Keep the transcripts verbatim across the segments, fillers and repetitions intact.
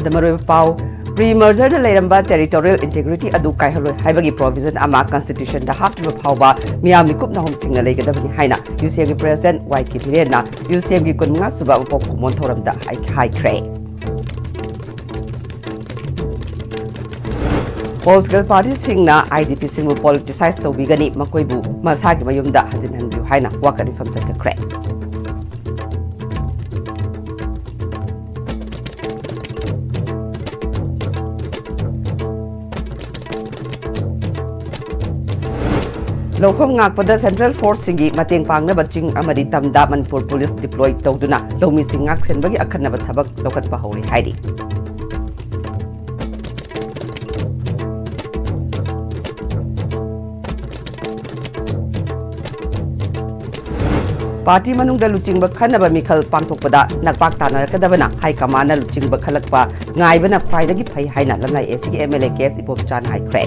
ꯃꯔꯨꯑꯣꯏꯕ ꯄꯥꯎ, ꯄ꯭ꯔꯤ ꯃꯔꯖꯔꯗ ꯂꯩꯔꯝꯕ ꯇꯦꯔꯤꯇꯣꯔꯤꯌꯦꯜ ꯏꯟꯇꯦꯒ꯭ꯔꯤꯇꯤ ꯑꯗꯨ ꯀꯥꯏꯍꯜꯂꯣꯏ ꯍꯥꯏꯕꯒꯤ ꯄ꯭ꯔꯣꯚꯤꯖꯟ ꯑꯃ ꯀꯟꯁꯇꯤꯇ꯭ꯌꯨꯁꯟꯗ ꯍꯥꯞꯇ꯭ꯔꯤꯕ ꯐꯥꯎꯕ ꯃꯤꯌꯥꯝ ꯃꯤꯀꯨꯞ ꯅꯥꯍꯨꯝꯁꯤꯡꯅ ꯂꯩꯒꯗꯕꯅꯤ ꯍꯥꯏꯅ ꯌꯨ ꯁꯤ ꯑꯦꯝꯒꯤ ꯄ꯭ꯔꯦꯁꯤꯗꯦꯟꯠ ꯋꯥꯏ ꯀꯦ ꯙꯤꯔꯦꯟꯅ ꯌꯨ ꯁꯤ ꯑꯦꯝꯒꯤ ꯀꯨꯟꯃꯉꯥ ꯁꯨꯕ ꯃꯄꯣꯛ ꯀꯨꯝꯑꯣꯟ ꯊꯧꯔꯝꯗ ꯍꯥꯏ-, ꯍꯥꯏꯈ꯭ꯔꯦ꯫ ꯄꯣꯂꯤꯇꯤꯀꯦꯜ ꯄꯥꯔꯇꯤꯁꯤꯡꯅ ꯑꯥꯏ ꯗꯤ ꯄꯤꯁꯤꯡꯕꯨ ꯄꯣꯂꯤꯇꯤꯁꯥꯏꯖ ꯇꯧꯕꯤꯒꯅꯤ, ꯃꯈꯣꯏꯕꯨ ꯃꯁꯥꯒꯤ ꯃꯌꯨꯝꯗ ꯍꯟꯖꯤꯟꯍꯟꯕꯤꯌꯨ ꯍꯥꯏꯅ ꯋꯥꯀꯠ ꯃꯤꯐꯝ ꯆꯠꯊꯈ꯭ꯔꯦ꯫ ꯂꯧꯐꯝ ꯉꯥꯛꯄꯗ ꯁꯦꯟꯇ꯭ꯔꯦꯜ ꯐꯣꯔꯁꯁꯤꯡꯒꯤ ꯃꯇꯦꯡ ꯄꯥꯡꯅꯕ ꯆꯤꯡ ꯑꯃꯗꯤ ꯇꯝꯗ ꯃꯅꯤꯄꯨꯔ ꯄꯨꯂꯤꯁ ꯗꯤꯄ꯭ꯂꯣꯏ ꯇꯧꯗꯨꯅ ꯂꯧꯃꯤꯁꯤꯡ ꯉꯥꯛ ꯁꯦꯟꯕꯒꯤ ꯑꯈꯟꯅꯕ ꯊꯕꯛ ꯂꯧꯈꯠꯄ ꯍꯧꯔꯦ ꯍꯥꯏꯔꯤ꯫ ꯄꯥꯔꯇꯤ ꯃꯅꯨꯡꯗ ꯂꯨꯆꯤꯡꯕ ꯈꯟꯅꯕ ꯃꯤꯈꯜ ꯄꯥꯡꯊꯣꯛꯄꯗ ꯅꯛꯄꯥꯛ ꯇꯥꯟꯅꯔꯛꯀꯗꯕꯅ ꯍꯥꯏ ꯀꯃꯥꯟꯅ ꯂꯨꯆꯤꯡꯕ ꯈꯜꯂꯛꯄ ꯉꯥꯏꯕꯅ ꯈ꯭ꯋꯥꯏꯗꯒꯤ ꯐꯩ ꯍꯥꯏꯅ ꯂꯝꯂꯥꯏ ꯑꯦ ꯁꯤꯒꯤ ꯑꯦꯝ ꯑꯦꯜ ꯑꯦ ꯀꯦ ꯑꯦꯁ ꯏꯕꯣꯝꯆꯥꯅ ꯍꯥꯏꯈ꯭ꯔꯦ꯫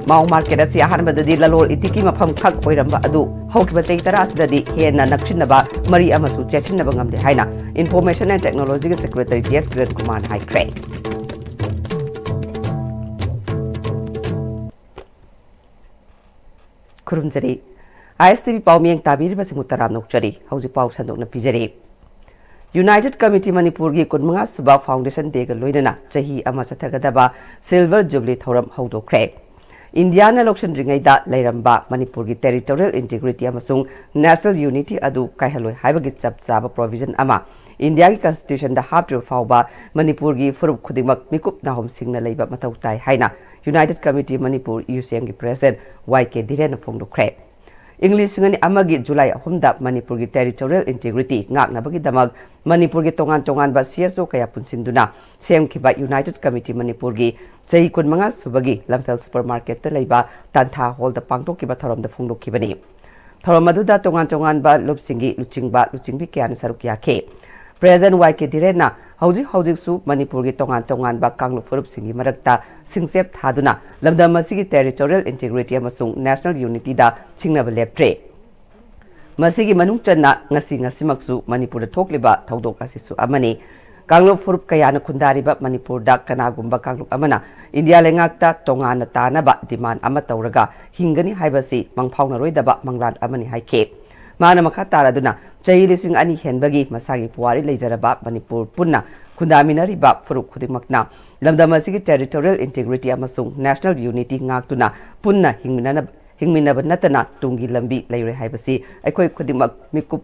ꯃꯥꯎ ꯃꯥꯔꯀꯦꯠ ꯑꯁꯤ ꯑꯍꯥꯟꯕꯗꯗꯤ ꯂꯂꯣꯜ ꯏꯇꯤꯛꯀꯤ ꯃꯐꯝ ꯈꯛ ꯑꯣꯏꯔꯝꯕ ꯑꯗꯨ ꯍꯧꯈꯤꯕ ꯆꯍꯤ ꯇꯔꯥ ꯑꯁꯤꯗꯗꯤ ꯍꯦꯟꯅ ꯅꯛꯁꯤꯟꯅꯕ ꯃꯔꯤ ꯑꯃꯁꯨ ꯆꯦꯠꯁꯤꯟꯅꯕ ꯉꯝꯂꯦ ꯍꯥꯏꯅ ꯏꯟꯐꯣꯔꯃꯦꯁꯟ ꯑꯦꯟ ꯇꯦꯛꯅꯣꯂꯣꯖꯤꯒꯤ ꯁꯦꯀ꯭ꯔꯦꯇꯔꯤ ꯇꯤ ꯑꯦꯁ ꯀꯤꯔꯟ ꯀꯨꯃꯥꯔꯅ ꯍꯥꯏꯈ꯭ꯔꯦ꯫ ꯈꯨꯔꯨꯝꯖꯔꯤ꯫ ꯑꯥꯏ ꯑꯦꯁ ꯇꯤ ꯚꯤ ꯄꯥꯎ ꯃꯤꯠꯌꯦꯡ ꯇꯥꯕꯤꯔꯤꯕꯁꯤꯡꯕꯨ ꯇꯔꯥꯝꯅ ꯑꯣꯛꯆꯔꯤ꯫ ꯍꯧꯖꯤꯛ ꯄꯥꯎ ꯁꯟꯗꯣꯛꯅ ꯄꯤꯖꯔꯤ꯫ ꯌꯨꯅꯥꯏꯇꯦꯗ ꯀꯃꯤꯇꯤ ꯃꯅꯤꯄꯨꯔꯒꯤ ꯀꯨꯟꯃꯉꯥ ꯁꯨꯕ ꯐꯥꯎꯟꯗꯦꯁꯟ ꯗꯦꯒ ꯂꯣꯏꯅꯅ ꯆꯍꯤ ꯑꯃ ꯆꯠꯊꯒꯗꯕ ꯁꯤꯜꯚꯔ ꯖꯨꯕꯤꯂꯤ ꯊꯧꯔꯝ ꯍꯧꯗꯣꯛꯈ꯭ꯔꯦ꯫ ꯏꯟꯗꯤꯌꯥꯅ ꯂꯧꯁꯤꯟꯗ꯭ꯔꯤꯉꯩꯗ ꯂꯩꯔꯝꯕ ꯃꯅꯤꯄꯨꯔꯒꯤ ꯇꯦꯔꯤꯇꯣꯔꯤꯌꯦꯜ ꯏꯟꯇꯤꯒ꯭ꯔꯤꯇꯤ ꯑꯃꯁꯨꯡ ꯅꯦꯁꯅꯦꯜ ꯌꯨꯅꯤꯇꯤ ꯑꯗꯨ ꯀꯥꯏꯍꯜꯂꯣꯏ ꯍꯥꯏꯕꯒꯤ ꯆꯞ ꯆꯥꯕ ꯄ꯭ꯔꯣꯚꯤꯖꯟ ꯑꯃ ꯏꯟꯗꯤꯌꯥꯒꯤ ꯀꯟꯁꯇꯤꯇ꯭ꯌꯨꯁꯟꯗ ꯍꯥꯞꯇ꯭ꯔꯤꯕ ꯐꯥꯎꯕ ꯃꯅꯤꯄꯨꯔꯒꯤ ꯐꯨꯔꯨꯞ ꯈꯨꯗꯤꯡꯃꯛ ꯃꯤꯀꯨꯞ ꯅꯥꯍꯨꯝꯁꯤꯡꯅ ꯂꯩꯕ ꯃꯊꯧ ꯇꯥꯏ ꯍꯥꯏꯅ ꯌꯨꯅꯥꯏꯇꯦꯗ ꯀꯃꯤꯇꯤ ꯃꯅꯤꯄꯨꯔ, ꯌꯨ ꯁꯤ ꯑꯦꯝꯒꯤ ꯄ꯭ꯔꯦꯁꯤꯗꯦꯟꯠ ꯋꯥꯏ ꯀꯦ ꯙꯤꯔꯦꯟꯅ ꯐꯣꯡꯗꯣꯛꯈ꯭ꯔꯦ꯫ ꯏꯪ ꯂꯤꯁꯤꯡ ꯑꯅꯤ ꯑꯃꯒꯤ ꯖꯨꯂꯥꯏ ꯑꯍꯨꯝꯗ ꯃꯅꯤꯄꯨꯔꯒꯤ ꯇꯦꯔꯤꯇꯣꯔꯤꯌꯦꯜ ꯏꯟꯇꯤꯒ꯭ꯔꯤꯇꯤ ꯉꯥꯛꯅꯕꯒꯤꯗꯃꯛ ꯃꯅꯤꯄꯨꯔꯒꯤ ꯇꯣꯉꯥꯟ ꯇꯣꯉꯥꯟꯕ ꯁꯤ ꯑꯦꯁ ꯑꯣ ꯀꯌꯥ ꯄꯨꯟꯁꯤꯟꯗꯨꯅ ꯁꯦꯝꯈꯤꯕ ꯌꯨꯅꯥꯏꯇꯦꯗ ꯀꯃꯤꯇꯤ ꯃꯅꯤꯄꯨꯔꯒꯤ ꯆꯍꯤ ꯀꯨꯟꯃꯉꯥ ꯁꯨꯕꯒꯤ ꯂꯝꯐꯦꯜ ꯁꯨꯄꯔ ꯃꯥꯔꯀꯦꯠꯇ ꯂꯩꯕ ꯇꯥꯟꯊꯥ ꯍꯣꯜꯗ ꯄꯥꯡꯊꯣꯛꯈꯤꯕ ꯊꯧꯔꯝꯗ ꯐꯣꯡꯗꯣꯛꯈꯤꯕꯅꯤ꯫ ꯊꯧꯔꯝ ꯑꯗꯨꯗ ꯇꯣꯉꯥꯟ ꯇꯣꯉꯥꯟꯕ ꯂꯨꯞꯁꯤꯡꯒꯤ ꯂꯨꯆꯤꯡꯕ, ꯂꯨꯆꯤꯡꯕꯤ ꯀꯌꯥꯅ ꯁꯔꯨꯛ ꯌꯥꯈꯤ꯫ ꯄ꯭ꯔꯦꯁꯤꯗꯦꯟꯠ ꯋꯥꯏ ꯀꯦ ꯙꯤꯔꯦꯟꯅ ꯍꯧꯖꯤꯛ ꯍꯧꯖꯤꯛꯁꯨ ꯃꯅꯤꯄꯨꯔꯒꯤ ꯇꯣꯉꯥꯟ ꯇꯣꯉꯥꯟꯕ ꯀꯥꯡꯂꯨꯞ ꯐꯨꯔꯨꯞꯁꯤꯡꯒꯤ ꯃꯔꯛꯇ ꯁꯤꯡꯆꯦꯞ ꯊꯥꯗꯨꯅ ꯂꯝꯗꯝ ꯑꯁꯤꯒꯤ territorial integrity ꯑꯃꯁꯨꯡ national unityꯗ ꯁꯤꯡꯅꯕ ꯂꯦꯞꯇ꯭ꯔꯤ꯫ ꯃꯁꯤꯒꯤ ꯃꯅꯨꯡ ꯆꯟꯅ ꯉꯁꯤ ꯉꯁꯤꯃꯛꯁꯨ ꯃꯅꯤꯄꯨꯔꯗ ꯊꯣꯛꯂꯤꯕ ꯊꯧꯗꯣꯛ ꯑꯁꯤꯁꯨ ꯑꯃꯅꯤ꯫ ꯀꯥꯡꯂꯨꯞ ꯐꯨꯔꯨꯞ ꯀꯌꯥꯅ ꯈꯨꯟꯗꯥꯔꯤꯕ ꯃꯅꯤꯄꯨꯔꯗ ꯀꯅꯥꯒꯨꯝꯕ ꯀꯥꯡꯂꯨꯞ ꯑꯃꯅ ꯏꯟꯗꯤꯌꯥ ꯂꯩꯉꯥꯛꯇ ꯇꯣꯉꯥꯟꯅ ꯇꯥꯅꯕ demand ꯑꯃ ꯇꯧꯔꯒ ꯍꯤꯡꯒꯅꯤ ꯍꯥꯏꯕꯁꯤ ꯃꯪꯐꯥꯎꯅꯔꯣꯏꯗꯕ ꯃꯪꯂꯥꯟ ꯑꯃꯅꯤ ꯍꯥꯏꯈꯤ꯫ ꯃꯥꯅ ꯃꯈꯥ ꯇꯥꯔꯗꯨꯅ, ꯆꯍꯤ ꯂꯤꯁꯤꯡ ꯑꯅꯤ ꯍꯦꯟꯕꯒꯤ ꯃꯁꯥꯒꯤ ꯄꯨꯋꯥꯔꯤ ꯂꯩꯖꯔꯕ ꯃꯅꯤꯄꯨꯔ ꯄꯨꯟꯅ ꯈꯨꯟꯗꯥꯃꯤꯟꯅꯔꯤꯕ ꯐꯨꯔꯨꯞ ꯈꯨꯗꯤꯡꯃꯛꯅ ꯂꯝꯗꯝ ꯑꯁꯤꯒꯤ territorial integrity ꯑꯃꯁꯨꯡ national unity ꯉꯥꯛꯇꯨꯅ ꯄꯨꯟꯅ ꯍꯤꯡꯃꯤꯟꯅꯅꯕ ꯍꯤꯡꯃꯤꯟꯅꯕ ꯅꯠꯇꯅ ꯇꯨꯡꯒꯤ ꯂꯝꯕꯤ ꯂꯩꯔꯣꯏ ꯍꯥꯏꯕꯁꯤ ꯑꯩꯈꯣꯏ ꯈꯨꯗꯤꯡꯃꯛ ꯃꯤꯀꯨꯞ,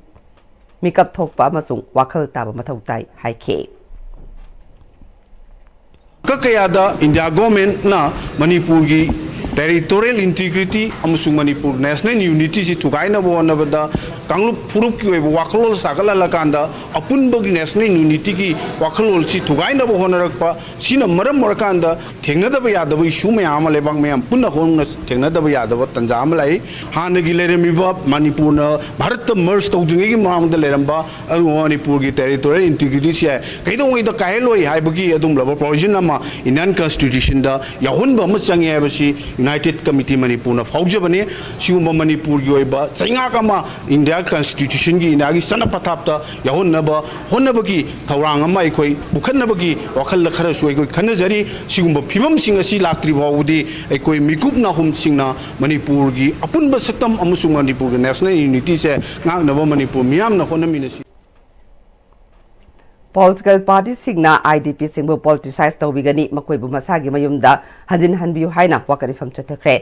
ꯃꯤꯀꯞ ꯊꯣꯛꯄ ꯑꯃꯁꯨꯡ ꯋꯥꯈꯜ ꯇꯥꯕ ꯃꯊꯧ ꯇꯥꯏ ꯍꯥꯏꯈꯤ꯫ ꯀ ꯀꯌꯥꯗ ꯏꯟꯗꯤꯌꯥ ꯒꯣꯔꯃꯦꯟꯅ ꯃꯅꯤꯄꯨꯔꯒꯤ territorial integrity ꯑꯃꯁꯨꯡ ꯃꯅꯤꯄꯨꯔ national unityꯁꯤ ꯊꯨꯒꯥꯏꯅꯕ ꯍꯣꯠꯅꯕꯗ ꯀꯥꯡꯂꯨꯞ ꯐꯨꯔꯨꯞꯀꯤ ꯑꯣꯏꯕ ꯋꯥꯈꯜꯂꯣꯟ ꯁꯥꯒꯠꯍꯜꯂꯀꯥꯟꯗ ꯑꯄꯨꯟꯕꯒꯤ national unityꯒꯤ ꯋꯥꯈꯜꯂꯣꯟꯁꯤ ꯊꯨꯒꯥꯏꯅꯕ ꯍꯣꯠꯅꯔꯛꯄ ꯁꯤꯅ ꯃꯔꯝ ꯑꯣꯏꯔꯀꯥꯟꯗ ꯊꯦꯡꯅꯗꯕ ꯌꯥꯗꯕ issue ꯃꯌꯥꯝ ꯑꯃ ꯂꯩꯕꯥꯛ ꯃꯌꯥꯝ ꯄꯨꯟꯅ ꯍꯧꯅ ꯊꯦꯡꯅꯗꯕ ꯌꯥꯗꯕ ꯇꯥꯟꯖꯥ ꯑꯃ ꯂꯥꯛꯏ꯫ ꯍꯥꯟꯅꯒꯤ ꯂꯩꯔꯝꯃꯤꯕ ꯃꯅꯤꯄꯨꯔꯅ ꯚꯥꯔꯠꯇ merge ꯇꯧꯗ꯭ꯔꯤꯉꯩꯒꯤ ꯃꯃꯥꯡꯗ ꯂꯩꯔꯝꯕ ꯑꯗꯨꯒꯨꯝꯕ ꯃꯅꯤꯄꯨꯔꯒꯤ territorial integrityꯁꯦ ꯀꯩꯗꯧꯉꯩꯗ ꯀꯥꯏꯍꯜꯂꯣꯏ ꯍꯥꯏꯕꯒꯤ ꯑꯗꯨꯒꯨꯝꯂꯕ provision ꯑꯃ Indian Constitutionꯗ ꯌꯥꯎꯍꯟꯕ ꯑꯃ ꯆꯪꯉꯦ ꯍꯥꯏꯕꯁꯤ United Committee ꯃꯅꯤꯄꯨꯔꯅ ꯐꯥꯎꯖꯕꯅꯤ꯫ ꯁꯤꯒꯨꯝꯕ ꯃꯅꯤꯄꯨꯔꯒꯤ ꯑꯣꯏꯕ ꯆꯩꯉꯥꯛ ꯑꯃ India Constitutionꯒꯤ, ꯏꯟꯗꯤꯌꯥꯒꯤ ꯆꯠꯅ ꯄꯊꯥꯞꯇ ꯌꯥꯎꯍꯟꯅꯕ ꯍꯣꯠꯅꯕꯒꯤ ꯊꯧꯔꯥꯡ ꯑꯃ ꯑꯩꯈꯣꯏ ꯄꯨꯈꯠꯅꯕꯒꯤ ꯋꯥꯈꯜꯗ ꯈꯔꯁꯨ ꯑꯩꯈꯣꯏ ꯈꯟꯅꯖꯔꯤ꯫ ꯁꯤꯒꯨꯝꯕ ꯐꯤꯕꯝꯁꯤꯡ ꯑꯁꯤ ꯂꯥꯛꯇ꯭ꯔꯤ ꯐꯥꯎꯕꯗꯤ ꯑꯩꯈꯣꯏ ꯃꯤꯀꯨꯞ ꯅꯥꯍꯨꯝꯁꯤꯡꯅ ꯃꯅꯤꯄꯨꯔꯒꯤ ꯑꯄꯨꯟꯕ ꯁꯛꯇꯝ ꯑꯃꯁꯨꯡ ꯃꯅꯤꯄꯨꯔꯒꯤ national unityꯁꯦ ꯉꯥꯛꯅꯕ ꯃꯅꯤꯄꯨꯔ ꯃꯤꯌꯥꯝꯅ ꯍꯣꯠꯅꯃꯤꯟꯅꯁꯤ꯫ Political partyꯁꯤꯡꯅ IDPꯁꯤꯡꯕꯨ politicize ꯇꯧꯕꯤꯒꯅꯤ, ꯃꯈꯣꯏꯕꯨ ꯃꯁꯥꯒꯤ ꯃꯌꯨꯝꯗ ꯍꯟꯖꯤꯟ ꯍꯟꯕꯤꯌꯨ ꯍꯥꯏꯅ ꯋꯥꯀꯠ ꯃꯤꯐꯝ ꯆꯠꯊꯈ꯭ꯔꯦ꯫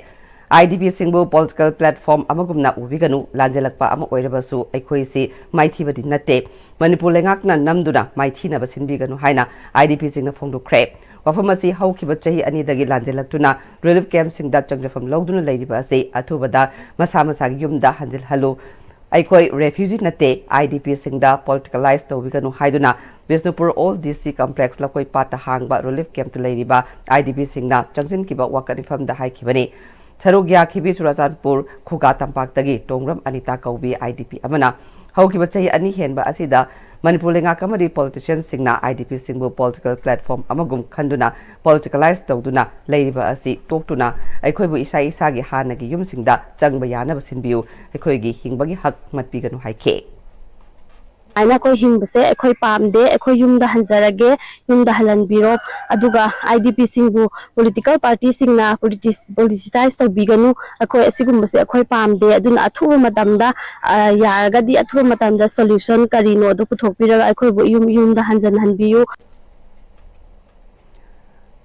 IDPꯁꯤꯡꯕꯨ political platform ꯑꯃꯒꯨꯝꯅ ꯎꯕꯤꯒꯅꯨ, ꯂꯥꯟꯖꯦꯜꯂꯛꯄ ꯑꯃ ꯑꯣꯏꯔꯕꯁꯨ ꯑꯩꯈꯣꯏꯁꯤ ꯃꯥꯏꯊꯤꯕꯗꯤ ꯅꯠꯇꯦ꯫ ꯃꯅꯤꯄꯨꯔ ꯂꯩꯉꯥꯛꯅ ꯅꯝꯗꯨꯅ ꯃꯥꯏꯊꯤꯅꯕ ꯁꯤꯟꯕꯤꯒꯅꯨ ꯍꯥꯏꯅ IDPꯁꯤꯡꯅ ꯐꯣꯡꯗꯣꯛꯈ꯭ꯔꯦ꯫ ꯋꯥꯐꯝ ꯑꯁꯤ ꯍꯧꯈꯤꯕ ꯆꯍꯤ ꯑꯅꯤꯗꯒꯤ ꯂꯥꯟꯖꯦꯜꯂꯛꯇꯨꯅ relief campꯁꯤꯡꯗ ꯆꯪꯖꯐꯝ ꯂꯧꯗꯨꯅ ꯂꯩꯔꯤꯕ ꯑꯁꯤ ꯑꯊꯨꯕꯗ ꯃꯁꯥ ꯃꯁꯥꯒꯤ ꯌꯨꯝꯗ ꯍꯟꯖꯤꯜꯍꯜꯂꯨ꯫ ꯑꯩꯈꯣꯏ refugee ꯅꯠꯇꯦ, IDPꯁꯤꯡꯗ politicalize ꯇꯧꯕꯤꯒꯅꯨ ꯍꯥꯏꯗꯨꯅ ꯕꯤꯁꯅꯨꯄꯨꯔ Old DC Complex ꯂꯧꯀꯣꯏ ꯄꯥꯠꯇ ꯍꯥꯡꯕ relief campꯇ ꯂꯩꯔꯤꯕ IDPꯁꯤꯡꯅ ꯆꯪꯁꯤꯟꯈꯤꯕ ꯋꯥꯀꯠ ꯃꯤꯐꯝꯗ ꯍꯥꯏꯈꯤꯕꯅꯤ꯫ ꯁꯔꯨꯛ ꯌꯥꯈꯤꯕꯤ ꯆꯨꯔꯥꯆꯥꯟꯄꯨꯔ ꯈꯨꯒꯥ ꯇꯝꯄꯥꯛꯇꯒꯤ ꯇꯣꯡꯕ꯭ꯔꯝ ꯑꯅꯤꯇꯥ ꯀꯧꯕꯤ IDP ꯑꯃꯅ ꯍꯧꯈꯤꯕ ꯆꯍꯤ ꯑꯅꯤ ꯍꯦꯟꯕ ꯑꯁꯤꯗ ꯃꯅꯤꯄꯨꯔ ꯂꯩꯉꯥꯛ ꯑꯃꯗꯤ ꯄꯣꯂꯤꯇꯤꯁꯤꯌꯟꯁꯤꯡꯅ ꯑꯥꯏ ꯗꯤ ꯄꯤꯁꯤꯡꯕꯨ ꯄꯣꯂꯤꯇꯤꯀꯦꯜ ꯄ꯭ꯂꯦꯠꯐꯣꯔꯝ ꯑꯃꯒꯨꯝ ꯈꯟꯗꯨꯅ ꯄꯣꯂꯤꯇꯤꯀꯦꯂꯥꯏꯁ ꯇꯧꯗꯨꯅ ꯂꯩꯔꯤꯕ ꯑꯁꯤ ꯇꯣꯛꯇꯨꯅ ꯑꯩꯈꯣꯏꯕꯨ ꯏꯁꯥ ꯏꯁꯥꯒꯤ ꯍꯥꯟꯅꯒꯤ ꯌꯨꯝꯁꯤꯡꯗ ꯆꯪꯕ ꯌꯥꯅꯕ ꯁꯤꯟꯕꯤꯌꯨ, ꯑꯩꯈꯣꯏꯒꯤ ꯍꯤꯡꯕꯒꯤ ꯍꯛ ꯃꯠꯄꯤꯒꯅꯨ ꯍꯥꯏꯈꯤ꯫ ꯍꯥꯏꯅ ꯑꯩꯈꯣꯏ ꯍꯤꯡꯕꯁꯦ ꯑꯩꯈꯣꯏ ꯄꯥꯝꯗꯦ, ꯑꯩꯈꯣꯏ ꯌꯨꯝꯗ ꯍꯟꯖꯔꯒꯦ, ꯌꯨꯝꯗ ꯍꯜꯍꯟꯕꯤꯔꯣ꯫ ꯑꯗꯨꯒ ꯑꯥꯏ ꯗꯤ ꯄꯤꯁꯤꯡꯕꯨ ꯄꯣꯂꯤꯇꯤꯀꯦꯜ ꯄꯥꯔꯇꯤꯁꯤꯡꯅ ꯄꯣꯂꯤꯇꯤꯁꯥꯏꯁ ꯇꯧꯕꯤꯒꯅꯨ꯫ ꯑꯩꯈꯣꯏ ꯑꯁꯤꯒꯨꯝꯕꯁꯦ ꯑꯩꯈꯣꯏ ꯄꯥꯝꯗꯦ꯫ ꯑꯗꯨꯅ ꯑꯊꯨꯕ ꯃꯇꯝꯗ, ꯑ, ꯌꯥꯔꯒꯗꯤ ꯑꯊꯨꯕ ꯃꯇꯝꯗ ꯁꯣꯂ꯭ꯌꯨꯁꯟ ꯀꯔꯤꯅꯣ ꯑꯗꯨ ꯄꯨꯊꯣꯛꯄꯤꯔꯒ ꯑꯩꯈꯣꯏꯕꯨ ꯌꯨꯝ ꯌꯨꯝꯗ ꯍꯟꯖꯤꯟꯍꯟꯕꯤꯌꯨ꯫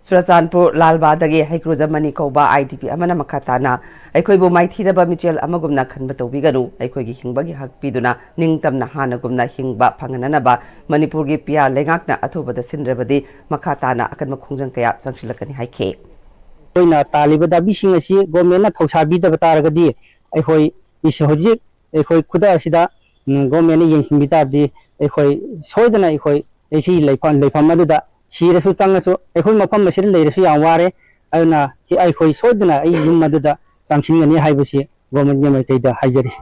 ꯆꯨꯔꯆꯥꯟꯄꯨꯔ ꯂꯥꯜꯕꯥꯗꯒꯤ ꯍꯩꯀ꯭ꯔꯨꯖꯝ ꯃꯅꯤ ꯀꯧꯕ ꯑꯥꯏ ꯗꯤ ꯄꯤ ꯑꯃꯅ ꯃꯈꯥ ꯇꯥꯅ ꯑꯩꯈꯣꯏꯕꯨ ꯃꯥꯏꯊꯤꯔꯕ ꯃꯤꯆꯦꯜ ꯑꯃꯒꯨꯝꯅ ꯈꯟꯕ ꯇꯧꯕꯤꯒꯅꯨ, ꯑꯩꯈꯣꯏꯒꯤ ꯍꯤꯡꯕꯒꯤ ꯍꯛ ꯄꯤꯗꯨꯅ ꯅꯤꯡꯇꯝꯅ ꯍꯥꯟꯅꯒꯨꯝꯅ ꯍꯤꯡꯕ ꯐꯪꯍꯟꯅꯅꯕ ꯃꯅꯤꯄꯨꯔꯒꯤ ꯄꯤ ꯑꯥꯔ ꯂꯩꯉꯥꯛꯅ ꯑꯊꯨꯕꯗ ꯁꯤꯟꯗ꯭ꯔꯕꯗꯤ ꯃꯈꯥ ꯇꯥꯅ ꯑꯀꯟꯕ ꯈꯣꯡꯖꯪ ꯀꯌꯥ ꯆꯪꯁꯤꯜꯂꯛꯀꯅꯤ ꯍꯥꯏꯈꯤ꯫ ꯑꯩꯈꯣꯏꯅ ꯇꯥꯜꯂꯤꯕ ꯗꯥꯕꯤꯁꯤꯡ ꯑꯁꯤ ꯒꯣꯔꯃꯦꯟꯅ ꯊꯧꯁꯥꯕꯤꯗꯕ ꯇꯥꯔꯒꯗꯤ ꯑꯩꯈꯣꯏ ꯏꯁ-, ꯍꯧꯖꯤꯛ ꯑꯩꯈꯣꯏ ꯈꯨꯗꯛ ꯑꯁꯤꯗ, ꯎꯝ, ꯒꯣꯔꯃꯦꯟꯅ ꯌꯦꯡꯁꯤꯟꯕꯤ ꯇꯥꯔꯗꯤ ꯑꯩꯈꯣꯏ ꯁꯣꯏꯗꯅ ꯑꯩꯈꯣꯏ ꯑꯩꯈꯣꯏ ꯂꯩꯐꯝ, ꯂꯩꯐꯝ ꯑꯗꯨꯗ ꯁꯤꯔꯁꯨ ꯆꯪꯉꯁꯨ ꯑꯩꯈꯣꯏ ꯃꯐꯝ ꯑꯁꯤꯗ ꯂꯩꯔꯁꯨ ꯌꯥꯝ ꯋꯥꯔꯦ꯫ ꯑꯗꯨꯅ ꯑꯩꯈꯣꯏ ꯁꯣꯏꯗꯅ ꯑꯩ ꯌꯨꯝ ꯑꯗꯨꯗ ꯆꯪꯁꯤꯟꯒꯅꯤ ꯍꯥꯏꯕꯁꯤ ꯒꯣꯔꯃꯦꯟꯒꯤ ꯃꯥꯏꯀꯩꯗ ꯍꯥꯏꯖꯔꯤ꯫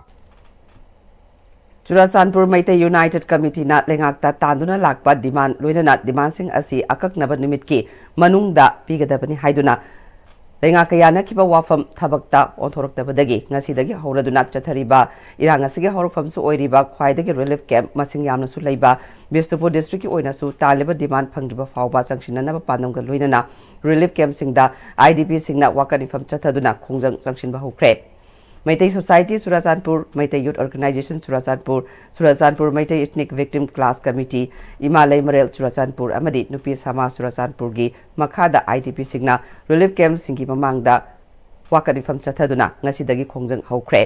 ꯆꯨꯔꯆꯥꯟꯄꯨꯔ ꯃꯩꯇꯩ ꯌꯨꯅꯥꯏꯇꯦꯗ ꯀꯃꯤꯇꯤꯅ ꯂꯩꯉꯥꯛꯇ ꯇꯥꯟꯗꯨꯅ ꯂꯥꯛꯄ ꯗꯤꯃꯥꯟ ꯂꯣꯏꯅꯅ ꯗꯤꯃꯥꯟꯁꯤꯡ ꯑꯁꯤ ꯑꯀꯛꯅꯕ ꯅꯨꯃꯤꯠꯀꯤ ꯃꯅꯨꯡꯗ ꯄꯤꯒꯗꯕꯅꯤ ꯍꯥꯏꯗꯨꯅ ꯂꯩꯉꯥꯛꯀ ꯌꯥꯅꯈꯤꯕ ꯋꯥꯐꯝ ꯊꯕꯛꯇ ꯑꯣꯟꯊꯣꯔꯛꯇꯕꯗꯒꯤ ꯉꯁꯤꯗꯒꯤ ꯍꯧꯔꯗꯨꯅ ꯆꯠꯊꯔꯤꯕ ꯏꯔꯥꯡ ꯑꯁꯤꯒꯤ ꯍꯧꯔꯛꯐꯝꯁꯨ ꯑꯣꯏꯔꯤꯕ ꯈ꯭ꯋꯥꯏꯗꯒꯤ ꯔꯤꯂꯤꯐ ꯀꯦꯝꯞ ꯃꯁꯤꯡ ꯌꯥꯝꯅꯁꯨ ꯂꯩꯕ ꯕꯤꯁꯅꯨꯄꯨꯔ ꯗꯤꯁꯇ꯭ꯔꯤꯛꯀꯤ ꯑꯣꯏꯅꯁꯨ ꯇꯥꯜꯂꯤꯕ ꯗꯤꯃꯥꯟ ꯐꯪꯗ꯭ꯔꯤꯕ ꯐꯥꯎꯕ ꯆꯪꯁꯤꯟꯅꯅꯕ ꯄꯥꯟꯗꯝꯒ ꯂꯣꯏꯅꯅ ꯔꯤꯂꯤꯐ ꯀꯦꯝꯞꯁꯤꯡꯗ ꯑꯥꯏ ꯗꯤ ꯄꯤꯁꯤꯡꯅ ꯋꯥꯀꯠ ꯃꯤꯐꯝ ꯆꯠꯊꯗꯨꯅ ꯈꯣꯡꯖꯪ ꯆꯪꯁꯤꯟꯕ ꯍꯧꯈ꯭ꯔꯦ꯫ Meitei society Churachandpur, Meitei youth organisation Churachandpur, Churachandpur Meitei ethnic victim class committee, Ima Leimarel Churachandpur ꯑꯃꯗꯤ ꯅꯨꯄꯤ ꯁꯃꯥꯖ ꯆꯨꯔꯆꯥꯟꯄꯨꯔꯒꯤ ꯃꯈꯥꯗ ꯑꯥꯏ ꯗꯤ ꯄꯤꯁꯤꯡꯅ ꯔꯤꯂꯤꯐ ꯀꯦꯝꯞꯁꯤꯡꯒꯤ ꯃꯃꯥꯡꯗ ꯋꯥꯀꯠ ꯃꯤꯐꯝ ꯆꯠꯊꯗꯨꯅ ꯉꯁꯤꯗꯒꯤ ꯈꯣꯡꯖꯪ ꯍꯧꯈ꯭ꯔꯦ꯫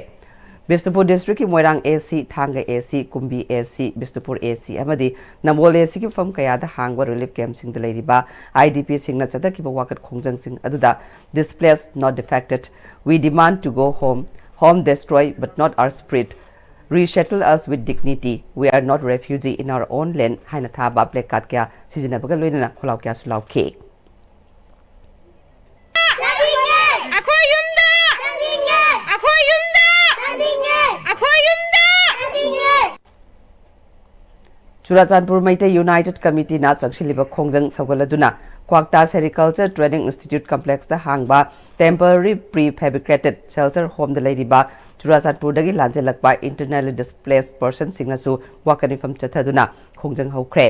ꯕꯤꯁꯅꯨꯄꯨꯔ ꯗꯤꯁꯇ꯭ꯔꯤꯛꯀꯤ ꯃꯣꯏꯔꯥꯡ ꯑꯦ ꯁꯤ, ꯊꯥꯡꯒ ꯑꯦ ꯁꯤ, ꯀꯨꯝꯕꯤ ꯑꯦ ꯁꯤ, ꯕꯤꯁꯅꯨꯄꯨꯔ ꯑꯦ ꯁꯤ ꯑꯃꯗꯤ ꯅꯝꯕꯣꯜ ꯑꯦ ꯁꯤꯒꯤ ꯃꯐꯝ ꯀꯌꯥꯗ ꯍꯥꯡꯕ ꯔꯤꯂꯤꯐ ꯀꯦꯝꯞꯁꯤꯡꯗ ꯂꯩꯔꯤꯕ ꯑꯥꯏ ꯗꯤ ꯄꯤꯁꯤꯡꯅ ꯆꯠꯊꯈꯤꯕ ꯋꯥꯀꯠ ꯈꯣꯡꯖꯪꯁꯤꯡ ꯑꯗꯨꯗ Displaced, not defected. We demand to go home. Home destroy, but not our spirit. Resettle us with dignity. We are not refugee in our own land ꯍꯥꯏꯅ ꯊꯥꯕ ꯄ꯭ꯂꯦ ꯀꯥꯔꯗ ꯀꯌꯥ ꯁꯤꯖꯤꯟꯅꯕꯒ ꯂꯣꯏꯅꯅ ꯈꯣꯜꯂꯥꯎ ꯀꯌꯥꯁꯨ ꯂꯥꯎꯈꯤ꯫ ꯆꯠꯅꯤꯡꯉꯦ! ꯑꯩꯈꯣꯏ ꯌꯨꯝꯗ! ꯆꯠꯅꯤꯡꯉꯦ! ꯑꯩꯈꯣꯏ ꯌꯨꯝꯗ! ꯆꯠꯅꯤꯡꯉꯦ! ꯑꯩꯈꯣꯏ ꯌꯨꯝꯗ! ꯆꯠꯅꯤꯡꯉꯦ! ꯆꯨꯔꯥꯆꯥꯟꯄꯨꯔ ꯃꯩꯇꯩ ꯌꯨꯅꯥꯏꯇꯦꯗ ꯀꯃꯤꯇꯤꯅ ꯆꯪꯁꯤꯜꯂꯤꯕ ꯈꯣꯡꯖꯪ ꯁꯧꯒꯠꯂꯗꯨꯅ ꯀ꯭ꯋꯥꯛꯇꯥ ꯁꯦꯔꯤꯀꯜꯆꯔ ꯇ꯭ꯔꯦꯅꯤꯡ ꯏꯟꯁꯇꯤꯇ꯭ꯌꯨꯠ ꯀꯝꯄ꯭ꯂꯦꯛꯁꯇ ꯍꯥꯡꯕ ꯇꯦꯝꯄꯔꯔꯤ ꯄ꯭ꯔꯤ ꯐꯦꯕ꯭ꯔꯤꯀꯦꯇꯦꯗ ꯁꯦꯜꯇꯔ ꯍꯣꯝꯗ ꯂꯩꯔꯤꯕ ꯆꯨꯔꯥꯆꯥꯟꯄꯨꯔꯗꯒꯤ ꯂꯥꯟꯖꯦꯜꯂꯛꯄ ꯏꯟꯇꯔꯅꯦꯜꯂꯤ ꯗꯤꯁꯄ꯭ꯂꯦꯁ ꯄꯔꯁꯟꯁꯤꯡꯅꯁꯨ ꯋꯥꯀꯠ ꯃꯤꯐꯝ ꯆꯠꯊꯗꯨꯅ ꯈꯣꯡꯖꯪ ꯍꯧꯈ꯭ꯔꯦ꯫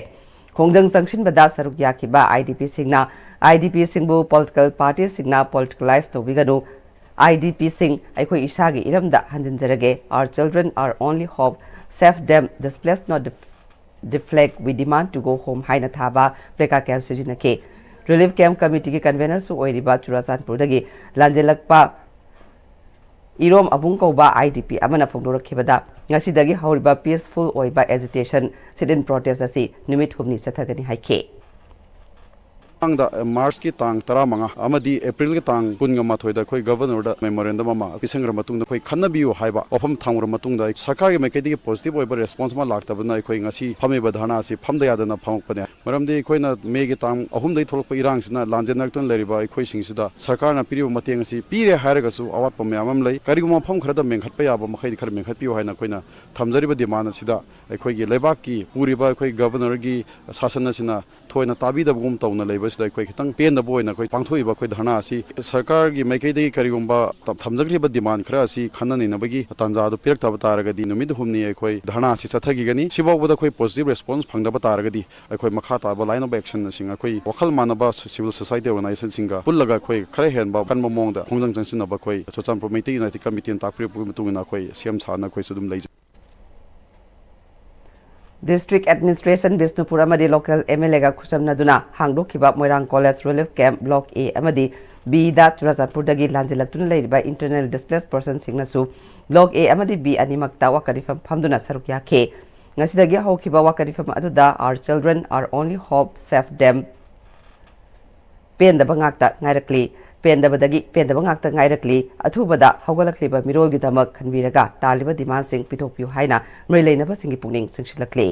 ꯈꯣꯡꯖꯪ ꯆꯪꯁꯤꯟꯕꯗ ꯁꯔꯨꯛ ꯌꯥꯈꯤꯕ I D ꯄꯤꯁꯤꯡꯅ I D ꯄꯤꯁꯤꯡꯕꯨ political ꯄꯥꯔꯇꯤꯁꯤꯡꯅ ꯄꯣꯂꯤꯇꯤꯀꯦꯂꯥꯏꯖ ꯇꯧꯕꯤꯒꯅꯨ, ꯑꯥꯏ ꯗꯤ ꯄꯤꯁꯤꯡ ꯑꯩꯈꯣꯏ ꯏꯁꯥꯒꯤ ꯏꯔꯝꯗ ꯍꯟꯖꯤꯟꯖꯔꯒꯦ, Our children are only hope, save them, displace not def- deflect, we demand to go home ꯍꯥꯏꯅ ꯊꯥꯕ ꯄ꯭ꯂꯦꯀꯥꯔꯗ ꯀꯌꯥ ꯁꯤꯖꯤꯟꯅꯈꯤ꯫ ꯔꯤꯂꯤꯐ ꯀꯦꯝꯞ ꯀꯃꯤꯇꯤꯒꯤ ꯀꯟꯚꯦꯅꯔꯁꯨ ꯑꯣꯏꯔꯤꯕ ꯆꯨꯔꯥꯆꯥꯟꯄꯨꯔꯗꯒꯤ ꯂꯥꯟꯖꯦꯜꯂꯛꯄ ꯏꯔꯣꯝ ꯑꯕꯨꯡ ꯀꯧꯕ ꯑꯥꯏ ꯗꯤ ꯄꯤ ꯑꯃꯅ ꯐꯣꯡꯗꯣꯔꯛꯈꯤꯕꯗ, ꯉꯁꯤꯗꯒꯤ ꯍꯧꯔꯤꯕ ꯄꯤꯁꯐꯨꯜ ꯑꯣꯏꯕ ꯑꯦꯖꯤꯇꯦꯁꯟ, ꯁꯤꯠ ꯏꯟ ꯄ꯭ꯔꯣꯇꯦꯁ ꯑꯁꯤ ꯅꯨꯃꯤꯠ ꯍꯨꯝꯅꯤ ꯆꯠꯊꯒꯅꯤ ꯍꯥꯏꯈꯤ꯫ ꯃꯃꯥꯡꯗ ꯃꯥꯔꯆꯀꯤ ꯇꯥꯡ ꯇꯔꯥꯃꯉꯥ ꯑꯃꯗꯤ ꯑꯦꯄ꯭ꯔꯤꯜꯒꯤ ꯇꯥꯡ ꯀꯨꯟꯒ ꯃꯥꯊꯣꯏꯗ ꯑꯩꯈꯣꯏ ꯒꯕꯔꯅꯔꯗ ꯃꯦꯃꯣꯔꯦꯟꯗꯝ ꯑꯃ ꯄꯤꯁꯤꯟꯈ꯭ꯔ ꯃꯇꯨꯡꯗ ꯑꯩꯈꯣꯏ ꯈꯟꯅꯕꯤꯌꯨ ꯍꯥꯏꯕ ꯋꯥꯐꯝ ꯊꯝꯈ꯭ꯔ ꯃꯇꯨꯡꯗ ꯁꯔꯀꯥꯔꯒꯤ ꯃꯥꯏꯀꯩꯗꯒꯤ ꯄꯣꯖꯤꯇꯤꯚ ꯑꯣꯏꯕ ꯔꯦꯁꯄꯣꯟꯁ ꯑꯃ ꯂꯥꯛꯇꯕꯅ ꯑꯩꯈꯣꯏ ꯉꯁꯤ ꯐꯝꯃꯤꯕ ꯙꯔꯅꯥ ꯑꯁꯤ ꯐꯝꯗ ꯌꯥꯗꯅ ꯐꯝꯃꯛꯄꯅꯦ꯫ ꯃꯔꯝꯗꯤ ꯑꯩꯈꯣꯏꯅ ꯃꯦꯒꯤ ꯇꯥꯡ ꯑꯍꯨꯝꯗꯒꯤ ꯊꯣꯛꯂꯛꯄ ꯏꯔꯥꯡꯁꯤꯅ ꯂꯥꯟꯖꯦꯟꯅꯔꯛꯇꯨꯅ ꯂꯩꯔꯤꯕ ꯑꯩꯈꯣꯏꯁꯤꯡꯁꯤꯗ ꯁꯔꯀꯥꯔꯅ ꯄꯤꯔꯤꯕ ꯃꯇꯦꯡ ꯑꯁꯤ ꯄꯤꯔꯦ ꯍꯥꯏꯔꯒꯁꯨ ꯑꯋꯥꯠꯄ ꯃꯌꯥꯝ ꯑꯃ ꯂꯩ꯫ ꯀꯔꯤꯒꯨꯝꯕ ꯃꯐꯝ ꯈꯔꯗ ꯃꯦꯟꯈꯠꯄ ꯌꯥꯕ ꯃꯈꯩꯗꯤ ꯈꯔ ꯃꯦꯟꯈꯠꯄꯤꯌꯨ ꯍꯥꯏꯅ ꯑꯩꯈꯣꯏꯅ ꯊꯝꯖꯔꯤꯕ ꯗꯤꯃꯥꯟ ꯑꯁꯤꯗ ꯑꯩꯈꯣꯏꯒꯤ ꯂꯩꯕꯥꯛꯀꯤ ꯄꯨꯔꯤꯕ ꯑꯩꯈꯣꯏ ꯒꯕꯔꯅꯔꯒꯤ ꯁꯥꯁꯟ ꯑꯁꯤꯅ ꯊꯣꯏꯅ ꯇꯥꯕꯤꯗꯕꯒꯨꯝ ꯇꯧꯅ ꯂꯩꯕꯁꯤꯗ ꯑꯩꯈꯣꯏ ꯈꯤꯇꯪ ꯄꯦꯟꯗꯕ ꯑꯣꯏꯅ ꯑꯩꯈꯣꯏ ꯄꯥꯡꯊꯣꯛꯏꯕ ꯑꯩꯈꯣꯏ ꯙꯔꯅꯥ ꯑꯁꯤ ꯁꯔꯀꯥꯔꯒꯤ ꯃꯥꯏꯀꯩꯗꯒꯤ ꯀꯔꯤꯒꯨꯝꯕ ꯊꯝꯖꯈ꯭ꯔꯤꯕ ꯗꯤꯃꯥꯟ ꯈꯔ ꯑꯁꯤ ꯈꯟꯅ ꯅꯩꯅꯕꯒꯤ ꯇꯥꯟꯖꯥ ꯑꯗꯨ ꯄꯤꯔꯛꯇꯕ ꯇꯥꯔꯒꯗꯤ ꯅꯨꯃꯤꯠ ꯍꯨꯝꯅꯤ ꯑꯩꯈꯣꯏ ꯙꯔꯅꯥ ꯑꯁꯤ ꯆꯠꯊꯈꯤꯒꯅꯤ꯫ ꯁꯤꯐꯥꯎꯕꯗ ꯑꯩꯈꯣꯏ ꯄꯣꯖꯤꯇꯤꯚ ꯔꯦꯁꯄꯣꯟꯁ ꯐꯪꯗꯕ ꯇꯥꯔꯒꯗꯤ ꯑꯩꯈꯣꯏ ꯃꯈꯥ ꯇꯥꯕ ꯂꯥꯏꯟ ꯑꯣꯐ ꯑꯦꯛꯁꯟꯁꯤꯡ ꯑꯩꯈꯣꯏ ꯋꯥꯈꯜ ꯃꯥꯟꯅꯕ ꯁꯤꯚꯤꯜ ꯁꯣꯁꯥꯏꯇꯤ ꯑꯣꯔꯒꯅꯥꯏꯖꯦꯁꯟꯁꯤꯡꯒ ꯄꯨꯜꯂꯒ ꯑꯩꯈꯣꯏ ꯈꯔ ꯍꯦꯟꯕ ꯀꯟꯕ ꯃꯑꯣꯡꯗ ꯈꯣꯡꯖꯪ ꯆꯪꯁꯤꯟꯅꯕ ꯑꯩꯈꯣꯏ ꯆꯨꯔꯆꯥꯟꯄꯨꯔ ꯃꯩꯇꯩ ꯌꯨꯅꯥꯏꯇꯦꯗ ꯀꯃꯤꯇꯤꯅ ꯇꯥꯛꯄꯤꯔꯛꯄꯒꯤ ꯃꯇꯨꯡ ꯏꯟꯅ ꯑꯩꯈꯣꯏ ꯁꯦꯝ ꯁꯥꯅ ꯑꯩꯈꯣꯏꯁꯨ ꯑꯗꯨꯝ ꯂꯩꯖꯩ꯫ ꯗꯤꯁꯇ꯭ꯔꯤꯛ ꯑꯦꯗꯃꯤꯅꯤꯁꯇ꯭ꯔꯦꯁꯟ ꯕꯤꯁꯅꯨꯄꯨꯔ ꯑꯃꯗꯤ ꯂꯣꯀꯦꯜ ꯑꯦꯝ ꯑꯦꯜ ꯑꯦꯒ ꯈꯨꯠꯁꯝꯅꯗꯨꯅ ꯍꯥꯡꯗꯣꯛꯈꯤꯕ ꯃꯣꯏꯔꯥꯡ ꯀꯣꯂꯦꯖ ꯔꯤꯂꯤꯐ ꯀꯦꯝꯞ ꯕ꯭ꯂꯣꯛ ꯑꯦ ꯑꯃꯗꯤ ꯕꯤꯗ ꯆꯨꯔꯥꯆꯥꯟꯄꯨꯔꯗꯒꯤ ꯂꯥꯟꯖꯦꯜꯂꯛꯇꯨꯅ ꯂꯩꯔꯤꯕ ꯏꯟꯇꯔꯅꯦꯜ ꯗꯤꯁꯄ꯭ꯂꯦꯁ ꯄꯔꯁꯟꯁꯤꯡꯅꯁꯨ ꯕ꯭ꯂꯣꯛ ꯑꯦ ꯑꯃꯗꯤ ꯕꯤ ꯑꯅꯤꯃꯛꯇ ꯋꯥꯀꯠ ꯃꯤꯐꯝ ꯐꯝꯗꯨꯅ ꯁꯔꯨꯛ ꯌꯥꯈꯤ꯫ ꯉꯁꯤꯗꯒꯤ ꯍꯧꯈꯤꯕ ꯋꯥꯀꯠ ꯃꯤꯐꯝ ꯑꯗꯨꯗ Our children are only hope, save them, ꯄꯦꯟꯗꯕ ꯉꯥꯛꯇ ꯉꯥꯏꯔꯛꯂꯤ꯫ ꯄꯦꯟꯗꯕꯗꯒꯤ ꯄꯦꯟꯗꯕ ꯉꯥꯛꯇ ꯉꯥꯏꯔꯛꯂꯤ꯫ ꯑꯊꯨꯕꯗ ꯍꯧꯒꯠꯂꯛꯂꯤꯕ ꯃꯤꯔꯣꯜꯒꯤꯗꯃꯛ ꯈꯟꯕꯤꯔꯒ ꯇꯥꯜꯂꯤꯕ ꯗꯤꯃꯥꯟꯁꯤꯡ ꯄꯤꯊꯣꯛꯄꯤꯌꯨ ꯍꯥꯏꯅ ꯃꯔꯤ ꯂꯩꯅꯕꯁꯤꯡꯒꯤ ꯄꯨꯛꯅꯤꯡ ꯆꯤꯡꯁꯤꯜꯂꯛꯂꯤ꯫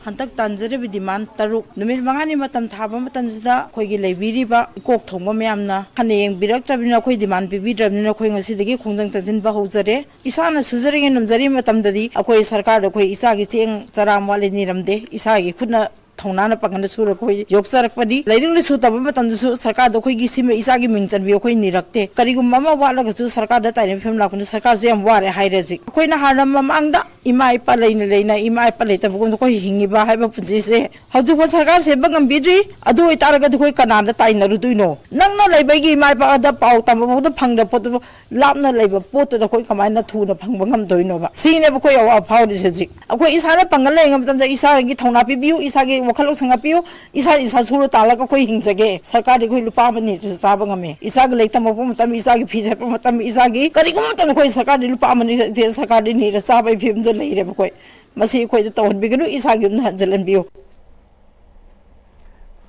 ꯍꯟꯗꯛ ꯇꯥꯟꯖꯔꯤꯕ ꯗꯤꯃꯥꯟ ꯇꯔꯨꯛ, ꯅꯨꯃꯤꯠ ꯃꯉꯥꯅꯤ ꯃꯇꯝ ꯊꯥꯕ ꯃꯇꯝꯁꯤꯗ ꯑꯩꯈꯣꯏꯒꯤ ꯂꯩꯕꯤꯔꯤꯕ ꯏꯀꯣꯛ ꯊꯣꯡꯕ ꯃꯌꯥꯝꯅ ꯍꯟꯅ ꯌꯦꯡꯕꯤꯔꯛꯇ꯭ꯔꯕꯅꯤꯅ, ꯑꯩꯈꯣꯏ ꯗꯤꯃꯥꯟ ꯄꯤꯕꯤꯗ꯭ꯔꯕꯅꯤꯅ, ꯑꯩꯈꯣꯏ ꯉꯁꯤꯗꯒꯤ ꯈꯣꯡꯖꯪ ꯆꯪꯁꯤꯟꯕ ꯍꯧꯖꯔꯦ꯫ ꯏꯁꯥꯅ ꯁꯨꯖꯔꯤꯉꯩ ꯅꯣꯝꯖꯔꯤꯉꯩ ꯃꯇꯝꯗꯗꯤ ꯑꯩꯈꯣꯏ ꯁꯔꯀꯥꯔꯗ ꯑꯩꯈꯣꯏ ꯏꯆꯥꯒꯤ ꯆꯦꯡ ꯆꯔꯥ ꯑꯃ ꯋꯥꯠꯂꯦ ꯅꯤꯔꯝꯗꯦ꯫ ꯏꯁꯥꯒꯤ ꯈꯨꯠꯅ ꯊꯧꯅꯥꯅ ꯄꯥꯡꯒꯜꯅ ꯁꯨꯔꯒ ꯑꯩꯈꯣꯏ ꯌꯣꯛꯆꯔꯛꯄꯅꯤ꯫ ꯂꯥꯏꯔꯤꯛ ꯂꯥꯏꯁꯨ ꯇꯝꯕ ꯃꯇꯝꯗꯁꯨ ꯁꯔꯀꯥꯔꯗ ꯑꯩꯈꯣꯏꯒꯤ ꯁꯤꯃ ꯏꯆꯥꯒꯤ ꯃꯤꯡ ꯆꯟꯕꯤꯌꯨ ꯑꯩꯈꯣꯏ ꯅꯤꯔꯛꯇꯦ꯫ ꯀꯔꯤꯒꯨꯝꯕ ꯑꯃ ꯋꯥꯠꯂꯒꯁꯨ ꯁꯔꯀꯥꯔꯗ ꯇꯥꯏꯅꯕ ꯐꯤꯕꯝ ꯂꯥꯛꯄꯅ ꯁꯔꯀꯥꯔꯁꯨ ꯌꯥꯝ ꯋꯥꯔꯦ ꯍꯥꯏꯔꯦ꯫ ꯍꯧꯖꯤꯛ ꯑꯩꯈꯣꯏꯅ ꯍꯥꯟꯅ ꯃꯃꯥꯡꯗ ꯏꯃꯥ ꯏꯄꯥ ꯂꯩꯅ ꯂꯩꯅ ꯏꯃꯥ ꯏꯄꯥ ꯂꯩꯇꯕꯒꯨꯝꯅ ꯑꯩꯈꯣꯏ ꯍꯤꯡꯉꯤꯕ ꯍꯥꯏꯕ ꯄꯨꯟꯁꯤꯁꯦ ꯍꯧꯖꯤꯛꯐꯥꯎ ꯁꯔꯀꯥꯔ ꯁꯦꯝꯕ ꯉꯝꯕꯤꯗ꯭ꯔꯤ꯫ ꯑꯗꯨ ꯑꯣꯏꯇꯥꯔꯒꯗꯤ ꯑꯩꯈꯣꯏ ꯀꯅꯥꯗ ꯇꯥꯏꯅꯔꯨꯗꯣꯏꯅꯣ? ꯅꯪꯅ ꯂꯩꯕꯒꯤ ꯏꯃꯥ ꯏꯄꯥꯗ ꯄꯥꯎ ꯇꯝꯕ ꯐꯥꯎꯗ ꯐꯪꯗꯕ ꯄꯣꯠꯇꯨ, ꯂꯥꯞꯅ ꯂꯩꯕ ꯄꯣꯠꯇꯨꯗ ꯑꯩꯈꯣꯏ ꯀꯃꯥꯏꯅ ꯊꯨꯅ ꯐꯪꯕ ꯉꯝꯗꯣꯏꯅꯣꯕ? ꯁꯤꯅꯦꯕ ꯑꯩꯈꯣꯏ ꯑꯋꯥꯕ ꯐꯥꯎꯔꯤꯁꯦ ꯍꯧꯖꯤꯛ꯫ ꯑꯩꯈꯣꯏ ꯏꯁꯥꯅ ꯄꯥꯡꯒꯜ ꯂꯩꯔꯤꯉꯩ ꯃꯇꯝꯗ ꯏꯁꯥꯒꯤ ꯊꯧꯅꯥ ꯄꯤꯕꯤꯌꯨ, ꯏꯁꯥꯒꯤ ꯋꯥꯈꯜ ꯂꯧꯁꯤꯡ ꯍꯥꯞꯄꯤꯌꯨ, ꯏꯁꯥ ꯏꯁꯥ ꯁꯨꯔ ꯇꯥꯜꯂꯒ ꯑꯩꯈꯣꯏ ꯍꯤꯡꯖꯒꯦ꯫ ꯁꯔꯀꯥꯔꯗꯤ ꯑꯩꯈꯣꯏ ꯂꯨꯄꯥ ꯑꯃꯅꯤ ꯆꯥꯕ ꯉꯝꯃꯦ꯫ ꯏꯆꯥꯒꯤ ꯂꯥꯏꯔꯤꯛ ꯇꯝꯃꯛꯄ ꯃꯇꯝ, ꯏꯆꯥꯒꯤ ꯐꯤ ꯁꯦꯠꯄ ꯃꯇꯝ, ꯏꯆꯥꯒꯤ ꯀꯔꯤꯒꯨꯝꯕ ꯃꯇꯝꯗ ꯑꯩꯈꯣꯏ ꯁꯔꯀꯥꯔꯗꯤ ꯂꯨꯄꯥ ꯑꯃꯅꯤ ꯁꯔꯀꯥꯔꯗꯤ ꯅꯤꯔ ꯆꯥꯕꯒꯤ ꯐꯤꯕꯝꯗ ꯂꯩꯔꯦꯕ ꯑꯩꯈꯣꯏ꯫ ꯃꯁꯤ ꯑꯩꯈꯣꯏꯗ ꯇꯧꯍꯟꯕꯤꯒꯅꯨ, ꯏꯁꯥꯒꯤ ꯌꯨꯝꯗ ꯍꯟꯖꯤꯜꯍꯟꯕꯤꯌꯨ꯫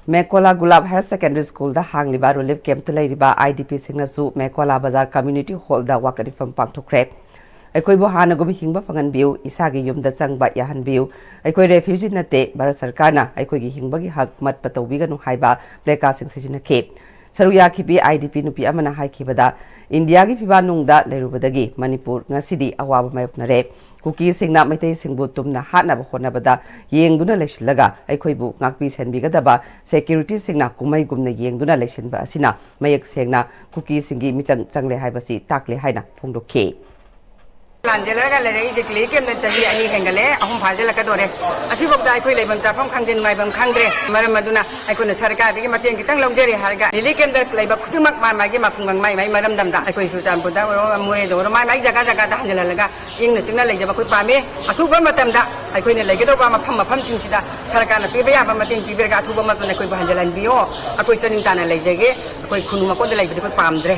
ꯃꯦꯀꯣꯂꯥ ꯒꯨꯂꯥꯞ ꯍꯥꯌꯔ ꯁꯦꯀꯦꯟꯗꯔꯤ ꯁ꯭ꯀꯨꯜꯗ ꯍꯥꯡꯂꯤꯕ ꯔꯤꯂꯤꯐ ꯀꯦꯝꯞꯇ ꯂꯩꯔꯤꯕ ꯑꯥꯏ ꯗꯤ ꯄꯤꯁꯤꯡꯅꯁꯨ ꯃꯦꯀꯣꯂꯥ ꯕꯖꯥꯔ ꯀꯝꯃ꯭ꯌꯨꯅꯤꯇꯤ ꯍꯣꯜꯗ ꯋꯥꯀꯠ ꯃꯤꯐꯝ ꯄꯥꯡꯊꯣꯛꯈ꯭ꯔꯦ꯫ ꯑꯩꯈꯣꯏꯕꯨ ꯍꯥꯟꯅꯒꯨꯝ ꯍꯤꯡꯕ ꯐꯪꯍꯟꯕꯤꯌꯨ, ꯏꯁꯥꯒꯤ ꯌꯨꯝꯗ ꯆꯪꯕ ꯌꯥꯍꯟꯕꯤꯌꯨ, ꯑꯩꯈꯣꯏ ꯔꯦꯐ꯭ꯌꯨꯖꯤ ꯅꯠꯇꯦ, ꯚꯥꯔꯠ ꯁꯔꯀꯥꯔꯅ ꯑꯩꯈꯣꯏꯒꯤ ꯍꯤꯡꯕꯒꯤ ꯍꯛ ꯃꯠꯄ ꯇꯧꯕꯤꯒꯅꯨ ꯍꯥꯏꯕ ꯄ꯭ꯂꯦꯀꯥꯔꯗꯁꯤꯡ ꯁꯤꯖꯤꯟꯅꯈꯤ꯫ ꯁꯔꯨꯛ ꯌꯥꯈꯤꯕꯤ ꯑꯥꯏ ꯗꯤ ꯄꯤ ꯅꯨꯄꯤ ꯑꯃꯅ ꯍꯥꯏꯈꯤꯕꯗ, ꯏꯟꯗꯤꯌꯥꯒꯤ ꯐꯤꯕꯥꯟꯅꯨꯡꯗ ꯂꯩꯔꯨꯕꯗꯒꯤ ꯃꯅꯤꯄꯨꯔ ꯉꯁꯤꯗꯤ ꯑꯋꯥꯕ ꯃꯥꯌꯣꯛꯅꯔꯦ꯫ ꯀꯨꯀꯤꯁꯤꯡꯅ ꯃꯩꯇꯩꯁꯤꯡꯕꯨ ꯇꯨꯝꯅ ꯍꯥꯠꯅꯕ ꯍꯣꯠꯅꯕꯗ ꯌꯦꯡꯗꯨꯅ ꯂꯩꯁꯤꯜꯂꯒ ꯑꯩꯈꯣꯏꯕꯨ ꯉꯥꯛꯄꯤ ꯁꯦꯟꯕꯤꯒꯗꯕ ꯁꯦꯀ꯭ꯌꯨꯔꯤꯇꯤꯁꯤꯡꯅ ꯀꯨꯝꯍꯩꯒꯨꯝꯅ ꯌꯦꯡꯗꯨꯅ ꯂꯩꯁꯤꯟꯕ ꯑꯁꯤꯅ ꯃꯌꯦꯛ ꯁꯦꯡꯅ ꯀꯨꯀꯤꯁꯤꯡꯒꯤ ꯃꯤꯆꯪ ꯆꯪꯂꯦ ꯍꯥꯏꯕꯁꯤ ꯇꯥꯛꯂꯦ ꯍꯥꯏꯅ ꯐꯣꯡꯗꯣꯛꯈꯤ꯫ ꯂꯥꯟꯖꯦꯜꯂꯒ ꯂꯩꯔꯛꯏꯁꯦ ꯀ꯭ꯂꯤ ꯀꯦꯝꯗ ꯆꯍꯤ ꯑꯅꯤ ꯍꯦꯟꯒꯠꯂꯦ, ꯑꯍꯨꯝ ꯐꯥꯖꯤꯜꯂꯛꯀꯗꯣꯔꯦ꯫ ꯑꯁꯤꯐꯥꯎꯗ ꯑꯩꯈꯣꯏ ꯂꯩꯐꯝ ꯆꯥꯐꯝ ꯈꯪꯗꯦ, ꯅꯨꯡꯉꯥꯏꯐꯝ ꯈꯪꯗ꯭ꯔꯦ꯫ ꯃꯔꯝ ꯑꯗꯨꯅ ꯑꯩꯈꯣꯏꯅ ꯁꯔꯀꯥꯔꯗꯒꯤ ꯃꯇꯦꯡ ꯈꯤꯇꯪ ꯂꯧꯖꯔꯦ ꯍꯥꯏꯔꯒ ꯔꯤꯂꯤꯐ ꯀꯦꯝꯗ ꯂꯩꯕ ꯈꯨꯗꯤꯡꯃꯛ ꯃꯥ ꯃꯥꯒꯤ ꯃꯈꯨꯡꯒꯪ ꯃꯥꯏ ꯃꯥꯏ ꯃꯔꯝꯗꯝꯗ ꯑꯩꯈꯣꯏ ꯆꯨꯔꯆꯥꯟꯄꯨꯔꯗ ꯑꯣꯏꯔꯣ, ꯃꯣꯔꯦꯗ ꯑꯣꯏꯔꯣ, ꯃꯥꯏ ꯃꯥꯏ ꯖꯒꯥ ꯖꯒꯥꯗ ꯍꯟꯖꯤꯜꯍꯜꯂꯒ ꯏꯪꯅ ꯆꯤꯛꯅ ꯂꯩꯖꯕ ꯑꯩꯈꯣꯏ ꯄꯥꯝꯃꯤ꯫ ꯑꯊꯨꯕ ꯃꯇꯝꯗ ꯑꯩꯈꯣꯏꯅ ꯂꯩꯒꯗꯧꯕ ꯃꯐꯝ ꯃꯐꯝꯁꯤꯡꯁꯤꯗ ꯁꯔꯀꯥꯔꯅ ꯄꯤꯕ ꯌꯥꯕ ꯃꯇꯦꯡ ꯄꯤꯕꯤꯔꯒ ꯑꯊꯨꯕ ꯃꯇꯝꯗ ꯑꯩꯈꯣꯏꯕꯨ ꯍꯟꯖꯤꯜꯍꯟꯕꯤꯌꯣ꯫ ꯑꯩꯈꯣꯏ ꯆꯅꯤꯡ ꯇꯥꯅ ꯂꯩꯖꯒꯦ꯫ ꯑꯩꯈꯣꯏ ꯈꯨꯅꯨ ꯃꯀꯣꯟꯗ ꯂꯩꯕꯗꯤ ꯑꯩꯈꯣꯏ ꯄꯥꯝꯗ꯭ꯔꯦ꯫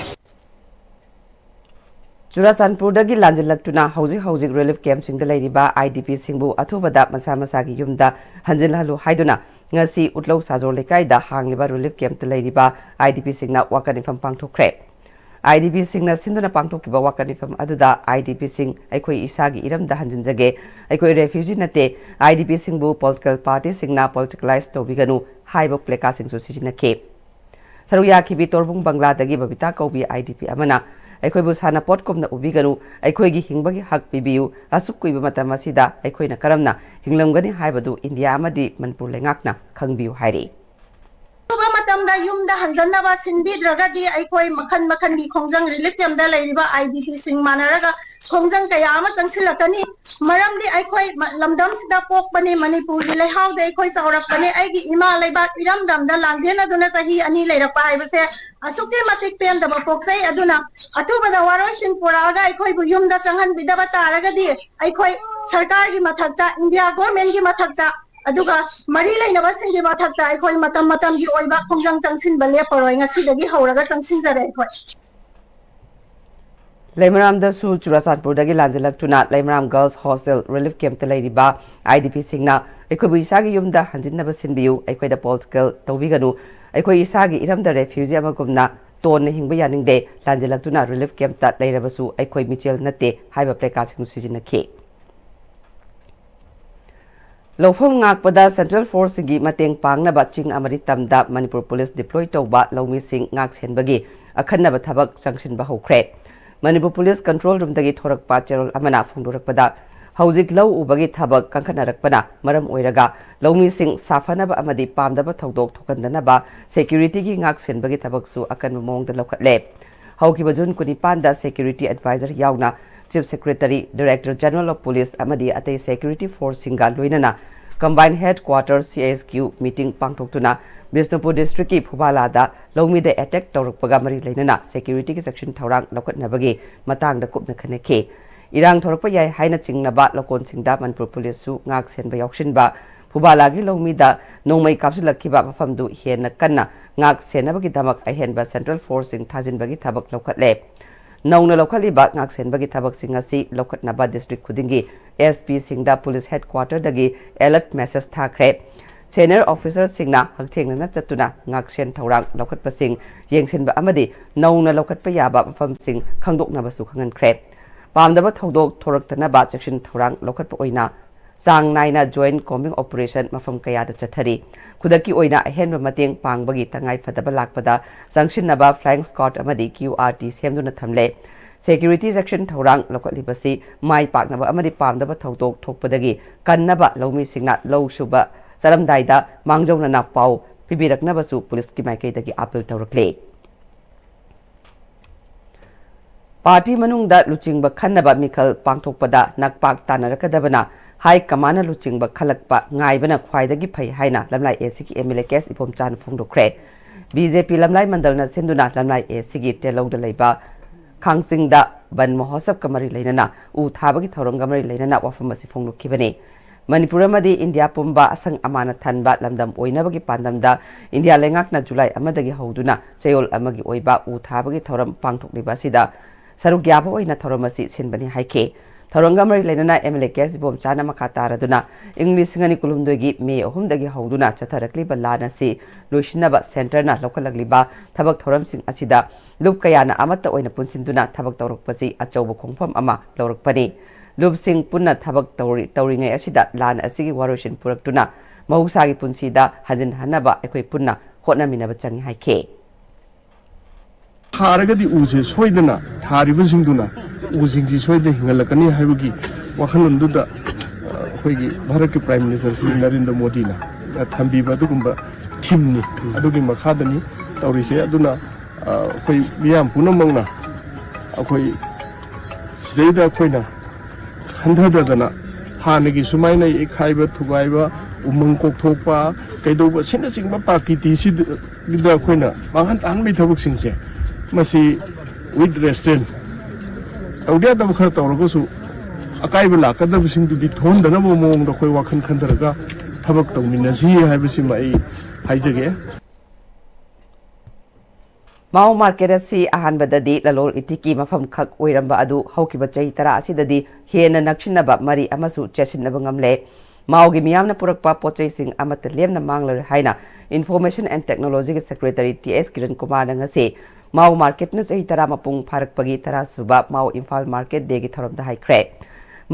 ꯆꯨꯔꯥꯆꯥꯟꯄꯨꯔꯗꯒꯤ ꯂꯥꯟꯖꯦꯜꯂꯛꯇꯨꯅ ꯍꯧꯖꯤꯛ ꯍꯧꯖꯤꯛ ꯔꯤꯂꯤꯐ ꯀꯦꯝꯞꯁꯤꯡꯗ ꯂꯩꯔꯤꯕ ꯑꯥꯏ ꯗꯤ ꯄꯤꯁꯤꯡꯕꯨ ꯑꯊꯨꯕꯗ ꯃꯁꯥ ꯃꯁꯥꯒꯤ ꯌꯨꯝꯗ ꯍꯟꯖꯤꯜꯍꯜꯂꯨ ꯍꯥꯏꯗꯨꯅ ꯉꯁꯤ ꯎꯠꯂꯧ ꯁꯥꯖꯣꯔ ꯂꯩꯀꯥꯏꯗ ꯍꯥꯡꯂꯤꯕ ꯔꯤꯂꯤꯐ ꯀꯦꯝꯞꯇ ꯂꯩꯔꯤꯕ ꯑꯥꯏ ꯗꯤ ꯄꯤꯁꯤꯡꯅ ꯋꯥꯀꯠ ꯃꯤꯐꯝ ꯄꯥꯡꯊꯣꯛꯈ꯭ꯔꯦ꯫ IDPꯁꯤꯡꯅ ꯁꯤꯟꯗꯨꯅ ꯄꯥꯡꯊꯣꯛꯈꯤꯕ ꯋꯥꯀꯠ ꯃꯤꯐꯝ ꯑꯗꯨꯗ IDPꯁꯤꯡ ꯑꯩꯈꯣꯏ ꯏꯁꯥꯒꯤ ꯏꯔꯝꯗ ꯍꯟꯖꯤꯟꯖꯒꯦ, ꯑꯩꯈꯣꯏ refugee ꯅꯠꯇꯦ, IDPꯁꯤꯡꯕꯨ political partyꯁꯤꯡꯅ politicalize ꯇꯧꯕꯤꯒꯅꯨ ꯍꯥꯏꯕ placardꯁꯤꯡꯁꯨ ꯁꯤꯖꯤꯟꯅꯈꯤ꯫ ꯁꯔꯨꯛ ꯌꯥꯈꯤꯕꯤ ꯇꯣꯔꯕꯨꯡ ꯕꯪꯒ꯭ꯂꯥꯗꯒꯤ ꯕꯕꯤꯇꯥ ꯀꯧꯕꯤ IDP ꯑꯃꯅ, "ꯑꯩꯈꯣꯏꯕꯨ ꯁꯥꯟꯅꯄꯣꯠꯀꯨꯝꯅ ꯎꯕꯤꯒꯅꯨ, ꯑꯩꯈꯣꯏꯒꯤ ꯍꯤꯡꯕꯒꯤ ꯍꯛ ꯄꯤꯕꯤꯌꯨ, ꯑꯁꯨꯛ ꯀꯨꯏꯕ ꯃꯇꯝ ꯑꯁꯤꯗ ꯑꯩꯈꯣꯏꯅ ꯀꯔꯝꯅ ꯍꯤꯡꯂꯝꯒꯅꯤ ꯍꯥꯏꯕꯗꯨ ꯏꯟꯗꯤꯌꯥ ꯑꯃꯗꯤ ꯃꯅꯤꯄꯨꯔ ꯂꯩꯉꯥꯛꯅ ꯈꯪꯕꯤꯌꯨ" ꯍꯥꯏꯔꯤ꯫ ꯑꯊꯨꯕ ꯃꯇꯝꯗ ꯌꯨꯝꯗ ꯍꯟꯖꯟꯅꯕ ꯁꯤꯟꯕꯤꯗ꯭ꯔꯒꯗꯤ ꯑꯩꯈꯣꯏ ꯃꯈꯜ ꯃꯈꯜꯒꯤ ꯈꯣꯡꯖꯪ relief campꯇ ꯂꯩꯔꯤꯕ IDPꯁꯤꯡ ꯃꯥꯟꯅꯔꯒ ꯈꯣꯡꯖꯪ ꯀꯌꯥ ꯑꯃ ꯆꯪꯁꯤꯜꯂꯛꯀꯅꯤ꯫ ꯃꯔꯝꯗꯤ ꯑꯩꯈꯣꯏ ꯃ-, ꯂꯝꯗꯝꯁꯤꯗ ꯄꯣꯛꯄꯅꯤ, ꯃꯅꯤꯄꯨꯔꯒꯤ ꯂꯩꯍꯥꯎꯗ ꯑꯩꯈꯣꯏ ꯆꯥꯎꯔꯛꯄꯅꯤ, ꯑꯩꯒꯤ ꯏꯃꯥ ꯂꯩꯕꯥꯛ ꯏꯔꯝꯗꯝꯗ ꯂꯥꯡꯖꯦꯟꯅꯗꯨꯅ ꯆꯍꯤ ꯑꯅꯤ ꯂꯩꯔꯛꯄ ꯍꯥꯏꯕꯁꯦ ꯑꯁꯨꯛꯀꯤ ꯃꯇꯤꯛ ꯄꯦꯟꯗꯕ ꯄꯣꯛꯆꯩ꯫ ꯑꯗꯨꯅ ꯑꯊꯨꯕꯗ ꯋꯥꯔꯣꯏꯁꯤꯟ ꯄꯨꯔꯛꯑꯒ ꯑꯩꯈꯣꯏꯕꯨ ꯌꯨꯝꯗ ꯆꯪꯍꯟꯕꯤꯗꯕ ꯇꯥꯔꯒꯗꯤ ꯑꯩꯈꯣꯏ ꯁꯔꯀꯥꯔꯒꯤ ꯃꯊꯛꯇ, ꯏꯟꯗꯤꯌꯥ governmentꯀꯤ ꯃꯊꯛꯇ, ꯑꯗꯨꯒ ꯃꯔꯤ ꯂꯩꯅꯕꯁꯤꯡꯒꯤ ꯃꯊꯛꯇ ꯑꯩꯈꯣꯏ ꯃꯇꯝ ꯃꯇꯝꯒꯤ ꯑꯣꯏꯕ ꯈꯣꯡꯖꯪ ꯆꯪꯁꯤꯟꯕ ꯂꯦꯞꯄꯔꯣꯏ꯫ ꯉꯁꯤꯗꯒꯤ ꯍꯧꯔꯒ ꯆꯪꯁꯤꯟꯖꯔꯦ ꯑꯩꯈꯣꯏ꯫ ꯂꯩꯃꯔꯥꯝꯗꯁꯨ ꯆꯨꯔꯥꯆꯥꯟꯄꯨꯔꯗꯒꯤ ꯂꯥꯟꯖꯦꯜꯂꯛꯇꯨꯅ ꯂꯩꯃꯔꯥꯝ Girls Hostel relief campꯇ ꯂꯩꯔꯤꯕ IDPꯁꯤꯡꯅ, "ꯑꯩꯈꯣꯏꯕꯨ ꯏꯁꯥꯒꯤ ꯌꯨꯝꯗ ꯍꯟꯖꯤꯟꯅꯕ ꯁꯤꯟꯕꯤꯌꯨ, ꯑꯩꯈꯣꯏꯗ political ꯇꯧꯕꯤꯒꯅꯨ, ꯑꯩꯈꯣꯏ ꯏꯁꯥꯒꯤ ꯏꯔꯝꯗ refugee ꯑꯃꯒꯨꯝꯅ ꯇꯣꯟꯅ ꯍꯤꯡꯕ ꯌꯥꯅꯤꯡꯗꯦ, ꯂꯥꯟꯖꯦꯜꯂꯛꯇꯨꯅ relief campꯇ ꯂꯩꯔꯕꯁꯨ ꯑꯩꯈꯣꯏ ꯃꯤꯆꯦꯜ ꯅꯠꯇꯦ" ꯍꯥꯏꯕ placardꯁꯤꯡꯗꯨ ꯁꯤꯖꯤꯟꯅꯈꯤ꯫ ꯂꯧꯐꯝ ꯉꯥꯛꯄꯗ central forceꯁꯤꯡꯒꯤ ꯃꯇꯦꯡ ꯄꯥꯡꯅꯕ ꯆꯤꯡ ꯑꯃꯗꯤ ꯇꯝꯗ ꯃꯅꯤꯄꯨꯔ police deploy ꯇꯧꯕ ꯂꯧꯃꯤꯁꯤꯡ ꯉꯥꯛ ꯁꯦꯟꯕꯒꯤ ꯑꯈꯟꯅꯕ ꯊꯕꯛ ꯆꯪꯁꯤꯟꯕ ꯍꯧꯈ꯭ꯔꯦ꯫ ꯃꯅꯤꯄꯨꯔ police control roomꯗꯒꯤ ꯊꯣꯔꯛꯄ ꯆꯦꯔꯣꯜ ꯑꯃꯅ ꯐꯣꯡꯗꯣꯔꯛꯄꯗ, ꯍꯧꯖꯤꯛ ꯂꯧ ꯎꯕꯒꯤ ꯊꯕꯛ ꯀꯟꯈꯠꯅꯔꯛꯄꯅ ꯃꯔꯝ ꯑꯣꯏꯔꯒ ꯂꯧꯃꯤꯁꯤꯡ ꯁꯥꯐꯅꯕ ꯑꯃꯗꯤ ꯄꯥꯝꯗꯕ ꯊꯧꯗꯣꯛ ꯊꯣꯛꯍꯟꯗꯅꯕ securityꯒꯤ ꯉꯥꯛ ꯁꯦꯟꯕꯒꯤ ꯊꯕꯛꯁꯨ ꯑꯀꯟꯕ ꯃꯑꯣꯡꯗ ꯂꯧꯈꯠꯂꯦ꯫ ꯍꯧꯈꯤꯕ ꯖꯨꯟ ꯀꯨꯟꯅꯤꯄꯥꯟꯗ security advisor ꯌꯥꯎꯅ Chief Secretary, Director General of Police ꯑꯃꯗꯤ ꯑꯇꯩ security forceꯁꯤꯡꯒ ꯂꯣꯏꯅꯅ combined headquarter, CHQ, meeting ꯄꯥꯡꯊꯣꯛꯇꯨꯅ ꯕꯤꯁꯅꯨꯄꯨꯔ districtꯀꯤ ꯐꯨꯕꯥꯂꯥꯗ ꯂꯧꯃꯤꯗ attack ꯇꯧꯔꯛꯄꯒ ꯃꯔꯤ ꯂꯩꯅꯅ securityꯒꯤ ꯆꯦꯛꯁꯤꯟ ꯊꯧꯔꯥꯡ ꯂꯧꯈꯠꯅꯕꯒꯤ ꯃꯇꯥꯡꯗ ꯀꯨꯞꯅ ꯈꯟꯅꯈꯤ꯫ ꯏꯔꯥꯡ ꯊꯣꯔꯛꯄ ꯌꯥꯏ ꯍꯥꯏꯅ ꯆꯤꯡꯅꯕ ꯂꯧꯀꯣꯟꯁꯤꯡꯗ ꯃꯅꯤꯄꯨꯔ policeꯁꯨ ꯉꯥꯛ ꯁꯦꯟꯕ ꯌꯥꯎꯁꯤꯟꯕ, ꯐꯨꯕꯥꯂꯥꯒꯤ ꯂꯧꯃꯤꯗ ꯅꯣꯡꯃꯩ ꯀꯥꯞꯁꯤꯜꯂꯛꯈꯤꯕ ꯃꯐꯝꯗꯨ ꯍꯦꯟꯅ ꯀꯟꯅ ꯉꯥꯛ ꯁꯦꯟꯅꯕꯒꯤꯗꯃꯛ ꯑꯍꯦꯟꯕ central forceꯁꯤꯡ ꯊꯥꯖꯤꯟꯕꯒꯤ ꯊꯕꯛ ꯂꯧꯈꯠꯂꯦ꯫ ꯅꯧꯅ ꯂꯧꯈꯠꯂꯤꯕ ꯉꯥꯛ ꯁꯦꯟꯕꯒꯤ ꯊꯕꯛꯁꯤꯡ ꯑꯁꯤ ꯂꯧꯈꯠꯅꯕ district ꯈꯨꯗꯤꯡꯒꯤ SPꯁꯤꯡꯗ police headquarterꯗꯒꯤ alert message ꯊꯥꯈ꯭ꯔꯦ꯫ Senior officerꯁꯤꯡꯅ ꯍꯛꯊꯦꯡꯅꯅ ꯆꯠꯇꯨꯅ ꯉꯥꯛꯁꯦꯟ ꯊꯧꯔꯥꯡ ꯂꯧꯈꯠꯄꯁꯤꯡ ꯌꯦꯡꯁꯤꯟꯕ ꯑꯃꯗꯤ ꯅꯧꯅ ꯂꯧꯈꯠꯄ ꯌꯥꯕ ꯃꯐꯝꯁꯤꯡ ꯈꯪꯗꯣꯛꯅꯕꯁꯨ ꯈꯪꯍꯟꯈ꯭ꯔꯦ꯫ ꯄꯥꯝꯗꯕ ꯊꯧꯗꯣꯛ ꯊꯣꯔꯛꯇꯅꯕ ꯆꯦꯛꯁꯤꯟ ꯊꯧꯔꯥꯡ ꯂꯧꯈꯠꯄ ꯑꯣꯏꯅ ꯆꯥꯡ ꯅꯥꯏꯅ joint combing operation ꯃꯐꯝ ꯀꯌꯥꯗ ꯆꯠꯊꯔꯤ꯫ ꯈꯨꯗꯛꯀꯤ ꯑꯣꯏꯅ ꯑꯍꯦꯟꯕ ꯃꯇꯦꯡ ꯄꯥꯡꯕꯒꯤ ꯇꯉꯥꯏ ꯐꯗꯕ ꯂꯥꯛꯄꯗ ꯆꯪꯁꯤꯟꯅꯕ flying squad ꯑꯃꯗꯤ Q R T ꯁꯦꯝꯗꯨꯅ ꯊꯝꯂꯦ꯫ Security ꯆꯦꯛꯁꯤꯟ ꯊꯧꯔꯥꯡ ꯂꯧꯈꯠꯂꯤꯕꯁꯤ ꯃꯥꯏ ꯄꯥꯛꯅꯕ ꯑꯃꯗꯤ ꯄꯥꯝꯗꯕ ꯊꯧꯗꯣꯛ ꯊꯣꯛꯄꯗꯒꯤ ꯀꯟꯅꯕ ꯂꯧꯃꯤꯁꯤꯡꯅ ꯂꯧ ꯁꯨꯕ ꯆꯠꯂꯝꯗꯥꯏꯗ ꯃꯥꯡꯖꯧꯅꯅ ꯄꯥꯎ ꯄꯤꯕꯤꯔꯛꯅꯕꯁꯨ ꯄꯨꯂꯤꯁꯀꯤ ꯃꯥꯏꯀꯩꯗꯒꯤ ꯑꯥꯄꯤꯜ ꯇꯧꯔꯛꯂꯤ꯫ ꯄꯥꯔꯇꯤ ꯃꯅꯨꯡꯗ ꯂꯨꯆꯤꯡꯕ ꯈꯟꯅꯕ ꯃꯤꯈꯜ ꯄꯥꯡꯊꯣꯛꯄꯗ ꯅꯛꯄꯥꯛ ꯇꯥꯟꯅꯔꯛꯀꯗꯕꯅ ꯍꯥꯏ ꯀꯃꯥꯟꯅ ꯂꯨꯆꯤꯡꯕ ꯈꯜꯂꯛꯄ ꯉꯥꯏꯕꯅ ꯈ꯭ꯋꯥꯏꯗꯒꯤ ꯐꯩ ꯍꯥꯏꯅ ꯂꯝꯂꯥꯏ ꯑꯦ ꯁꯤꯒꯤ M L A K S ꯏꯕꯣꯝꯆꯥꯅ ꯐꯣꯡꯗꯣꯛꯈ꯭ꯔꯦ꯫ B J P ꯂꯝꯂꯥꯏ ꯃꯟꯗꯜꯅ ꯁꯤꯟꯗꯨꯅ ꯂꯝꯂꯥꯏ ꯑꯦ ꯁꯤꯒꯤ ꯇꯦꯜꯂꯧꯗ ꯂꯩꯕ ꯈꯥꯡꯆꯤꯡꯗ ꯕꯟ ꯃꯍꯣꯠꯁꯕꯀ ꯃꯔꯤ ꯂꯩꯅꯅ ꯎ ꯊꯥꯕꯒꯤ ꯊꯧꯔꯝꯒ ꯃꯔꯤ ꯂꯩꯅꯅ ꯋꯥꯐꯝ ꯑꯁꯤ ꯐꯣꯡꯗꯣꯛꯈꯤꯕꯅꯤ꯫ ꯃꯅꯤꯄꯨꯔ ꯑꯃꯗꯤ ꯏꯟꯗꯤꯌꯥ ꯄꯨꯝꯕ ꯑꯁꯪ ꯑꯃꯥꯟꯅ ꯊꯟꯕ ꯂꯝꯗꯝ ꯑꯣꯏꯅꯕꯒꯤ ꯄꯥꯟꯗꯝꯗ ꯏꯟꯗꯤꯌꯥ ꯂꯩꯉꯥꯛꯅ ꯖꯨꯂꯥꯏ ꯑꯃꯗꯒꯤ ꯍꯧꯗꯨꯅ ꯆꯌꯣꯜ ꯑꯃꯒꯤ ꯑꯣꯏꯕ ꯎ ꯊꯥꯕꯒꯤ ꯊꯧꯔꯝ ꯄꯥꯡꯊꯣꯛꯂꯤꯕ ꯑꯁꯤꯗ ꯁꯔꯨꯛ ꯌꯥꯕ ꯑꯣꯏꯅ ꯊꯧꯔꯝ ꯑꯁꯤ ꯁꯤꯟꯕꯅꯤ ꯍꯥꯏꯈꯤ꯫ ꯊꯧꯔꯝꯒ ꯃꯔꯤ ꯂꯩꯅꯅ M L A K S ꯏꯕꯣꯝꯆꯥꯅ ꯃꯈꯥ ꯇꯥꯔꯗꯨꯅ ꯏꯪ ꯂꯤꯁꯤꯡ ꯑꯅꯤ ꯀꯨꯟꯍꯨꯝꯗꯣꯏꯒꯤ ꯃꯦ ꯑꯍꯨꯝꯗꯒꯤ ꯍꯧꯗꯨꯅ ꯆꯠꯊꯔꯛꯂꯤꯕ ꯂꯥꯟ ꯑꯁꯤ ꯂꯣꯏꯁꯤꯟꯅꯕ ꯁꯦꯟꯇꯔꯅ ꯂꯧꯈꯠꯂꯛꯂꯤꯕ ꯊꯕꯛ ꯊꯧꯔꯝꯁꯤꯡ ꯑꯁꯤꯗ ꯂꯨꯞ ꯀꯌꯥꯅ ꯑꯃꯠꯇ ꯑꯣꯏꯅ ꯄꯨꯟꯁꯤꯟꯗꯨꯅ ꯊꯕꯛ ꯇꯧꯔꯛꯄꯁꯤ ꯑꯆꯧꯕ ꯈꯣꯡꯐꯝ ꯑꯃ ꯂꯧꯔꯛꯄꯅꯤ꯫ ꯂꯨꯞꯁꯤꯡ ꯄꯨꯟꯅ ꯊꯕꯛ ꯇꯧꯔꯤ-, ꯇꯧꯔꯤꯉꯩ ꯑꯁꯤꯗ ꯂꯥꯟ ꯑꯁꯤꯒꯤ ꯋꯥꯔꯣꯏꯁꯤꯟ ꯄꯨꯔꯛꯇꯨꯅ ꯃꯍꯧꯁꯥꯒꯤ ꯄꯨꯟꯁꯤꯗ ꯍꯟꯖꯤꯟꯍꯟꯅꯕ ꯑꯩꯈꯣꯏ ꯄꯨꯟꯅ ꯍꯣꯠꯅꯃꯤꯟꯅꯕ ꯆꯪꯏ ꯍꯥꯏꯈꯤ꯫ ꯊꯥꯔꯒꯗꯤ ꯎꯁꯦ ꯁꯣꯏꯗꯅ ꯊꯥꯔꯤꯕꯁꯤꯡꯗꯨꯅ ꯎꯁꯤꯡꯁꯤ ꯁꯣꯏꯗꯅ ꯍꯤꯡꯍꯜꯂꯛꯀꯅꯤ ꯍꯥꯏꯕꯒꯤ ꯋꯥꯈꯜꯂꯣꯟꯗꯨꯗ, ꯑ, ꯑꯩꯈꯣꯏꯒꯤ ꯚꯥꯔꯠꯀꯤ Prime Minister ꯁ꯭ꯔꯤ ꯅꯔꯦꯟꯗ꯭ꯔ ꯃꯣꯗꯤꯅ, ꯑ, ꯊꯝꯕꯤꯕ ꯑꯗꯨꯒꯨꯝꯕ themeꯅꯤ꯫ ꯑꯗꯨꯒꯤ ꯃꯈꯥꯗꯅꯤ ꯇꯧꯔꯤꯁꯦ꯫ ꯑꯗꯨꯅ, ꯑ, ꯑꯩꯈꯣꯏ ꯃꯤꯌꯥꯝ ꯄꯨꯝꯅꯃꯛꯅ ꯑꯩꯈꯣꯏ ꯁꯤꯗꯩꯗ ꯑꯩꯈꯣꯏꯅ ꯈꯟꯊꯗꯗꯅ ꯍꯥꯟꯅꯒꯤ ꯁꯨꯃꯥꯏꯅ ꯌꯩꯈꯥꯏꯕ, ꯊꯨꯒꯥꯏꯕ, ꯎꯃꯪ ꯀꯣꯛꯊꯣꯛꯄ, ꯀꯩꯗꯧꯕ ꯑꯁꯤꯅꯆꯤꯡꯕ ꯄ꯭ꯔꯀꯤꯇꯤꯁꯤꯗ ꯑꯩꯈꯣꯏꯅ ꯃꯥꯡꯍꯟ ꯇꯥꯍꯟꯕꯒꯤ ꯊꯕꯛꯁꯤꯡꯁꯦ, ꯃꯁꯤ with restraint, ꯇꯧꯗ ꯌꯥꯗꯕ ꯈꯔ ꯇꯧꯔꯒꯁꯨ ꯑꯀꯥꯏꯕ ꯂꯥꯛꯀꯗꯕꯁꯤꯡꯗꯨꯗꯤ ꯊꯣꯛꯍꯟꯗꯅꯕ ꯃꯑꯣꯡꯗ ꯑꯩꯈꯣꯏ ꯋꯥꯈꯜ ꯈꯟꯊꯔꯒ ꯊꯕꯛ ꯇꯧꯃꯤꯟꯅꯁꯤ ꯍꯥꯏꯕꯁꯤꯃ ꯑꯩ ꯍꯥꯏꯖꯒꯦ꯫ ꯃꯥꯎ market ꯑꯁꯤ ꯑꯍꯥꯟꯕꯗꯗꯤ ꯂꯂꯣꯟ ꯏꯇꯤꯛꯀꯤ ꯃꯐꯝ ꯈꯛ ꯑꯣꯏꯔꯝꯕ ꯑꯗꯨ ꯍꯧꯈꯤꯕ ꯆꯍꯤ ꯇꯔꯥ ꯑꯁꯤꯗꯗꯤ ꯍꯦꯟꯅ ꯅꯛꯁꯤꯟꯅꯕ ꯃꯔꯤ ꯑꯃꯁꯨ ꯆꯦꯠꯁꯤꯟꯅꯕ ꯉꯝꯂꯦ꯫ ꯃꯥꯎꯒꯤ ꯃꯤꯌꯥꯝꯅ ꯄꯨꯔꯛꯄ ꯄꯣꯠꯆꯩꯁꯤꯡ ꯑꯃꯠꯇ ꯂꯦꯝꯅ ꯃꯥꯡꯂꯔꯣꯏ ꯍꯥꯏꯅ Information and Technology ꯒꯤ Secretary ꯇꯤ ꯑꯦꯁ ꯀꯤꯔꯟ ꯀꯨꯃꯥꯔꯅ ꯉꯁꯤ ꯃꯥꯎ ꯃꯥꯔꯀꯦꯠꯅ ꯆꯍꯤ ꯇꯔꯥ ꯃꯄꯨꯡ ꯐꯥꯔꯛꯄꯒꯤ ꯇꯔꯥꯁꯨꯕ ꯃꯥꯎ ꯏꯝꯐꯥꯜ ꯃꯥꯔꯀꯦꯠ ꯗꯦꯒꯤ ꯊꯧꯔꯝꯗ ꯍꯥꯏꯈ꯭ꯔꯦ꯫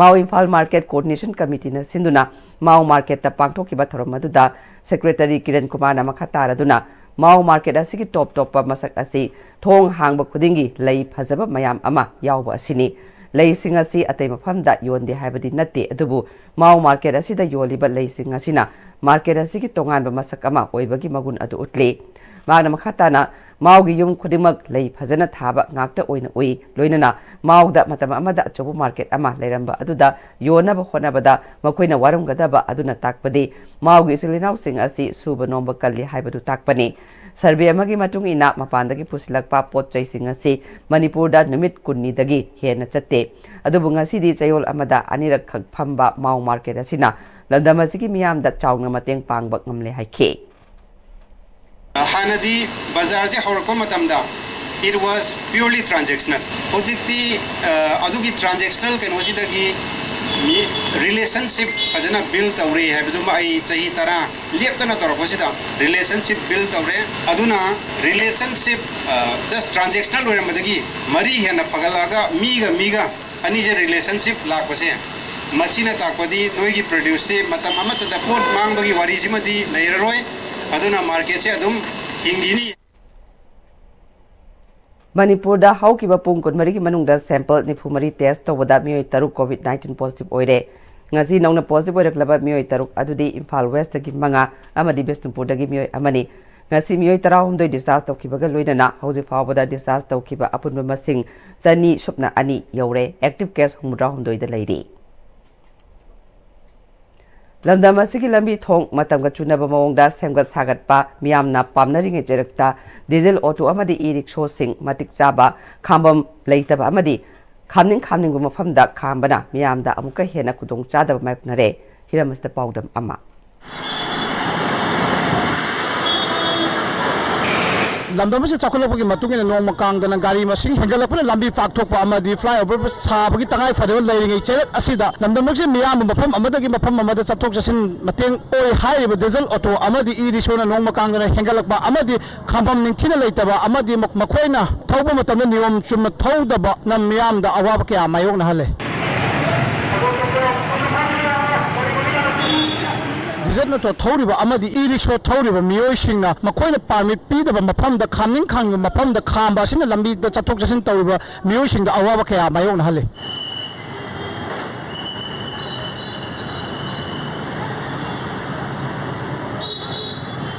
ꯃꯥꯎ ꯏꯝꯐꯥꯜ ꯃꯥꯔꯀꯦꯠ ꯀꯣꯑꯣꯔꯗꯤꯅꯦꯁꯟ ꯀꯃꯤꯇꯤꯅ ꯁꯤꯟꯗꯨꯅ ꯃꯥꯎ ꯃꯥꯔꯀꯦꯠꯇ ꯄꯥꯡꯊꯣꯛꯈꯤꯕ ꯊꯧꯔꯝ ꯑꯗꯨꯗ ꯁꯦꯀ꯭ꯔꯦꯇꯔꯤ ꯀꯤꯔꯟ ꯀꯨꯃꯥꯔꯅ ꯃꯈꯥ ꯇꯥꯔꯗꯨꯅ ꯃꯥꯎ ꯃꯥꯔꯀꯦꯠ ꯑꯁꯤꯒꯤ ꯇꯣꯞ ꯇꯣꯞꯄ ꯃꯁꯛ ꯑꯁꯤ ꯊꯣꯡ ꯍꯥꯡꯕ ꯈꯨꯗꯤꯡꯒꯤ ꯂꯩ ꯐꯖꯕ ꯃꯌꯥꯝ ꯑꯃ ꯌꯥꯎꯕ ꯑꯁꯤꯅꯤ꯫ ꯂꯩꯁꯤꯡ ꯑꯁꯤ ꯑꯇꯩ ꯃꯐꯝꯗ ꯌꯣꯟꯗꯦ ꯍꯥꯏꯕꯗꯤ ꯅꯠꯇꯦ, ꯑꯗꯨꯕꯨ ꯃꯥꯎ ꯃꯥꯔꯀꯦꯠ ꯑꯁꯤꯗ ꯌꯣꯜꯂꯤꯕ ꯂꯩꯁꯤꯡ ꯑꯁꯤꯅ ꯃꯥꯔꯀꯦꯠ ꯑꯁꯤꯒꯤ ꯇꯣꯉꯥꯟꯕ ꯃꯁꯛ ꯑꯃ ꯑꯣꯏꯕꯒꯤ ꯃꯒꯨꯟ ꯑꯗꯨ ꯎꯠꯂꯤ꯫ ꯃꯍꯥꯛꯅ ꯃꯈꯥ ꯇꯥꯅ ꯃꯥꯎꯒꯤ ꯌꯨꯝ ꯈꯨꯗꯤꯡꯃꯛ ꯂꯩ ꯐꯖꯅ ꯊꯥꯕ ꯉꯥꯛꯇ ꯑꯣꯏꯅ ꯎꯏ, ꯂꯣꯏꯅꯅ ꯃꯥꯎꯗ ꯃꯇꯝ ꯑꯃꯗ ꯑꯆꯧꯕ ꯃꯥꯔꯀꯦꯠ ꯑꯃ ꯂꯩꯔꯝꯕ ꯑꯗꯨꯗ ꯌꯣꯟꯅꯕ ꯍꯣꯠꯅꯕꯗ ꯃꯈꯣꯏꯅ ꯋꯥꯔꯝꯒꯗꯕ ꯑꯗꯨꯅ ꯇꯥꯛꯄꯗꯤ ꯃꯥꯎꯒꯤ ꯏꯆꯤꯜ ꯏꯅꯥꯎꯁꯤꯡ ꯑꯁꯤ ꯁꯨꯕ ꯅꯣꯝꯕ ꯀꯜꯂꯤ ꯍꯥꯏꯕꯗꯨ ꯇꯥꯛꯄꯅꯤ꯫ ꯁꯔꯚꯦ ꯑꯃꯒꯤ ꯃꯇꯨꯡ ꯏꯟꯅ ꯃꯄꯥꯟꯗꯒꯤ ꯄꯨꯁꯤꯜꯂꯛꯄ ꯄꯣꯠ ꯆꯩꯁꯤꯡ ꯑꯁꯤ ꯃꯅꯤꯄꯨꯔꯗ ꯅꯨꯃꯤꯠ ꯀꯨꯟꯅꯤꯗꯒꯤ ꯍꯦꯟꯅ ꯆꯠꯇꯦ꯫ ꯑꯗꯨꯕꯨ ꯉꯁꯤꯗꯤ ꯆꯌꯣꯜ ꯑꯃꯗ ꯑꯅꯤꯔꯛ ꯈꯛ ꯐꯝꯕ ꯃꯥꯎ ꯃꯥꯔꯀꯦꯠ ꯑꯁꯤꯅ ꯂꯝꯗꯝ ꯑꯁꯤꯒꯤ ꯃꯤꯌꯥꯝꯗ ꯆꯥꯎꯅ ꯃꯇꯦꯡ ꯄꯥꯡꯕ ꯉꯝꯂꯦ ꯍꯥꯏꯈꯤ꯫ ꯍꯥꯟꯅꯗꯤ ꯕꯖꯥꯔꯁꯦ ꯍꯧꯔꯛꯄ ꯃꯇꯝꯗ it was purely transactional꯫ ꯍꯧꯖꯤꯛꯇꯤ ꯑ, ꯑꯗꯨꯒꯤ ꯇ꯭ꯔꯥꯟꯖꯦꯛꯁꯅꯦꯜ ꯀꯩꯅꯣꯁꯤꯗꯒꯤ ꯃꯤ ꯔꯤꯂꯦꯁꯟꯁꯤꯞ ꯐꯖꯅ ꯕꯤꯜ ꯇꯧꯔꯦ ꯍꯥꯏꯕꯗꯨꯃ ꯑꯩ ꯆꯍꯤ ꯇꯔꯥ ꯂꯦꯞꯇꯅ ꯇꯧꯔꯛꯄꯁꯤꯗ ꯔꯤꯂꯦꯁꯟꯁꯤꯞ ꯕꯤꯜ ꯇꯧꯔꯦ꯫ ꯑꯗꯨꯅ ꯔꯤꯂꯦꯁꯟꯁꯤꯞ ꯖꯁ ꯇ꯭ꯔꯥꯟꯖꯦꯛꯁꯅꯦꯜ ꯑꯣꯏꯔꯝꯕꯗꯒꯤ ꯃꯔꯤ ꯍꯦꯟꯅ ꯐꯒꯠꯂꯛꯑꯒ ꯃꯤꯒ ꯃꯤꯒ ꯑꯅꯤꯁꯦ ꯔꯤꯂꯦꯁꯟꯁꯤꯞ ꯂꯥꯛꯄꯁꯦ, ꯃꯁꯤꯅ ꯇꯥꯛꯄꯗꯤ ꯅꯣꯏꯒꯤ ꯄ꯭ꯔꯗ꯭ꯌꯨꯁꯁꯦ ꯃꯇꯝ ꯑꯃꯠꯇꯗ ꯄꯣꯠ ꯃꯥꯡꯕꯒꯤ ꯋꯥꯔꯤꯁꯤꯃꯗꯤ ꯂꯩꯔꯔꯣꯏ꯫ ꯑꯗꯨꯅ ꯃꯥꯔꯀꯦꯠꯁꯦ ꯑꯗꯨꯝ ꯍꯤꯡꯈꯤꯅꯤ꯫ ꯃꯅꯤꯄꯨꯔꯗ ꯍꯧꯈꯤꯕ ꯄꯨꯡ ꯀꯨꯟꯃꯔꯤꯒꯤ ꯃꯅꯨꯡꯗ ꯁꯦꯝꯄꯜ ꯅꯤꯐꯨ ꯃꯔꯤ ꯇꯦꯁ ꯇꯧꯕꯗ ꯃꯤꯑꯣꯏ ꯇꯔꯨꯛ ꯀꯣꯚꯤꯗ ꯅꯥꯏꯟꯇꯤꯟ ꯄꯣꯖꯤꯇꯤꯚ ꯑꯣꯏꯔꯦ꯫ ꯉꯁꯤ ꯅꯧꯅ ꯄꯣꯖꯤꯇꯤꯚ ꯑꯣꯏꯔꯛꯂꯕ ꯃꯤꯑꯣꯏ ꯇꯔꯨꯛ ꯑꯗꯨꯗꯤ ꯏꯝꯐꯥꯜ ꯋꯦꯁꯇꯒꯤ ꯃꯉꯥ ꯑꯃꯗꯤ ꯕꯤꯁꯅꯨꯄꯨꯔꯗꯒꯤ ꯃꯤꯑꯣꯏ ꯑꯃꯅꯤ꯫ ꯉꯁꯤ ꯃꯤꯑꯣꯏ ꯇꯔꯥꯍꯨꯝꯗꯣꯏ ꯗꯤꯁꯆꯥꯔꯖ ꯇꯧꯈꯤꯕꯒ ꯂꯣꯏꯅꯅ ꯍꯧꯖꯤꯛ ꯐꯥꯎꯕꯗ ꯗꯤꯁꯆꯥꯔꯖ ꯇꯧꯈꯤꯕ ꯑꯄꯨꯟꯕ ꯃꯁꯤꯡ ꯆꯅꯤ ꯁꯨꯞꯅ ꯑꯅꯤ ꯌꯧꯔꯦ꯫ ꯑꯦꯛꯇꯤꯚ ꯀꯦꯁ ꯍꯨꯝꯐꯨꯇꯔꯥꯍꯨꯝꯗꯣꯏꯗ ꯂꯩꯔꯤ꯫ ꯂꯝꯗꯝ ꯑꯁꯤꯒꯤ ꯂꯝꯕꯤ ꯊꯣꯡ ꯃꯇꯝꯒ ꯆꯨꯅꯕ ꯃꯑꯣꯡꯗ ꯁꯦꯝꯒꯠ ꯁꯥꯒꯠꯄ, ꯃꯤꯌꯥꯝꯅ ꯄꯥꯝꯅꯔꯤꯉꯩ ꯆꯩꯔꯛꯇ ꯗꯤꯖꯜ ꯑꯣꯇꯣ ꯑꯃꯗꯤ ꯏ ꯔꯤꯛꯁꯣꯁꯤꯡ ꯃꯇꯤꯛ ꯆꯥꯕ ꯈꯥꯝꯕꯝ ꯂꯩꯇꯕ ꯑꯃꯗꯤ ꯈꯥꯝꯅꯤꯡ ꯈꯥꯝꯅꯤꯡꯕ ꯃꯐꯝꯗ ꯈꯥꯝꯕꯅ ꯃꯤꯌꯥꯝꯗ ꯑꯃꯨꯛꯀ ꯍꯦꯟꯅ ꯈꯨꯗꯣꯡꯆꯥꯗꯕ ꯃꯥꯌꯣꯛꯅꯔꯦ꯫ ꯍꯤꯔꯝ ꯑꯁꯤꯗ ꯄꯥꯎꯗꯝ ꯑꯃ꯫ ꯂꯝꯗꯝ ꯑꯁꯤ ꯆꯥꯎꯈꯠꯂꯛꯄꯒꯤ ꯃꯇꯨꯡ ꯏꯟꯅ ꯅꯣꯡꯃ ꯀꯥꯡꯗꯅ ꯒꯥꯔꯤ ꯃꯁꯤꯡ ꯍꯦꯟꯒꯠꯂꯛꯄꯅ ꯂꯝꯕꯤ ꯄꯥꯛꯊꯣꯛꯄ ꯑꯃꯗꯤ flyover ꯁꯥꯕꯒꯤ ꯇꯉꯥꯏ ꯐꯗꯕ ꯂꯩꯔꯤꯉꯩ ꯆꯩꯔꯛ ꯑꯁꯤꯗ ꯂꯝꯗꯝ ꯑꯁꯤ ꯃꯤꯌꯥꯝꯕ ꯃꯐꯝ ꯑꯃꯗꯒꯤ ꯃꯐꯝ ꯑꯃꯗ ꯆꯠꯊꯣꯛ ꯆꯠꯁꯤꯟ ꯃꯇꯦꯡ ꯑꯣꯏ ꯍꯥꯏꯔꯤꯕ diesel auto ꯑꯃꯗꯤ e-rickshaw ꯅ ꯅꯣꯡꯃ ꯀꯥꯡꯗꯅ ꯍꯦꯟꯒꯠꯂꯛꯄ ꯑꯃꯗꯤ ꯈꯥꯝꯐꯝ ꯅꯤꯡꯊꯤꯅ ꯂꯩꯇꯕ ꯑꯃꯗꯤ ꯃꯈꯣꯏꯅ ꯊꯧꯕ ꯃꯇꯝꯗ ꯅꯤꯌꯣꯝ ꯆꯨꯝꯅ ꯊꯧꯗꯕꯅ ꯃꯤꯌꯥꯝꯗ ꯑꯋꯥꯕ ꯀꯌꯥ ꯃꯥꯌꯣꯛꯅꯍꯜꯂꯦ꯫ Diesel auto ꯊꯧꯔꯤꯕ ꯑꯃꯗꯤ e-rickshaw ꯊꯧꯔꯤꯕ ꯃꯤꯑꯣꯏꯁꯤꯡꯅ ꯃꯈꯣꯏꯅ permit ꯄꯤꯗꯕ ꯃꯐꯝꯗ, ꯈꯥꯝꯅꯤꯡ ꯈꯥꯝꯅꯤꯡꯕ ꯃꯐꯝꯗ ꯈꯥꯝꯕ ꯑꯁꯤꯅ ꯂꯝꯕꯤꯗ ꯆꯠꯊꯣꯛ ꯆꯠꯁꯤꯟ ꯇꯧꯔꯤꯕ ꯃꯤꯑꯣꯏꯁꯤꯡꯗ ꯑꯋꯥꯕ ꯀꯌꯥ ꯃꯥꯌꯣꯛꯅꯍꯜꯂꯤ꯫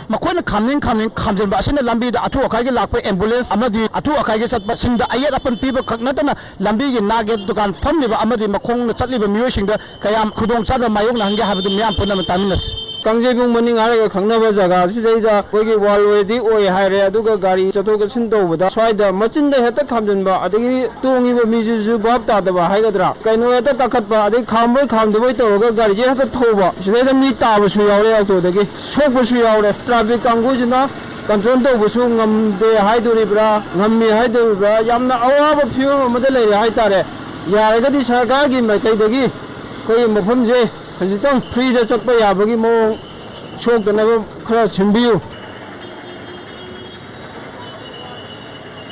ꯃꯈꯣꯏꯅ ꯈꯥꯝꯅꯤꯡ ꯈꯥꯝꯅꯤꯡ ꯈꯥꯝꯖꯤꯟꯕ ꯑꯁꯤꯅ ꯂꯝꯕꯤꯗ ꯑꯊꯨ ꯑꯀꯥꯏꯒꯤ ꯂꯥꯛꯄ ambulance ꯑꯃꯗꯤ ꯑꯊꯨ ꯑꯀꯥꯏꯒꯤ ꯆꯠꯄꯁꯤꯡꯗ ꯑꯌꯦꯠ ꯑꯄꯟ ꯄꯤꯕ ꯈꯛ ꯅꯠꯇꯅ ꯂꯝꯕꯤꯒꯤ ꯅꯥꯛ ꯌꯦꯠ ꯗꯨꯀꯥꯟ ꯐꯝꯂꯤꯕ ꯑꯃꯗꯤ ꯃꯈꯣꯡꯅ ꯆꯠꯂꯤꯕ ꯃꯤꯑꯣꯏꯁꯤꯡꯗ ꯀꯌꯥꯝ ꯈꯨꯗꯣꯡꯆꯥꯗꯕ ꯃꯥꯌꯣꯛꯅꯍꯟꯒꯦ ꯍꯥꯏꯕꯗꯨ ꯃꯤꯌꯥꯝ ꯄꯨꯝꯅꯃꯛ ꯇꯥꯃꯤꯟꯅꯁꯤ꯫ ꯀꯥꯡꯖꯩꯕꯨꯡ ꯃꯅꯤꯡ ꯍꯥꯏꯔꯒ ꯈꯪꯅꯕ ꯖꯒꯥ ꯑꯁꯤꯗꯩꯗ ꯑꯩꯈꯣꯏꯒꯤ one way ꯗꯤ ꯑꯣꯏ ꯍꯥꯏꯔꯦ, ꯑꯗꯨꯒ ꯒꯥꯔꯤ ꯆꯠꯊꯣꯛ ꯆꯠꯁꯤꯟ ꯇꯧꯕꯗ ꯁ꯭ꯋꯥꯏꯗ ꯃꯆꯤꯟꯗ ꯍꯦꯛꯇ ꯈꯥꯝꯖꯤꯟꯕ, ꯑꯗꯒꯤ ꯇꯣꯡꯉꯤꯕ ꯃꯤꯁꯤꯁꯨ ꯚꯥꯞ ꯇꯥꯗꯕ ꯍꯥꯏꯒꯗ꯭ꯔꯥ, ꯀꯩꯅꯣ ꯍꯦꯛꯇ ꯀꯥꯈꯠꯄ, ꯑꯗꯩ ꯈꯥꯝꯕꯣꯏ ꯈꯥꯝꯗꯕꯣꯏ ꯇꯧꯔꯒ ꯒꯥꯔꯤꯁꯦ ꯍꯦꯛꯇ ꯊꯧꯕ, ꯁꯤꯗꯩꯗ ꯃꯤ ꯇꯥꯕꯁꯨ ꯌꯥꯎꯔꯦ, ꯑꯣꯇꯣꯗꯒꯤ ꯁꯣꯛꯄꯁꯨ ꯌꯥꯎꯔꯦ꯫ Traffic ꯀꯥꯡꯕꯨꯁꯤꯅ control ꯇꯧꯕꯁꯨ ꯉꯝꯗꯦ ꯍꯥꯏꯗꯣꯔꯤꯕ꯭ꯔꯥ, ꯉꯝꯃꯤ ꯍꯥꯏꯗꯣꯔꯤꯕ꯭ꯔꯥ, ꯌꯥꯝꯅ ꯑꯋꯥꯕ ꯐꯤꯕꯝ ꯑꯃꯗ ꯂꯩꯔꯦ ꯍꯥꯏꯇꯥꯔꯦ꯫ ꯌꯥꯔꯒꯗꯤ ꯁꯔꯀꯥꯔꯒꯤ ꯃꯥꯏꯀꯩꯗꯒꯤ ꯑꯩꯈꯣꯏꯒꯤ ꯃꯐꯝꯁꯦ ꯈꯖꯤꯛꯇꯪ free ꯗ ꯆꯠꯄ ꯌꯥꯕꯒꯤ ꯃꯑꯣꯡ, ꯁꯣꯛꯇꯅꯕ ꯈꯔ ꯁꯤꯟꯕꯤꯌꯨ꯫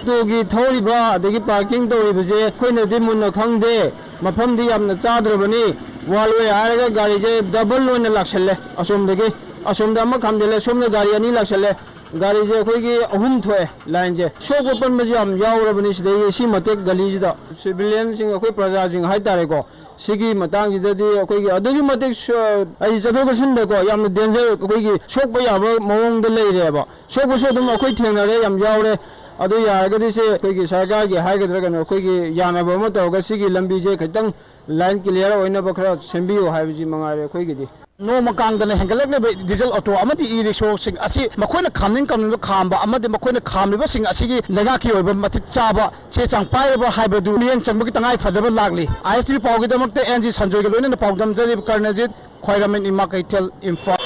ꯑꯣꯇꯣꯒꯤ ꯊꯧꯔꯤꯕ ꯑꯗꯒꯤ parking ꯇꯧꯔꯤꯕꯁꯦ ꯑꯩꯈꯣꯏꯅꯗꯤ ꯃꯨꯟꯅ ꯈꯪꯗꯦ꯫ ꯃꯐꯝꯗꯤ ꯌꯥꯝꯅ ꯆꯥꯗ꯭ꯔꯕꯅꯤ꯫ One way ꯍꯥꯏꯔꯒ ꯒꯥꯔꯤꯁꯦ double ꯑꯣꯏꯅ ꯂꯥꯛꯁꯜꯂꯦ꯫ ꯑꯁꯣꯝꯗꯒꯤ, ꯑꯁꯣꯝꯗ ꯑꯃ ꯈꯥꯝꯖꯜꯂꯦ, ꯁꯣꯝꯗ ꯒꯥꯔꯤ ꯑꯅꯤ ꯂꯥꯛꯁꯜꯂꯦ꯫ ꯒꯥꯔꯤꯁꯦ ꯑꯩꯈꯣꯏꯒꯤ ꯑꯍꯨꯝ ꯊꯣꯛꯑꯦ line ꯁꯦ꯫ ꯁꯣꯛꯄ ꯄꯟꯕꯁꯨ ꯌꯥꯝ ꯌꯥꯎꯔꯕꯅꯤ ꯁꯤꯗꯩ, ꯁꯤ ꯃꯇꯦꯛ ꯒꯂꯤꯁꯤꯗ꯫ Civilian ꯁꯤꯡ, ꯑꯩꯈꯣꯏ ꯄ꯭ꯔꯖꯥꯁꯤꯡ ꯍꯥꯏꯇꯥꯔꯦꯀꯣ, ꯁꯤꯒꯤ ꯃꯇꯥꯡꯁꯤꯗꯗꯤ ꯑꯩꯈꯣꯏꯒꯤ ꯑꯗꯨꯛꯀꯤ ꯃꯇꯤꯛ ꯁ-, ꯍꯥꯏꯗꯤ ꯆꯠꯊꯣꯛ ꯆꯠꯁꯤꯟꯗꯀꯣ ꯌꯥꯝꯅ danger, ꯑꯩꯈꯣꯏꯒꯤ ꯁꯣꯛꯄ ꯌꯥꯕ ꯃꯑꯣꯡꯗ ꯂꯩꯔꯦꯕ꯫ ꯁꯣꯛꯄꯁꯨ ꯑꯗꯨꯝ ꯑꯩꯈꯣꯏ ꯊꯦꯡꯅꯔꯦ, ꯌꯥꯝ ꯌꯥꯎꯔꯦ꯫ ꯑꯗꯨ ꯌꯥꯔꯒꯗꯤ ꯁꯦ ꯑꯩꯈꯣꯏꯒꯤ ꯁꯔꯀꯥꯔꯒꯤ ꯍꯥꯏꯒꯗ꯭ꯔꯥ ꯀꯩꯅꯣ, ꯑꯩꯈꯣꯏꯒꯤ ꯌꯥꯅꯕ ꯑꯃ ꯇꯧꯔꯒ ꯁꯤꯒꯤ ꯂꯝꯕꯤꯁꯦ ꯈꯤꯇꯪ line clear ꯑꯣꯏꯅꯕ ꯈꯔ ꯁꯦꯝꯕꯤꯌꯨ ꯍꯥꯏꯕꯁꯤ ꯃꯉꯥꯏꯔꯦ ꯑꯩꯈꯣꯏꯒꯤꯗꯤ꯫ ꯅꯣꯡꯃ ꯀꯥꯡꯗꯅ ꯍꯦꯟꯒꯠꯂꯛꯂꯤꯕ diesel auto ꯑꯃꯗꯤ e-rickshaw ꯁꯤꯡ ꯑꯁꯤ ꯃꯈꯣꯏꯅ ꯈꯥꯝꯅꯤꯡ ꯈꯥꯝꯅꯤꯡꯕ ꯈꯥꯝꯕ ꯑꯃꯗꯤ ꯃꯈꯣꯏꯅ ꯈꯥꯝꯂꯤꯕꯁꯤꯡ ꯑꯁꯤꯒꯤ ꯂꯩꯉꯥꯛꯀꯤ ꯑꯣꯏꯕ ꯃꯇꯤꯛ ꯆꯥꯕ ꯆꯦ ꯆꯥꯡ ꯄꯥꯏꯔꯕ ꯍꯥꯏꯕꯗꯨ ꯃꯤꯠꯌꯦꯡ ꯆꯪꯕꯒꯤ ꯇꯉꯥꯏ ꯐꯗꯕ ꯂꯥꯛꯂꯤ꯫ I S T V ꯄꯥꯎꯒꯤꯗꯃꯛꯇ N G ꯁꯟꯖꯣꯏꯒ ꯂꯣꯏꯅꯅ ꯄꯥꯎꯗꯝꯖꯔꯤꯕ ꯀꯔꯅꯖꯤꯠ, ꯈ꯭ꯋꯥꯏꯔꯝꯕꯟ, ꯏꯃꯥ ꯀꯩꯊꯦꯜ, ꯏꯝꯐꯥꯜ꯫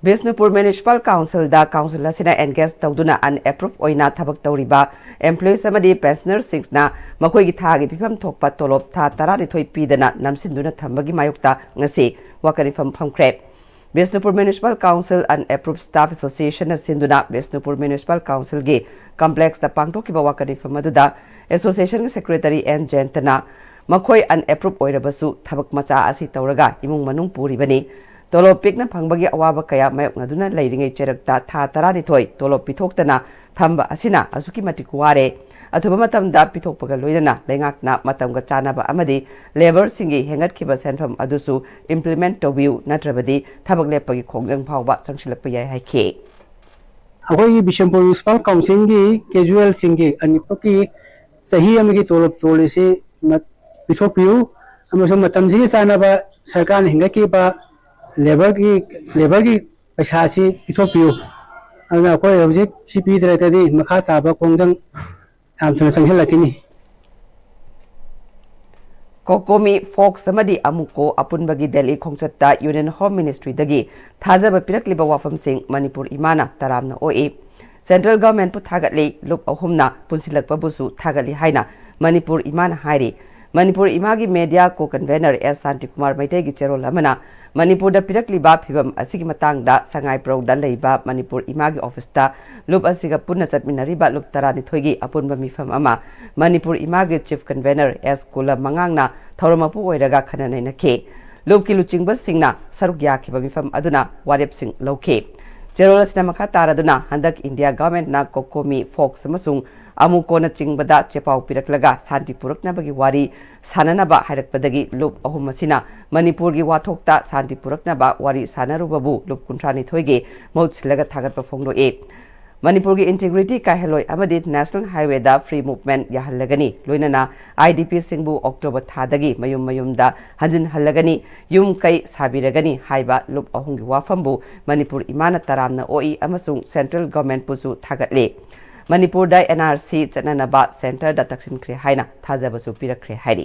ꯕꯤꯁꯅꯨꯄꯨꯔ ꯃ꯭ꯌꯨꯅꯤꯁꯤꯄꯥꯜ ꯀꯥꯎꯟꯁꯤꯜꯗ ꯀꯥꯎꯟꯁꯤꯜ ꯑꯁꯤꯅ ꯑꯦꯟꯒꯦꯖ ꯇꯧꯗꯨꯅ ꯑꯟꯑꯦꯄ꯭ꯔꯨꯚ ꯑꯣꯏꯅ ꯊꯕꯛ ꯇꯧꯔꯤꯕ ꯑꯦꯝꯄ꯭ꯂꯣꯌꯤꯁ ꯑꯃꯗꯤ ꯄꯦꯟꯁꯅꯔꯁꯤꯡꯅ ꯃꯈꯣꯏꯒꯤ ꯊꯥꯒꯤ ꯄꯤꯐꯝ ꯊꯣꯛꯄ ꯇꯣꯂꯣꯞ ꯊꯥ ꯇꯔꯥꯅꯤꯊꯣꯏ ꯄꯤꯗꯅ ꯅꯝꯁꯤꯟꯗꯨꯅ ꯊꯝꯕꯒꯤ ꯃꯥꯌꯣꯛꯇ ꯉꯁꯤ ꯋꯥꯀꯠ ꯃꯤꯐꯝ ꯐꯝꯈ꯭ꯔꯦ꯫ ꯕꯤꯁꯅꯨꯄꯨꯔ ꯃ꯭ꯌꯨꯅꯤꯁꯤꯄꯥꯜ ꯀꯥꯎꯟꯁꯤꯜ ꯑꯟꯑꯦꯄ꯭ꯔꯨꯚ ꯁ꯭ꯇꯥꯐ ꯑꯦꯁꯣꯁꯤꯌꯦꯁꯟꯅ ꯁꯤꯟꯗꯨꯅ ꯕꯤꯁꯅꯨꯄꯨꯔ ꯃ꯭ꯌꯨꯅꯤꯁꯤꯄꯥꯜ ꯀꯥꯎꯟꯁꯤꯜꯒꯤ ꯀꯝꯄ꯭ꯂꯦꯛꯁꯇ ꯄꯥꯡꯊꯣꯛꯈꯤꯕ ꯋꯥꯀꯠ ꯃꯤꯐꯝ ꯑꯗꯨꯗ ꯑꯦꯁꯣꯁꯤꯌꯦꯁꯟꯒꯤ ꯁꯦꯀ꯭ꯔꯦꯇꯔꯤ ꯑꯦꯟ ꯖꯌꯟꯇꯅ ꯃꯈꯣꯏ ꯑꯟꯑꯦꯄ꯭ꯔꯨꯚ ꯑꯣꯏꯔꯕꯁꯨ ꯊꯕꯛ ꯃꯆꯥ ꯑꯁꯤ ꯇꯧꯔꯒ ꯏꯃꯨꯡ ꯃꯅꯨꯡ ꯄꯨꯔꯤꯕꯅꯤ꯫ ꯇꯣꯂꯣꯞ ꯄꯤꯛꯅ ꯐꯪꯕꯒꯤ ꯑꯋꯥꯕ ꯀꯌꯥ ꯃꯥꯌꯣꯛꯅꯗꯨꯅ ꯂꯩꯔꯤꯉꯩ ꯆꯩꯔꯛꯇ ꯊꯥ ꯇꯔꯥꯅꯤꯊꯣꯏ ꯇꯣꯂꯣꯞ ꯄꯤꯊꯣꯛꯇꯅ ꯊꯝꯕ ꯑꯁꯤꯅ ꯑꯁꯨꯛꯀꯤ ꯃꯇꯤꯛ ꯋꯥꯔꯦ꯫ ꯑꯊꯨꯕ ꯃꯇꯝꯗ ꯄꯤꯊꯣꯛꯄꯒ ꯂꯣꯏꯅꯅ ꯂꯩꯉꯥꯛꯅ ꯃꯇꯝꯒ ꯆꯥꯟꯅꯕ ꯑꯃꯗꯤ ꯂꯦꯕꯔꯁꯤꯡꯒꯤ ꯍꯦꯟꯒꯠꯈꯤꯕ ꯁꯦꯟꯐꯝ ꯑꯗꯨꯁꯨ ꯏꯝꯄ꯭ꯂꯤꯃꯦꯟꯠ ꯇꯧꯕꯤꯌꯨ, ꯅꯠꯇ꯭ꯔꯕꯗꯤ ꯊꯕꯛ ꯂꯦꯞꯄꯒꯤ ꯈꯣꯡꯖꯪ ꯐꯥꯎꯕ ꯆꯪꯁꯤꯜꯂꯛꯄ ꯌꯥꯏ ꯍꯥꯏꯈꯤ꯫ ꯑꯩꯈꯣꯏꯒꯤ ꯕꯤꯁꯦꯝꯄꯨꯔ ꯃ꯭ꯌꯨꯅꯤꯁꯤꯄꯥꯜ ꯀꯥꯎꯟꯁꯤꯜꯒꯤ ꯀꯦꯖꯨꯋꯦꯜꯁꯤꯡꯒꯤ ꯑꯅꯤꯄꯨꯛꯀꯤ ꯆꯍꯤ ꯑꯃꯒꯤ ꯇꯣꯂꯣꯞ ꯇꯣꯜꯂꯤꯁꯤ ꯃ-, ꯄꯤꯊꯣꯛꯄꯤꯌꯨ, ꯑꯃꯁꯨꯡ ꯃꯇꯝꯁꯤꯒꯤ ꯆꯥꯟꯅꯕ ꯁꯔꯀꯥꯔꯅ ꯍꯦꯟꯒꯠꯈꯤꯕ ꯂꯦꯕꯔꯒꯤ, ꯂꯦꯕꯔꯒꯤ ꯄꯩꯁꯥꯁꯤ ꯄꯤꯊꯣꯛꯄꯤꯌꯨ꯫ ꯑꯗꯨꯅ ꯑꯩꯈꯣꯏ ꯍꯧꯖꯤꯛ ꯁꯤ ꯄꯤꯗ꯭ꯔꯒꯗꯤ ꯃꯈꯥ ꯇꯥꯕ ꯈꯣꯡꯖꯪ ꯌꯥꯝ ꯊꯨꯅ ꯆꯪꯁꯤꯜꯂꯛꯈꯤꯅꯤ꯫ ꯀꯣꯀꯣꯃꯤ, ꯐꯣꯛꯁ ꯑꯃꯗꯤ ꯑꯃꯨꯀꯣ ꯑꯄꯨꯟꯕꯒꯤ ꯗꯦꯜꯂꯤ ꯈꯣꯡꯆꯠꯇ ꯌꯨꯅꯤꯌꯟ ꯍꯣꯝ ꯃꯤꯅꯤꯁꯇ꯭ꯔꯤꯗꯒꯤ ꯊꯥꯖꯕ ꯄꯤꯔꯛꯂꯤꯕ ꯋꯥꯐꯝꯁꯤꯡ ꯃꯅꯤꯄꯨꯔ ꯏꯃꯥꯅ ꯇꯔꯥꯝꯅ ꯑꯣꯛꯏ꯫ ꯁꯦꯟꯇ꯭ꯔꯦꯜ ꯒꯚꯔꯟꯃꯦꯟꯠꯄꯨ ꯊꯥꯒꯠꯂꯤ, ꯂꯨꯞ ꯑꯍꯨꯝꯅ ꯄꯨꯟꯁꯤꯜꯂꯛꯄꯕꯨꯁꯨ ꯊꯥꯒꯠꯂꯤ ꯍꯥꯏꯅ ꯃꯅꯤꯄꯨꯔ ꯏꯃꯥꯅ ꯍꯥꯏꯔꯤ꯫ ꯃꯅꯤꯄꯨꯔ ꯏꯃꯥꯒꯤ ꯃꯦꯗꯤꯌꯥ ꯀꯣ ꯀꯟꯚꯦꯅꯔ ꯑꯦꯁ ꯁꯥꯟꯇꯤꯀꯨꯃꯥꯔ ꯃꯩꯇꯩꯒꯤ ꯆꯦꯔꯣꯜ ꯑꯃꯅ ꯃꯅꯤꯄꯨꯔꯗ ꯄꯤꯔꯛꯂꯤꯕ ꯐꯤꯚꯝ ꯑꯁꯤꯒꯤ ꯃꯇꯥꯡꯗ ꯁꯉꯥꯏꯄ꯭ꯔꯧꯗ ꯂꯩꯕ ꯃꯅꯤꯄꯨꯔ ꯏꯃꯥꯒꯤ ꯑꯣꯐꯤꯁꯇ ꯂꯨꯞ ꯑꯁꯤꯒ ꯄꯨꯟꯅ ꯆꯠꯃꯤꯟꯅꯔꯤꯕ ꯂꯨꯞ ꯇꯔꯥꯅꯤꯊꯣꯏꯒꯤ ꯑꯄꯨꯟꯕ ꯃꯤꯐꯝ ꯑꯃ ꯃꯅꯤꯄꯨꯔ ꯏꯃꯥꯒꯤ ꯆꯤꯐ ꯀꯟꯚꯦꯅꯔ ꯑꯦꯁ ꯀꯨꯂ ꯃꯉꯥꯡꯅ ꯊꯧꯔꯝ ꯃꯄꯨ ꯑꯣꯏꯔꯒ ꯈꯟꯅ ꯅꯩꯅꯈꯤ꯫ ꯂꯨꯞꯀꯤ ꯂꯨꯆꯤꯡꯕꯁꯤꯡꯅ ꯁꯔꯨꯛ ꯌꯥꯈꯤꯕ ꯃꯤꯐꯝ ꯑꯗꯨꯅ ꯋꯥꯔꯦꯞꯁꯤꯡ ꯂꯧꯈꯤ꯫ ꯆꯦꯔꯣꯜ ꯑꯁꯤꯅ ꯃꯈꯥ ꯇꯥꯔꯗꯨꯅ ꯍꯟꯗꯛ ꯏꯟꯗꯤꯌꯥ ꯒꯚꯔꯟꯃꯦꯟꯠꯅ ꯀꯣꯀꯣꯃꯤ, ꯐꯣꯛꯁ ꯑꯃꯁꯨꯡ ꯑꯃꯨꯀꯣꯅꯆꯤꯡꯕꯗ ꯆꯦꯄꯥꯎ ꯄꯤꯔꯛꯂꯒ ꯁꯥꯟꯇꯤ ꯄꯨꯔꯛꯅꯕꯒꯤ ꯋꯥꯔꯤ ꯁꯥꯟꯅꯅꯕ ꯍꯥꯏꯔꯛꯄꯗꯒꯤ ꯂꯨꯞ ꯑꯍꯨꯝ ꯑꯁꯤꯅ ꯃꯅꯤꯄꯨꯔꯒꯤ ꯋꯥꯊꯣꯛꯇ ꯁꯥꯟꯇꯤ ꯄꯨꯔꯛꯅꯕ ꯋꯥꯔꯤ ꯁꯥꯟꯅꯔꯨꯕꯕꯨ ꯂꯨꯞ ꯀꯨꯟꯊ꯭ꯔꯥꯅꯤꯊꯣꯏꯒꯤ ꯃꯍꯨꯠ ꯁꯤꯜꯂꯒ ꯊꯥꯒꯠꯄ ꯐꯣꯡꯗꯣꯛꯏ꯫ ꯃꯅꯤꯄꯨꯔꯒꯤ ꯏꯟꯇꯤꯒ꯭ꯔꯤꯇꯤ ꯀꯥꯏꯍꯜꯂꯣꯏ ꯑꯃꯗꯤ ꯅꯦꯁꯅꯦꯜ ꯍꯥꯏꯋꯦꯗ ꯐ꯭ꯔꯤ ꯃꯨꯚꯃꯦꯟꯠ ꯌꯥꯍꯜꯂꯒꯅꯤ, ꯂꯣꯏꯅꯅ ꯑꯥꯏ ꯗꯤ ꯄꯤꯁꯤꯡꯕꯨ ꯑꯣꯛꯇꯣꯕꯔ ꯊꯥꯗꯒꯤ ꯃꯌꯨꯝ ꯃꯌꯨꯝꯗ ꯍꯟꯖꯤꯟꯍꯜꯂꯒꯅꯤ, ꯌꯨꯝ ꯀꯩ ꯁꯥꯕꯤꯔꯒꯅꯤ ꯍꯥꯏꯕ ꯂꯨꯞ ꯑꯍꯨꯝꯒꯤ ꯋꯥꯐꯝꯕꯨ ꯃꯅꯤꯄꯨꯔ ꯏꯃꯥꯅ ꯇꯔꯥꯝꯅ ꯑꯣꯛꯏ ꯑꯃꯁꯨꯡ ꯁꯦꯟꯇ꯭ꯔꯦꯜ ꯒꯚꯔꯟꯃꯦꯟꯠꯄꯨꯁꯨ ꯊꯥꯒꯠꯂꯤ꯫ ꯃꯅꯤꯄꯨꯔꯗ ꯑꯦꯟ ꯑꯥꯔ ꯁꯤ ꯆꯠꯅꯅꯕ ꯁꯦꯟꯇꯔꯗ ꯇꯛꯁꯤꯟꯈ꯭ꯔꯦ ꯍꯥꯏꯅ ꯊꯥꯖꯕꯁꯨ ꯄꯤꯔꯛꯈ꯭ꯔꯦ ꯍꯥꯏꯔꯤ꯫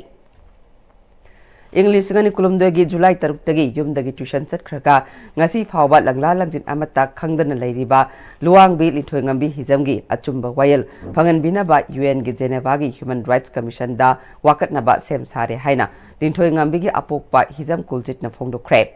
ꯏꯪ ꯂꯤꯁꯤꯡ ꯑꯅꯤ ꯀꯨꯟꯍꯨꯝꯗꯣꯏꯒꯤ ꯖꯨꯂꯥꯏ ꯇꯔꯨꯛꯇꯒꯤ ꯌꯨꯝꯗꯒꯤ tuition ꯆꯠꯈ꯭ꯔꯒ ꯉꯁꯤ ꯐꯥꯎꯕ ꯂꯪꯂꯥ ꯂꯪꯖꯤꯟ ꯑꯃꯠꯇ ꯈꯪꯗꯅ ꯂꯩꯔꯤꯕ ꯂꯨꯋꯥꯡꯕꯤ ꯂꯤꯟꯊꯣꯏꯉꯝꯕꯤ ꯍꯤꯖꯝꯒꯤ ꯑꯆꯨꯝꯕ ꯋꯥꯌꯦꯜ ꯐꯪꯍꯟꯕꯤꯅꯕ ꯌꯨ ꯑꯦꯟꯒꯤ ꯖꯦꯅꯦꯚꯥꯒꯤ Human Rights Commissionꯗ ꯋꯥꯀꯠꯅꯕ ꯁꯦꯝ ꯁꯥꯔꯦ ꯍꯥꯏꯅ ꯂꯤꯟꯊꯣꯏꯉꯝꯕꯤꯒꯤ ꯑꯄꯣꯛꯄ ꯍꯤꯖꯝ ꯀꯨꯜꯖꯤꯠꯅ ꯐꯣꯡꯗꯣꯛꯈ꯭ꯔꯦ꯫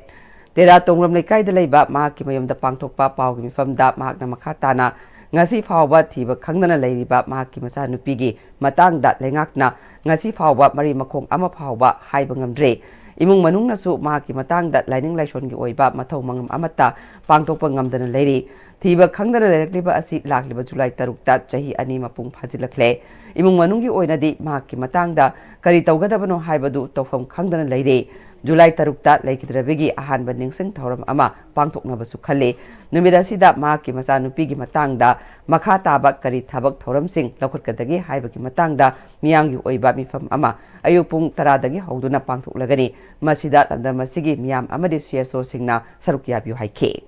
ꯇꯦꯔꯥ ꯇꯣꯡꯕ꯭ꯔꯝ ꯂꯩꯀꯥꯏꯗ ꯂꯩꯕ ꯃꯍꯥꯛꯀꯤ ꯃꯌꯨꯝꯗ ꯄꯥꯡꯊꯣꯛꯄ ꯄꯥꯎꯒꯤ ꯃꯤꯐꯝꯗ ꯃꯍꯥꯛꯅ ꯃꯈꯥ ꯇꯥꯅ ꯉꯁꯤ ꯐꯥꯎꯕ ꯊꯤꯕ ꯈꯪꯗꯅ ꯂꯩꯔꯤꯕ ꯃꯍꯥꯛꯀꯤ ꯃꯆꯥꯅꯨꯄꯤꯒꯤ ꯃꯇꯥꯡꯗ ꯂꯩꯉꯥꯛꯅ ꯉꯁꯤ ꯐꯥꯎꯕ ꯃꯔꯤ ꯃꯈꯣꯡ ꯑꯃ ꯐꯥꯎꯕ ꯍꯥꯏꯕ ꯉꯝꯗ꯭ꯔꯦ꯫ ꯏꯃꯨꯡ ꯃꯅꯨꯡꯅꯁꯨ ꯃꯍꯥꯛꯀꯤ ꯃꯇꯥꯡꯗ ꯂꯥꯏꯅꯤꯡ ꯂꯥꯏꯁꯣꯟꯒꯤ ꯑꯣꯏꯕ ꯃꯊꯧ ꯃꯉꯝ ꯑꯃꯠꯇ ꯄꯥꯡꯊꯣꯛꯄ ꯉꯝꯗꯅ ꯂꯩꯔꯤ꯫ ꯊꯤꯕ ꯈꯪꯗꯅ ꯂꯩꯔꯛꯂꯤꯕ ꯑꯁꯤ ꯂꯥꯛꯂꯤꯕ ꯖꯨꯂꯥꯏ ꯇꯔꯨꯛꯇ ꯆꯍꯤ ꯑꯅꯤ ꯃꯄꯨꯡ ꯐꯥꯖꯤꯜꯂꯛꯂꯦ꯫ ꯏꯃꯨꯡ ꯃꯅꯨꯡꯒꯤ ꯑꯣꯏꯅꯗꯤ ꯃꯍꯥꯛꯀꯤ ꯃꯇꯥꯡꯗ ꯀꯔꯤ ꯇꯧꯒꯗꯕꯅꯣ ꯍꯥꯏꯕꯗꯨ ꯇꯧꯐꯝ ꯈꯪꯗꯅ ꯂꯩꯔꯦ꯫ ꯖꯨꯂꯥꯏ ꯇꯔꯨꯛꯇ ꯂꯩꯈꯤꯗ꯭ꯔꯕꯤꯒꯤ ꯑꯍꯥꯟꯕ ꯅꯤꯡꯁꯤꯡ ꯊꯧꯔꯝ ꯑꯃ ꯄꯥꯡꯊꯣꯛꯅꯕꯁꯨ ꯈꯜꯂꯤ꯫ ꯅꯨꯃꯤꯠ ꯑꯁꯤꯗ ꯃꯍꯥꯛꯀꯤ ꯃꯆꯥꯅꯨꯄꯤꯒꯤ ꯃꯇꯥꯡꯗ ꯃꯈꯥ ꯇꯥꯕ ꯀꯔꯤ ꯊꯕꯛ ꯊꯧꯔꯝꯁꯤꯡ ꯂꯧꯈꯠꯀꯗꯒꯦ ꯍꯥꯏꯕꯒꯤ ꯃꯇꯥꯡꯗ ꯃꯤꯌꯥꯝꯒꯤ ꯑꯣꯏꯕ ꯃꯤꯐꯝ ꯑꯃ ꯑꯌꯨꯛ ꯄꯨꯡ ꯇꯔꯥꯗꯒꯤ ꯍꯧꯗꯨꯅ ꯄꯥꯡꯊꯣꯛꯂꯒꯅꯤ꯫ ꯃꯁꯤꯗ ꯂꯝꯗꯝ ꯑꯁꯤꯒꯤ ꯃꯤꯌꯥꯝ ꯑꯃꯗꯤ ꯁꯤ ꯑꯦꯁ ꯑꯣꯁꯤꯡꯅ ꯁꯔꯨꯛ ꯌꯥꯕꯤꯌꯨ ꯍꯥꯏꯈꯤ꯫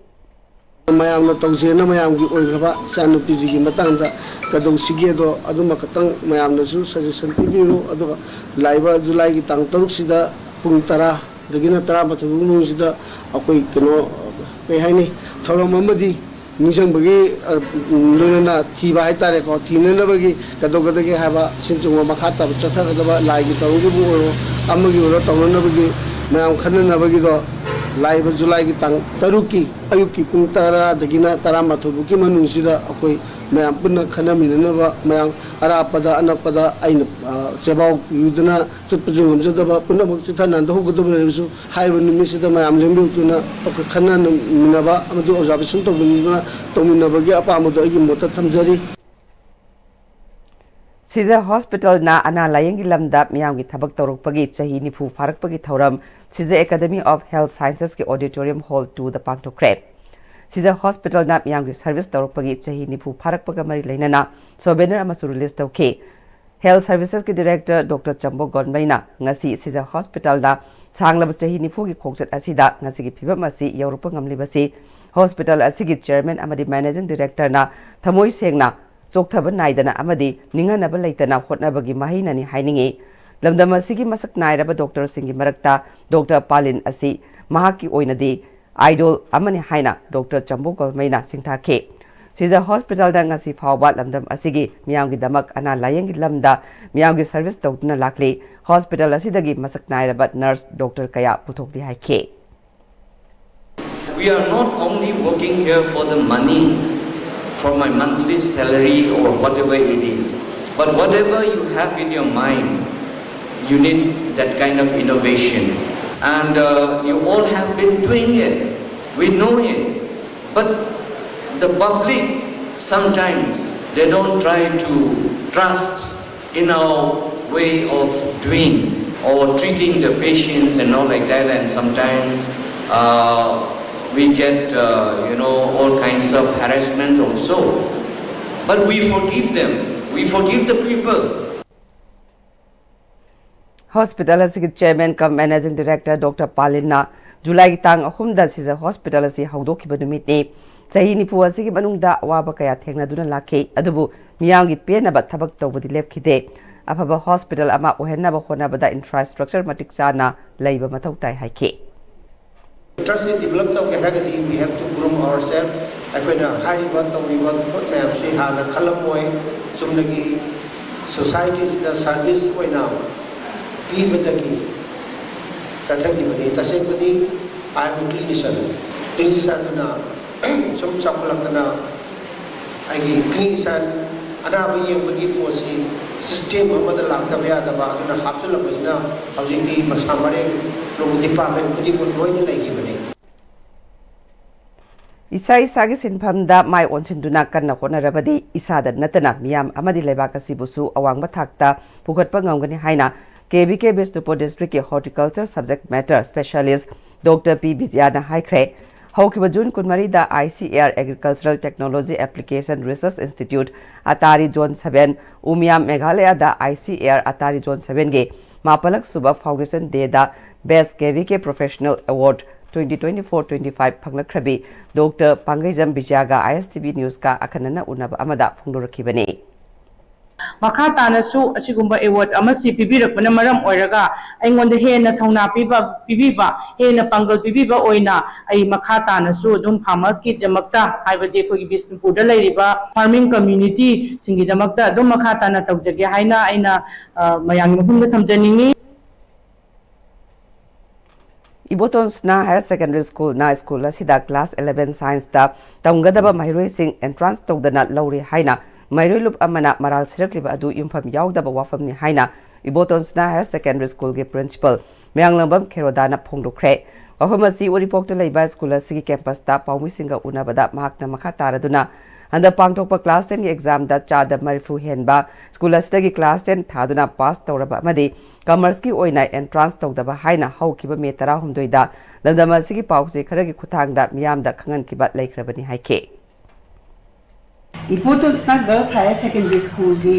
ꯃꯌꯥꯝꯅ ꯇꯧꯖꯦꯅ ꯃꯌꯥꯝꯒꯤ ꯑꯣꯏꯈ꯭ꯔꯕ ꯏꯆꯥꯅꯨꯄꯤꯁꯤꯒꯤ ꯃꯇꯥꯡꯗ ꯀꯩꯗꯧꯁꯤꯒꯦꯗꯣ ꯑꯗꯨꯃ ꯈꯛꯇꯪ ꯃꯌꯥꯝꯅꯁꯨ suggestion ꯄꯤꯕꯤꯔꯣ꯫ ꯑꯗꯨꯒ ꯂꯥꯛꯏꯕ ꯖꯨꯂꯥꯏꯒꯤ ꯇꯥꯡ ꯇꯔꯨꯛꯁꯤꯗ ꯄꯨꯡ ꯇꯔꯥꯗꯒꯤꯅ ꯇꯔꯥꯃꯥꯊꯣꯏ ꯐꯥꯎ ꯃꯅꯨꯡꯁꯤꯗ ꯑꯩꯈꯣꯏ ꯀꯩꯅꯣ, ꯀꯩ ꯍꯥꯏꯅꯤ, ꯊꯧꯔꯝ ꯑꯃꯗꯤ ꯅꯤꯡꯁꯤꯡꯕꯒꯤ, ꯑ, ꯂꯣꯏꯅꯅ ꯊꯤꯕ ꯍꯥꯏꯇꯥꯔꯦꯀꯣ, ꯊꯤꯅꯅꯕꯒꯤ ꯀꯩꯗꯧꯒꯗꯒꯦ ꯍꯥꯏꯕ ꯁꯤꯟ ꯆꯨꯝꯕ ꯃꯈꯥ ꯇꯥꯕ ꯆꯠꯊꯒꯗꯕ ꯂꯥꯏꯒꯤ ꯊꯧꯔꯝꯒꯤꯕꯨ ꯑꯣꯏꯔꯣ, ꯑꯃꯒꯤ ꯑꯣꯏꯔꯣ ꯇꯧꯅꯅꯕꯒꯤ ꯃꯌꯥꯝ ꯈꯟꯅꯅꯕꯒꯤꯗꯣ ꯂꯥꯛꯏꯕ ꯖꯨꯂꯥꯏꯒꯤ ꯇꯥꯡ ꯇꯔꯨꯛꯀꯤ ꯑꯌꯨꯛꯀꯤ ꯄꯨꯡ ꯇꯔꯥꯗꯒꯤꯅ ꯇꯔꯥꯃꯥꯊꯣꯏ ꯐꯥꯎꯒꯤ ꯃꯅꯨꯡꯁꯤꯗ ꯑꯩꯈꯣꯏ ꯃꯌꯥꯝ ꯄꯨꯟꯅ ꯈꯟꯅꯃꯤꯟꯅꯅꯕ, ꯃꯌꯥꯝ ꯑꯔꯥꯞꯄꯗ ꯑꯅꯛꯄꯗ ꯑꯩꯅ, ꯑ, ꯆꯦꯕꯥꯎ ꯌꯨꯗꯅ ꯆꯠꯄꯁꯨ ꯉꯝꯖꯗꯕ ꯄꯨꯝꯅꯃꯛ ꯆꯤꯊ ꯅꯥꯟꯊꯣꯛꯀꯗꯕ ꯂꯩꯔꯕꯁꯨ ꯍꯥꯏꯔꯤꯕ ꯅꯨꯃꯤꯠꯁꯤꯗ ꯃꯌꯥꯝ ꯂꯦꯡꯕꯤꯔꯛꯇꯨꯅ ꯑꯩꯈꯣꯏ ꯈꯟꯅ ꯅꯩꯅꯕ ꯑꯃꯗꯤ observation ꯇꯧꯃꯤꯟꯅꯗꯨꯅ ꯇꯧꯃꯤꯟꯅꯕꯒꯤ ꯑꯄꯥꯝꯕꯗꯣ ꯑꯩꯒꯤ ꯃꯣꯠꯇ ꯊꯝꯖꯔꯤ꯫ ꯁꯤꯖ ꯍꯣꯁꯄꯤꯇꯥꯜꯅ ꯑꯅꯥ ꯂꯥꯌꯦꯡꯒꯤ ꯂꯝꯗ ꯃꯤꯌꯥꯝꯒꯤ ꯊꯕꯛ ꯇꯧꯔꯛꯄꯒꯤ ꯆꯍꯤ ꯅꯤꯐꯨ ꯐꯥꯔꯛꯄꯒꯤ ꯊꯧꯔꯝ ꯁꯤꯖ Academy of Health Sciences ꯀꯤ Auditorium Hall two ꯗ ꯄꯥꯡꯊꯣꯛꯈ꯭ꯔꯦ꯫ ꯁꯤꯖ ꯍꯣꯁꯄꯤꯇꯥꯜꯅ ꯃꯤꯌꯥꯝꯒꯤ service ꯇꯧꯔꯛꯄꯒꯤ ꯆꯍꯤ ꯅꯤꯐꯨ ꯐꯥꯔꯛꯄꯒ ꯃꯔꯤ ꯂꯩꯅꯅ souvenir ꯑꯃꯁꯨ release ꯇꯧꯈꯤ꯫ Health Services ꯀꯤ Director Doctor ꯆꯝꯕꯣ ꯒꯣꯟꯕꯩꯅ ꯉꯁꯤ ꯁꯤꯖ ꯍꯣꯁꯄꯤꯇꯥꯜꯗ ꯁꯥꯡꯂꯕ ꯆꯍꯤ ꯅꯤꯐꯨꯒꯤ ꯈꯣꯡꯆꯠ ꯑꯁꯤꯗ ꯉꯁꯤꯒꯤ ꯐꯤꯕꯝ ꯑꯁꯤ ꯌꯧꯔꯛꯄ ꯉꯝꯂꯤꯕꯁꯤ ꯍꯣꯁꯄꯤꯇꯥꯜ ꯑꯁꯤꯒꯤ Chairman ꯑꯃꯗꯤ Managing Director ꯅ ꯊꯃꯣꯏ ꯁꯦꯡꯅ, ꯆꯣꯛꯊꯕ ꯅꯥꯏꯗꯅ ꯑꯃꯗꯤ ꯅꯤꯡꯍꯟꯅꯕ ꯂꯩꯇꯅ ꯍꯣꯠꯅꯕꯒꯤ ꯃꯍꯩꯅꯅꯤ ꯍꯥꯏꯅꯤꯡꯏ꯫ ꯂꯝꯗꯝ ꯑꯁꯤꯒꯤ ꯃꯁꯛ ꯅꯥꯏꯔꯕ ꯗꯣꯛꯇꯔꯁꯤꯡꯒꯤ ꯃꯔꯛꯇ ꯗꯣꯛꯇꯔ ꯄꯥꯂꯤꯟ ꯑꯁꯤ ꯃꯍꯥꯛꯀꯤ ꯑꯣꯏꯅꯗꯤ ꯑꯥꯏꯗꯣꯜ ꯑꯃꯅꯤ ꯍꯥꯏꯅ ꯗꯣꯛꯇꯔ ꯆꯝꯕꯨ ꯒꯣꯜꯃꯩꯅ ꯁꯤꯡꯊꯥꯈꯤ꯫ ꯁꯤꯖ ꯍꯣꯁꯄꯤꯇꯥꯜꯗ ꯉꯁꯤ ꯐꯥꯎꯕ ꯂꯝꯗꯝ ꯑꯁꯤꯒꯤ ꯃꯤꯌꯥꯝꯒꯤꯗꯃꯛ ꯑꯅꯥ ꯂꯥꯌꯦꯡꯒꯤ ꯂꯝꯗ ꯃꯤꯌꯥꯝꯒꯤ ꯁꯔꯚꯤꯁ ꯇꯧꯗꯨꯅ ꯂꯥꯛꯂꯤ꯫ ꯍꯣꯁꯄꯤꯇꯥꯜ ꯑꯁꯤꯗꯒꯤ ꯃꯁꯛ ꯅꯥꯏꯔꯕ ꯅꯔꯁ ꯗꯣꯛꯇꯔ ꯀꯌꯥ ꯄꯨꯊꯣꯛꯂꯤ ꯍꯥꯏꯈꯤ꯫ We are not only working here for the money, for my monthly salary or whatever it is, but whatever you have in your mind, you need that kind of innovation. And uh, you all have been doing it. We know it. But the public sometimes they don't try to trust in our way of doing or treating the patients and all like that, and sometimes uh, we get uh, you know all kinds of harassment also. But we forgive them. We forgive the people. Hospital ꯑꯁꯤꯒꯤ chairman ꯀꯝ managing director doctor ꯄꯥꯂꯤꯟꯅ ꯖꯨꯂꯥꯏꯒꯤ ꯇꯥꯡ ꯑꯍꯨꯝꯗ ꯁꯤꯖ hospital ꯑꯁꯤ ꯍꯧꯗꯣꯛꯈꯤꯕ ꯅꯨꯃꯤꯠꯅꯤ꯫ ꯆꯍꯤ ꯅꯤꯐꯨ ꯑꯁꯤꯒꯤ ꯃꯅꯨꯡꯗ ꯑꯋꯥꯕ ꯀꯌꯥ ꯊꯦꯡꯅꯗꯨꯅ ꯂꯥꯛꯈꯤ, ꯑꯗꯨꯕꯨ ꯃꯤꯌꯥꯝꯒꯤ ꯄꯦꯟꯅꯕ ꯊꯕꯛ ꯇꯧꯕꯗꯤ ꯂꯦꯞꯈꯤꯗꯦ꯫ ꯑꯐꯕ ꯍꯣꯁꯄꯤꯇꯥꯜ ꯑꯃ ꯑꯣꯏꯍꯟꯅꯕ ꯍꯣꯠꯅꯕꯗ ꯏꯟꯐ꯭ꯔꯥꯁ꯭ꯇ꯭ꯔꯛꯆꯔ ꯃꯇꯤꯛ ꯆꯥꯅ ꯂꯩꯕ ꯃꯊꯧ ꯇꯥꯏ ꯍꯥꯏꯈꯤ꯫ Trust ꯁꯤ develop ꯇꯧꯒꯦ ꯍꯥꯏꯔꯒꯗꯤ we have to groom ourselves. ꯑꯩꯈꯣꯏꯅ ꯍꯥꯏꯔꯤꯕ ꯇꯧꯔꯤꯕ ꯄꯣꯠ ꯃꯌꯥꯝꯁꯤ ꯍꯥꯟꯅ ꯈꯜꯂꯝꯃꯣꯏ꯫ ꯆꯨꯝꯅꯒꯤ ꯁꯣꯁꯥꯏꯇꯤꯁꯤꯗ ꯁꯥꯔꯚꯤꯁ ꯑꯣꯏꯅ ꯄꯤꯕꯗꯒꯤ ꯆꯠꯊꯈꯤꯕꯅꯤ꯫ ꯇꯁꯦꯡꯕꯗꯤ I am a clinician. Clinician ꯑꯗꯨꯅ ꯁꯨꯝ ꯆꯥꯎꯈꯠꯂꯛꯇꯅ ꯑꯩꯒꯤ clinician ꯑꯅꯥꯕ ꯌꯦꯡꯕꯒꯤ ꯄꯣꯠꯁꯤ system ꯑꯃꯗ ꯂꯥꯛꯇꯕ ꯌꯥꯗꯕ ꯑꯗꯨꯅ ꯍꯥꯞꯆꯤꯜꯂꯛꯄꯁꯤꯅ ꯍꯧꯖꯤꯛꯇꯤ ꯃꯁꯥ ꯃꯔꯦꯡ ꯂꯣ department ꯈꯨꯗꯤꯡꯃꯛ ꯂꯣꯏꯅ ꯂꯩꯈꯤꯕꯅꯤ꯫ ꯏꯁꯥ ꯏꯁꯥꯒꯤ ꯁꯤꯟꯐꯝꯗ ꯃꯥꯏ ꯑꯣꯟꯁꯤꯟꯗꯨꯅ ꯀꯟꯅ ꯍꯣꯠꯅꯔꯕꯗꯤ ꯏꯁꯥꯗ ꯅꯠꯇꯅ ꯃꯤꯌꯥꯝ ꯑꯃꯗꯤ ꯂꯩꯕꯥꯛ ꯑꯁꯤꯕꯨꯁꯨ ꯑꯋꯥꯡꯕ ꯊꯥꯛꯇ ꯄꯨꯈꯠꯄ ꯉꯝꯒꯅꯤ ꯍꯥꯏꯅ ꯀꯦ ꯚꯤ ꯀꯦ ꯕꯤꯁꯅꯨꯄꯨꯔ ꯗꯤꯁꯇ꯭ꯔꯤꯛꯀꯤ horticulture subject matter specialist doctor P ꯕꯤꯖꯌꯥꯅ ꯍꯥꯏꯈ꯭ꯔꯦ꯫ ꯍꯧꯈꯤꯕ ꯖꯨꯟ ꯀꯨꯟꯃꯔꯤꯗ I C A R agricultural technology application research institute ATARI zone seven, ꯎꯃꯤꯌꯥꯝ ꯃꯦꯘꯥꯂꯌꯥꯗ I C A R ꯑꯇꯥꯔꯤ zone ꯁꯚꯦꯟꯒꯤ ꯃꯥꯄꯜꯂꯛ ꯁꯨꯕ ꯐꯥꯎꯟꯗꯦꯁꯟ ꯗꯦꯗ best K V K professional award twenty twenty four twenty five ꯐꯪꯂꯛꯈ꯭ꯔꯕꯤ ꯗꯣꯛꯇꯔ ꯄꯥꯡꯒꯩꯖꯝ ꯕꯤꯖꯌꯥꯒ I S T V ꯅ꯭ꯌꯨꯁꯀ ꯑꯈꯟꯅꯅ ꯎꯅꯕ ꯑꯃꯗ ꯐꯣꯡꯗꯣꯔꯛꯈꯤꯕꯅꯤ꯫ ꯃꯈꯥ ꯇꯥꯅꯁꯨ ꯑꯁꯤꯒꯨꯝꯕ ꯑꯦꯋꯥꯔꯗ ꯑꯃꯁꯤ ꯄꯤꯕꯤꯔꯛꯄꯅ ꯃꯔꯝ ꯑꯣꯏꯔꯒ ꯑꯩꯉꯣꯟꯗ ꯍꯦꯟꯅ ꯊꯧꯅꯥ ꯄꯤꯕ ꯄꯤꯕꯤꯕ ꯍꯦꯟꯅ ꯄꯥꯡꯒꯜ ꯄꯤꯕꯤꯕ ꯑꯣꯏꯅ ꯑꯩ ꯃꯈꯥ ꯇꯥꯅꯁꯨ ꯑꯗꯨꯝ ꯐꯥꯔꯃꯔꯁꯀꯤꯗꯃꯛꯇ, ꯍꯥꯏꯕꯗꯤ ꯑꯩꯈꯣꯏꯒꯤ ꯕꯤꯁꯅꯨꯄꯨꯔꯗ ꯂꯩꯔꯤꯕ ꯐꯥꯔꯃꯤꯡ ꯀꯝꯃ꯭ꯌꯨꯅꯤꯇꯤꯁꯤꯡꯒꯤꯗꯃꯛꯇ ꯑꯗꯨꯝ ꯃꯈꯥ ꯇꯥꯅ ꯇꯧꯖꯒꯦ ꯍꯥꯏꯅ ꯑꯩꯅ ꯃꯌꯥꯝꯒꯤ ꯃꯐꯝꯗ ꯊꯝꯖꯅꯤꯡꯉꯤ꯫ ꯏꯕꯣꯇꯣꯟ ꯁꯅꯥ ꯍꯥꯌꯔ ꯁꯦꯀꯦꯟꯗꯔꯤ ꯁ꯭ꯀꯨꯜꯅ ꯁ꯭ꯀꯨꯜ ꯑꯁꯤꯗ ꯀ꯭ꯂꯥꯁ ꯏꯂꯦꯚꯦꯟ ꯁꯥꯏꯟꯁꯇ ꯇꯝꯒꯗꯕ ꯃꯍꯩꯔꯣꯏꯁꯤꯡ ꯑꯦꯟꯇ꯭ꯔꯥꯟꯁ ꯇꯧꯗꯅ ꯂꯧꯔꯤ ꯍꯥꯏꯅ ꯃꯍꯩꯔꯣꯏ ꯂꯨꯞ ꯑꯃꯅ ꯃꯔꯥꯜ ꯁꯤꯔꯛꯂꯤꯕ ꯑꯗꯨ ꯌꯨꯝꯐꯝ ꯌꯥꯎꯗꯕ ꯋꯥꯐꯝꯅꯤ ꯍꯥꯏꯅ ꯏꯕꯣꯇꯣꯟ ꯁꯅꯥ ꯍꯥꯌꯔ ꯁꯦꯀꯦꯟꯗꯔꯤ ꯁ꯭ꯀꯨꯜꯒꯤ ꯄ꯭ꯔꯤꯟꯁꯤꯄꯜ ꯃꯌꯥꯡꯂꯝꯕꯝ ꯈꯦꯔꯣꯗꯥꯅ ꯐꯣꯡꯗꯣꯛꯈ꯭ꯔꯦ꯫ ꯋꯥꯐꯝ ꯑꯁꯤ ꯎꯔꯤꯄꯣꯛꯇ ꯂꯩꯕ ꯁ꯭ꯀꯨꯜ ꯑꯁꯤꯒꯤ ꯀꯦꯝꯄꯁꯇ ꯄꯥꯎꯃꯤꯁꯤꯡꯒ ꯎꯅꯕꯗ ꯃꯍꯥꯛꯅ ꯃꯈꯥ ꯇꯥꯔꯗꯨꯅ ꯍꯟꯗꯛ ꯄꯥꯡꯊꯣꯛꯄ ꯀ꯭ꯂꯥꯁ ꯇꯦꯟꯒꯤ ꯑꯦꯛꯖꯥꯝꯗ ꯆꯥꯗ ꯃꯔꯤꯐꯨ ꯍꯦꯟꯕ ꯁ꯭ꯀꯨꯜ ꯑꯁꯤꯗꯒꯤ ꯀ꯭ꯂꯥꯁ ꯇꯦꯟ ꯊꯥꯗꯨꯅ ꯄꯥꯁ ꯇꯧꯔꯕ ꯑꯃꯗꯤ ꯀꯃꯔꯁꯀꯤ ꯑꯣꯏꯅ ꯑꯦꯟꯇ꯭ꯔꯥꯟꯁ ꯇꯧꯗꯕ ꯍꯥꯏꯅ ꯍꯧꯈꯤꯕ ꯃꯦ ꯇꯔꯥꯍꯨꯝꯗꯣꯏꯗ ꯂꯝꯗꯝ ꯑꯁꯤꯒꯤ ꯄꯥꯎꯆꯦ ꯈꯔꯒꯤ ꯈꯨꯠꯊꯥꯡꯗ ꯃꯤꯌꯥꯝꯗ ꯈꯪꯍꯟꯈꯤꯕ ꯂꯩꯈ꯭ꯔꯕꯅꯤ ꯍꯥꯏꯈꯤ꯫ ꯏꯕꯣꯇꯣꯟ ꯁꯅꯥ ꯒꯔꯜꯁ ꯍꯥꯌꯔ ꯁꯦꯀꯦꯟꯗꯔꯤ ꯁ꯭ꯀꯨꯜꯒꯤ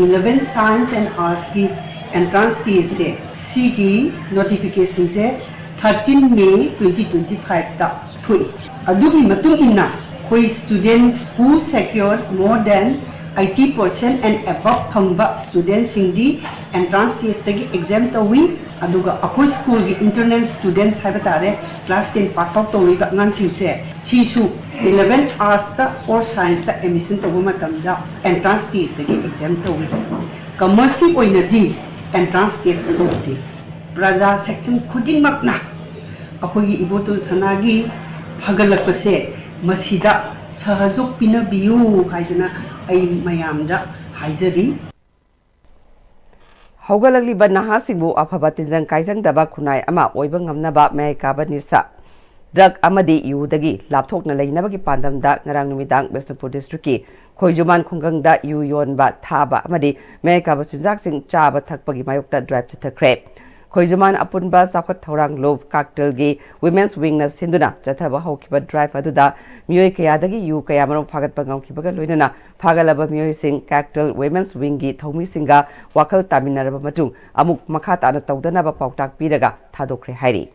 ꯏꯂꯦꯚꯦꯟ ꯁꯥꯏꯟꯁ ꯑꯦꯟ ꯑꯥꯔꯠꯁꯀꯤ ꯑꯦꯟꯇ꯭ꯔꯥꯟꯁ ꯇꯦꯁꯁꯦ ꯁꯤꯒꯤ ꯅꯣꯇꯤꯐꯤꯀꯦꯁꯟꯁꯦ ꯊꯥꯔꯇꯤꯟ ꯃꯦ ꯇ꯭ꯋꯦꯟꯇꯤ ꯇ꯭ꯋꯦꯟꯇꯤ ꯐꯥꯏꯚꯇ ꯊꯣꯛꯏ꯫ ꯑꯗꯨꯒꯤ ꯃꯇꯨꯡ ꯏꯟꯅ ꯑꯩꯈꯣꯏ students who secured more than eighty percent and above ꯐꯪꯕ ꯁ꯭ꯇꯨꯗꯦꯟꯁꯤꯡꯗꯤ ꯑꯦꯟꯇ꯭ꯔꯥꯟꯁ ꯇꯦꯁꯇꯒꯤ ꯑꯦꯛꯖꯥꯝ ꯇꯧꯏ꯫ ꯑꯗꯨꯒ ꯑꯩꯈꯣꯏ ꯁ꯭ꯀꯨꯜꯒꯤ ꯏꯟꯇꯔꯅꯦꯜ ꯁ꯭ꯇꯨꯗꯦꯟꯁ ꯍꯥꯏꯕ ꯇꯥꯔꯦ, ꯀ꯭ꯂꯥꯁ ꯇꯦꯟ ꯄꯥꯁ ꯑꯥꯎꯠ ꯇꯧꯔꯤꯕ ꯑꯉꯥꯡꯁꯤꯡꯁꯦ ꯁꯤꯁꯨ ꯏꯂꯦꯚꯦꯟ ꯑꯥꯔꯠꯁꯇ ꯑꯣꯔ ꯁꯥꯏꯟꯁꯇ ꯑꯦꯗꯃꯤꯁꯟ ꯇꯧꯕ ꯃꯇꯝꯗ ꯑꯦꯟꯇ꯭ꯔꯥꯟꯁ ꯇꯦꯁꯇꯒꯤ ꯑꯦꯛꯖꯥꯝ ꯇꯧꯏ꯫ ꯀꯃꯔꯁꯀꯤ ꯑꯣꯏꯅꯗꯤ ꯑꯦꯟꯇ꯭ꯔꯥꯟꯁ ꯇꯦꯁ ꯇꯧꯗꯦ꯫ ꯄ꯭ꯔꯖꯥ ꯁꯦꯛꯁꯟ ꯈꯨꯗꯤꯡꯃꯛꯅ ꯑꯩꯈꯣꯏꯒꯤ ꯏꯕꯣꯇꯣꯟ ꯁꯅꯥꯒꯤ ꯐꯒꯠꯂꯛꯄꯁꯦ ꯃꯁꯤꯗ ꯁꯍꯖꯣꯛ ꯄꯤꯅꯕꯤꯌꯨ ꯍꯥꯏꯗꯅ ꯑꯩ ꯃꯌꯥꯝꯗ ꯍꯥꯏꯖꯔꯤ꯫ ꯍꯧꯒꯠꯂꯛꯂꯤꯕ ꯅꯍꯥꯁꯤꯡꯕꯨ ꯑꯐꯕ ꯇꯤꯟꯖꯪ ꯀꯥꯏꯖꯪꯗꯕ ꯈꯨꯟꯅꯥꯏ ꯑꯃ ꯑꯣꯏꯕ ꯉꯝꯅꯕ ꯃꯌꯥꯏ ꯀꯥꯕ ꯅꯤꯁꯥ, ꯗ꯭ꯔꯒ ꯑꯃꯗꯤ ꯌꯨꯗꯒꯤ ꯂꯥꯞꯊꯣꯛꯅ ꯂꯩꯅꯕꯒꯤ ꯄꯥꯟꯗꯝꯗ ꯉꯔꯥꯡ ꯅꯨꯃꯤꯗꯥꯡ ꯕꯤꯁꯅꯨꯄꯨꯔ ꯗꯤꯁꯇ꯭ꯔꯤꯛꯀꯤ ꯈꯣꯏꯖꯨꯃꯥꯟ ꯈꯨꯡꯒꯪꯗ ꯌꯨ ꯌꯣꯟꯕ, ꯊꯥꯕ ꯑꯃꯗꯤ ꯃꯌꯥꯏ ꯀꯥꯕ ꯆꯤꯟꯖꯥꯛꯁꯤꯡ ꯆꯥꯕ ꯊꯛꯄꯒꯤ ꯃꯥꯌꯣꯛꯇ ꯗ꯭ꯔꯥꯏꯚ ꯆꯠꯊꯈ꯭ꯔꯦ꯫ ꯈꯣꯏꯖꯨꯃꯥꯟ ꯑꯄꯨꯟꯕ ꯆꯥꯎꯈꯠ ꯊꯧꯔꯥꯡ ꯂꯨꯞ ꯀꯥꯛꯇꯜꯒꯤ Women's Wingꯅ ꯁꯤꯟꯗꯨꯅ ꯆꯠꯊꯕ ꯍꯧꯈꯤꯕ ꯗ꯭ꯔꯥꯏꯚ ꯑꯗꯨꯗ ꯃꯤꯑꯣꯏ ꯀꯌꯥꯗꯒꯤ ꯌꯨ ꯀꯌꯥꯃꯔꯨꯝ ꯐꯥꯒꯠꯄ ꯉꯝꯈꯤꯕꯒ ꯂꯣꯏꯅꯅ ꯐꯥꯒꯠꯂꯕ ꯃꯤꯑꯣꯏꯁꯤꯡ ꯀꯥꯛꯇꯜ Women's Wingꯒꯤ ꯊꯧꯃꯤꯁꯤꯡꯒ ꯋꯥꯈꯜ ꯇꯥꯃꯤꯟꯅꯔꯕ ꯃꯇꯨꯡ ꯑꯃꯨꯛ ꯃꯈꯥ ꯇꯥꯅ ꯇꯧꯗꯅꯕ ꯄꯥꯎꯇꯥꯛ ꯄꯤꯔꯒ ꯊꯥꯗꯣꯛꯈ꯭ꯔꯦ ꯍꯥꯏꯔꯤ꯫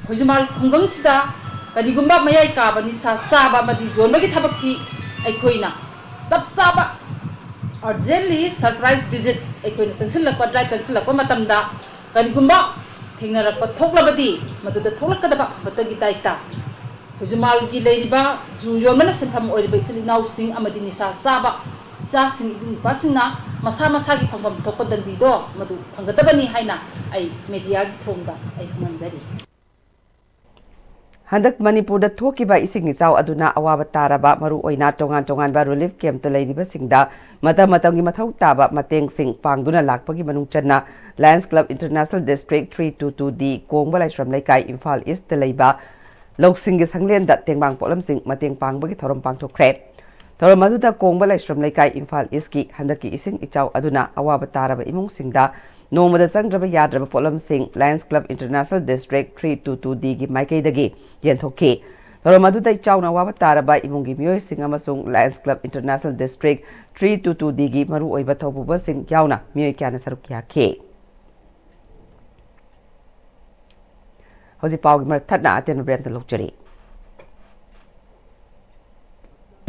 ꯈꯣꯏꯖꯨꯃꯥꯟ ꯈꯨꯡꯒꯪꯁꯤꯗ ꯀꯔꯤꯒꯨꯝꯕ ꯃꯌꯥꯏ ꯀꯥꯕ ꯅꯤꯁꯥ ꯆꯥꯕ ꯑꯃꯗꯤ ꯌꯣꯟꯕꯒꯤ ꯊꯕꯛꯁꯤ ꯑꯩꯈꯣꯏꯅ ꯆꯞ ꯆꯥꯕ urgently surprise visit ꯑꯩꯈꯣꯏꯅ ꯆꯪꯁꯤꯜꯂꯛꯄ, drive ꯆꯪꯁꯤꯜꯂꯛꯄ ꯃꯇꯝꯗ ꯀꯔꯤꯒꯨꯝꯕ ꯊꯦꯡꯅꯔꯛꯄ ꯊꯣꯛꯂꯕꯗꯤ, ꯃꯗꯨꯗ ꯊꯣꯛꯂꯛꯀꯗꯕ ꯑꯐꯕꯇꯒꯤ ꯗꯥꯏꯇ ꯍꯧꯖꯤꯃꯥꯜꯒꯤ ꯂꯩꯔꯤꯕ ꯖꯨ ꯌꯣꯟꯕꯅ ꯁꯤꯟꯐꯝ ꯑꯣꯏꯔꯤꯕ ꯏꯆꯤꯜ ꯏꯅꯥꯎꯁꯤꯡ ꯑꯃꯗꯤ ꯅꯤꯁꯥ ꯆꯥꯕ ꯏꯆꯥꯁꯤꯡ, ꯏꯕꯨꯡ ꯏꯄ꯭ꯋꯥꯁꯤꯡꯅ ꯃꯁꯥ ꯃꯁꯥꯒꯤ ꯐꯪꯐꯝ ꯊꯣꯛꯄ ꯗꯟꯗꯤꯗꯣ ꯃꯗꯨ ꯐꯪꯒꯗꯕꯅꯤ ꯍꯥꯏꯅ ꯑꯩ ꯃꯦꯗꯤꯌꯥꯒꯤ ꯊꯣꯡꯗ ꯑꯩ ꯈꯪꯍꯟꯖꯔꯤ꯫ ꯍꯟꯗꯛ ꯃꯅꯤꯄꯨꯔꯗ ꯊꯣꯛꯈꯤꯕ ꯏꯁꯤꯡ ꯏꯆꯥꯎ ꯑꯗꯨꯅ ꯑꯋꯥꯕ ꯇꯥꯔꯕ, ꯃꯔꯨꯑꯣꯏꯅ ꯇꯣꯉꯥꯟ ꯇꯣꯉꯥꯟꯕ relief camp ꯇ ꯂꯩꯔꯤꯕꯁꯤꯡꯗ ꯃꯇꯝ ꯃꯇꯝꯒꯤ ꯃꯊꯧ ꯇꯥꯕ ꯃꯇꯦꯡꯁꯤꯡ ꯄꯥꯡꯗꯨꯅ ꯂꯥꯛꯄꯒꯤ ꯃꯅꯨꯡ ꯆꯟꯅ Lions Club International District three two two D ꯀꯣꯡꯕ ꯂꯥꯏꯁ꯭ꯔꯝ ꯂꯩꯀꯥꯏ, ꯏꯝꯐꯥꯜ East ꯇ ꯂꯩꯕ ꯂꯧꯁꯤꯡꯒꯤ ꯁꯪꯂꯦꯟꯗ ꯇꯦꯡꯕꯥꯡ ꯄꯣꯠꯂꯝꯁꯤꯡ ꯃꯇꯦꯡ ꯄꯥꯡꯕꯒꯤ ꯊꯧꯔꯝ ꯄꯥꯡꯊꯣꯛꯈ꯭ꯔꯦ꯫ ꯊꯧꯔꯝ ꯑꯗꯨꯗ ꯀꯣꯡꯕ ꯂꯥꯏꯁ꯭ꯔꯝ ꯂꯩꯀꯥꯏ, ꯏꯝꯐꯥꯜ East ꯀꯤ ꯍꯟꯗꯛꯀꯤ ꯏꯁꯤꯡ ꯏꯆꯥꯎ ꯑꯗꯨꯅ ꯑꯋꯥꯕ ꯇꯥꯔꯕ ꯏꯃꯨꯡꯁꯤꯡꯗ ꯅꯣꯡꯃꯗ ꯆꯪꯗ꯭ꯔꯕ ꯌꯥꯗ꯭ꯔꯕ ꯄꯣꯠꯂꯝꯁꯤꯡ Lions Club International District three two two D ꯒꯤ ꯃꯥꯏꯀꯩꯗꯒꯤ ꯌꯦꯟꯊꯣꯛꯈꯤ꯫ ꯊꯧꯔꯝ ꯑꯗꯨꯗ ꯏꯆꯥꯎꯅ ꯑꯋꯥꯕ ꯇꯥꯔꯕ ꯏꯃꯨꯡꯒꯤ ꯃꯤꯑꯣꯏꯁꯤꯡ ꯑꯃꯁꯨꯡ Lions Club International District three two two D ꯒꯤ ꯃꯔꯨꯑꯣꯏꯕ ꯊꯧꯄꯨꯕꯁꯤꯡ ꯌꯥꯎꯅ ꯃꯤꯑꯣꯏ ꯀꯌꯥꯅ ꯁꯔꯨꯛ ꯌꯥꯈꯤ꯫ ꯍꯧꯖꯤꯛ ꯄꯥꯎꯒꯤ ꯃꯔꯛ ꯊꯠꯅ ꯑꯇꯦꯟꯕ ꯕ꯭ꯔꯦꯛ ꯑꯝꯇ ꯂꯧꯖꯔꯤ꯫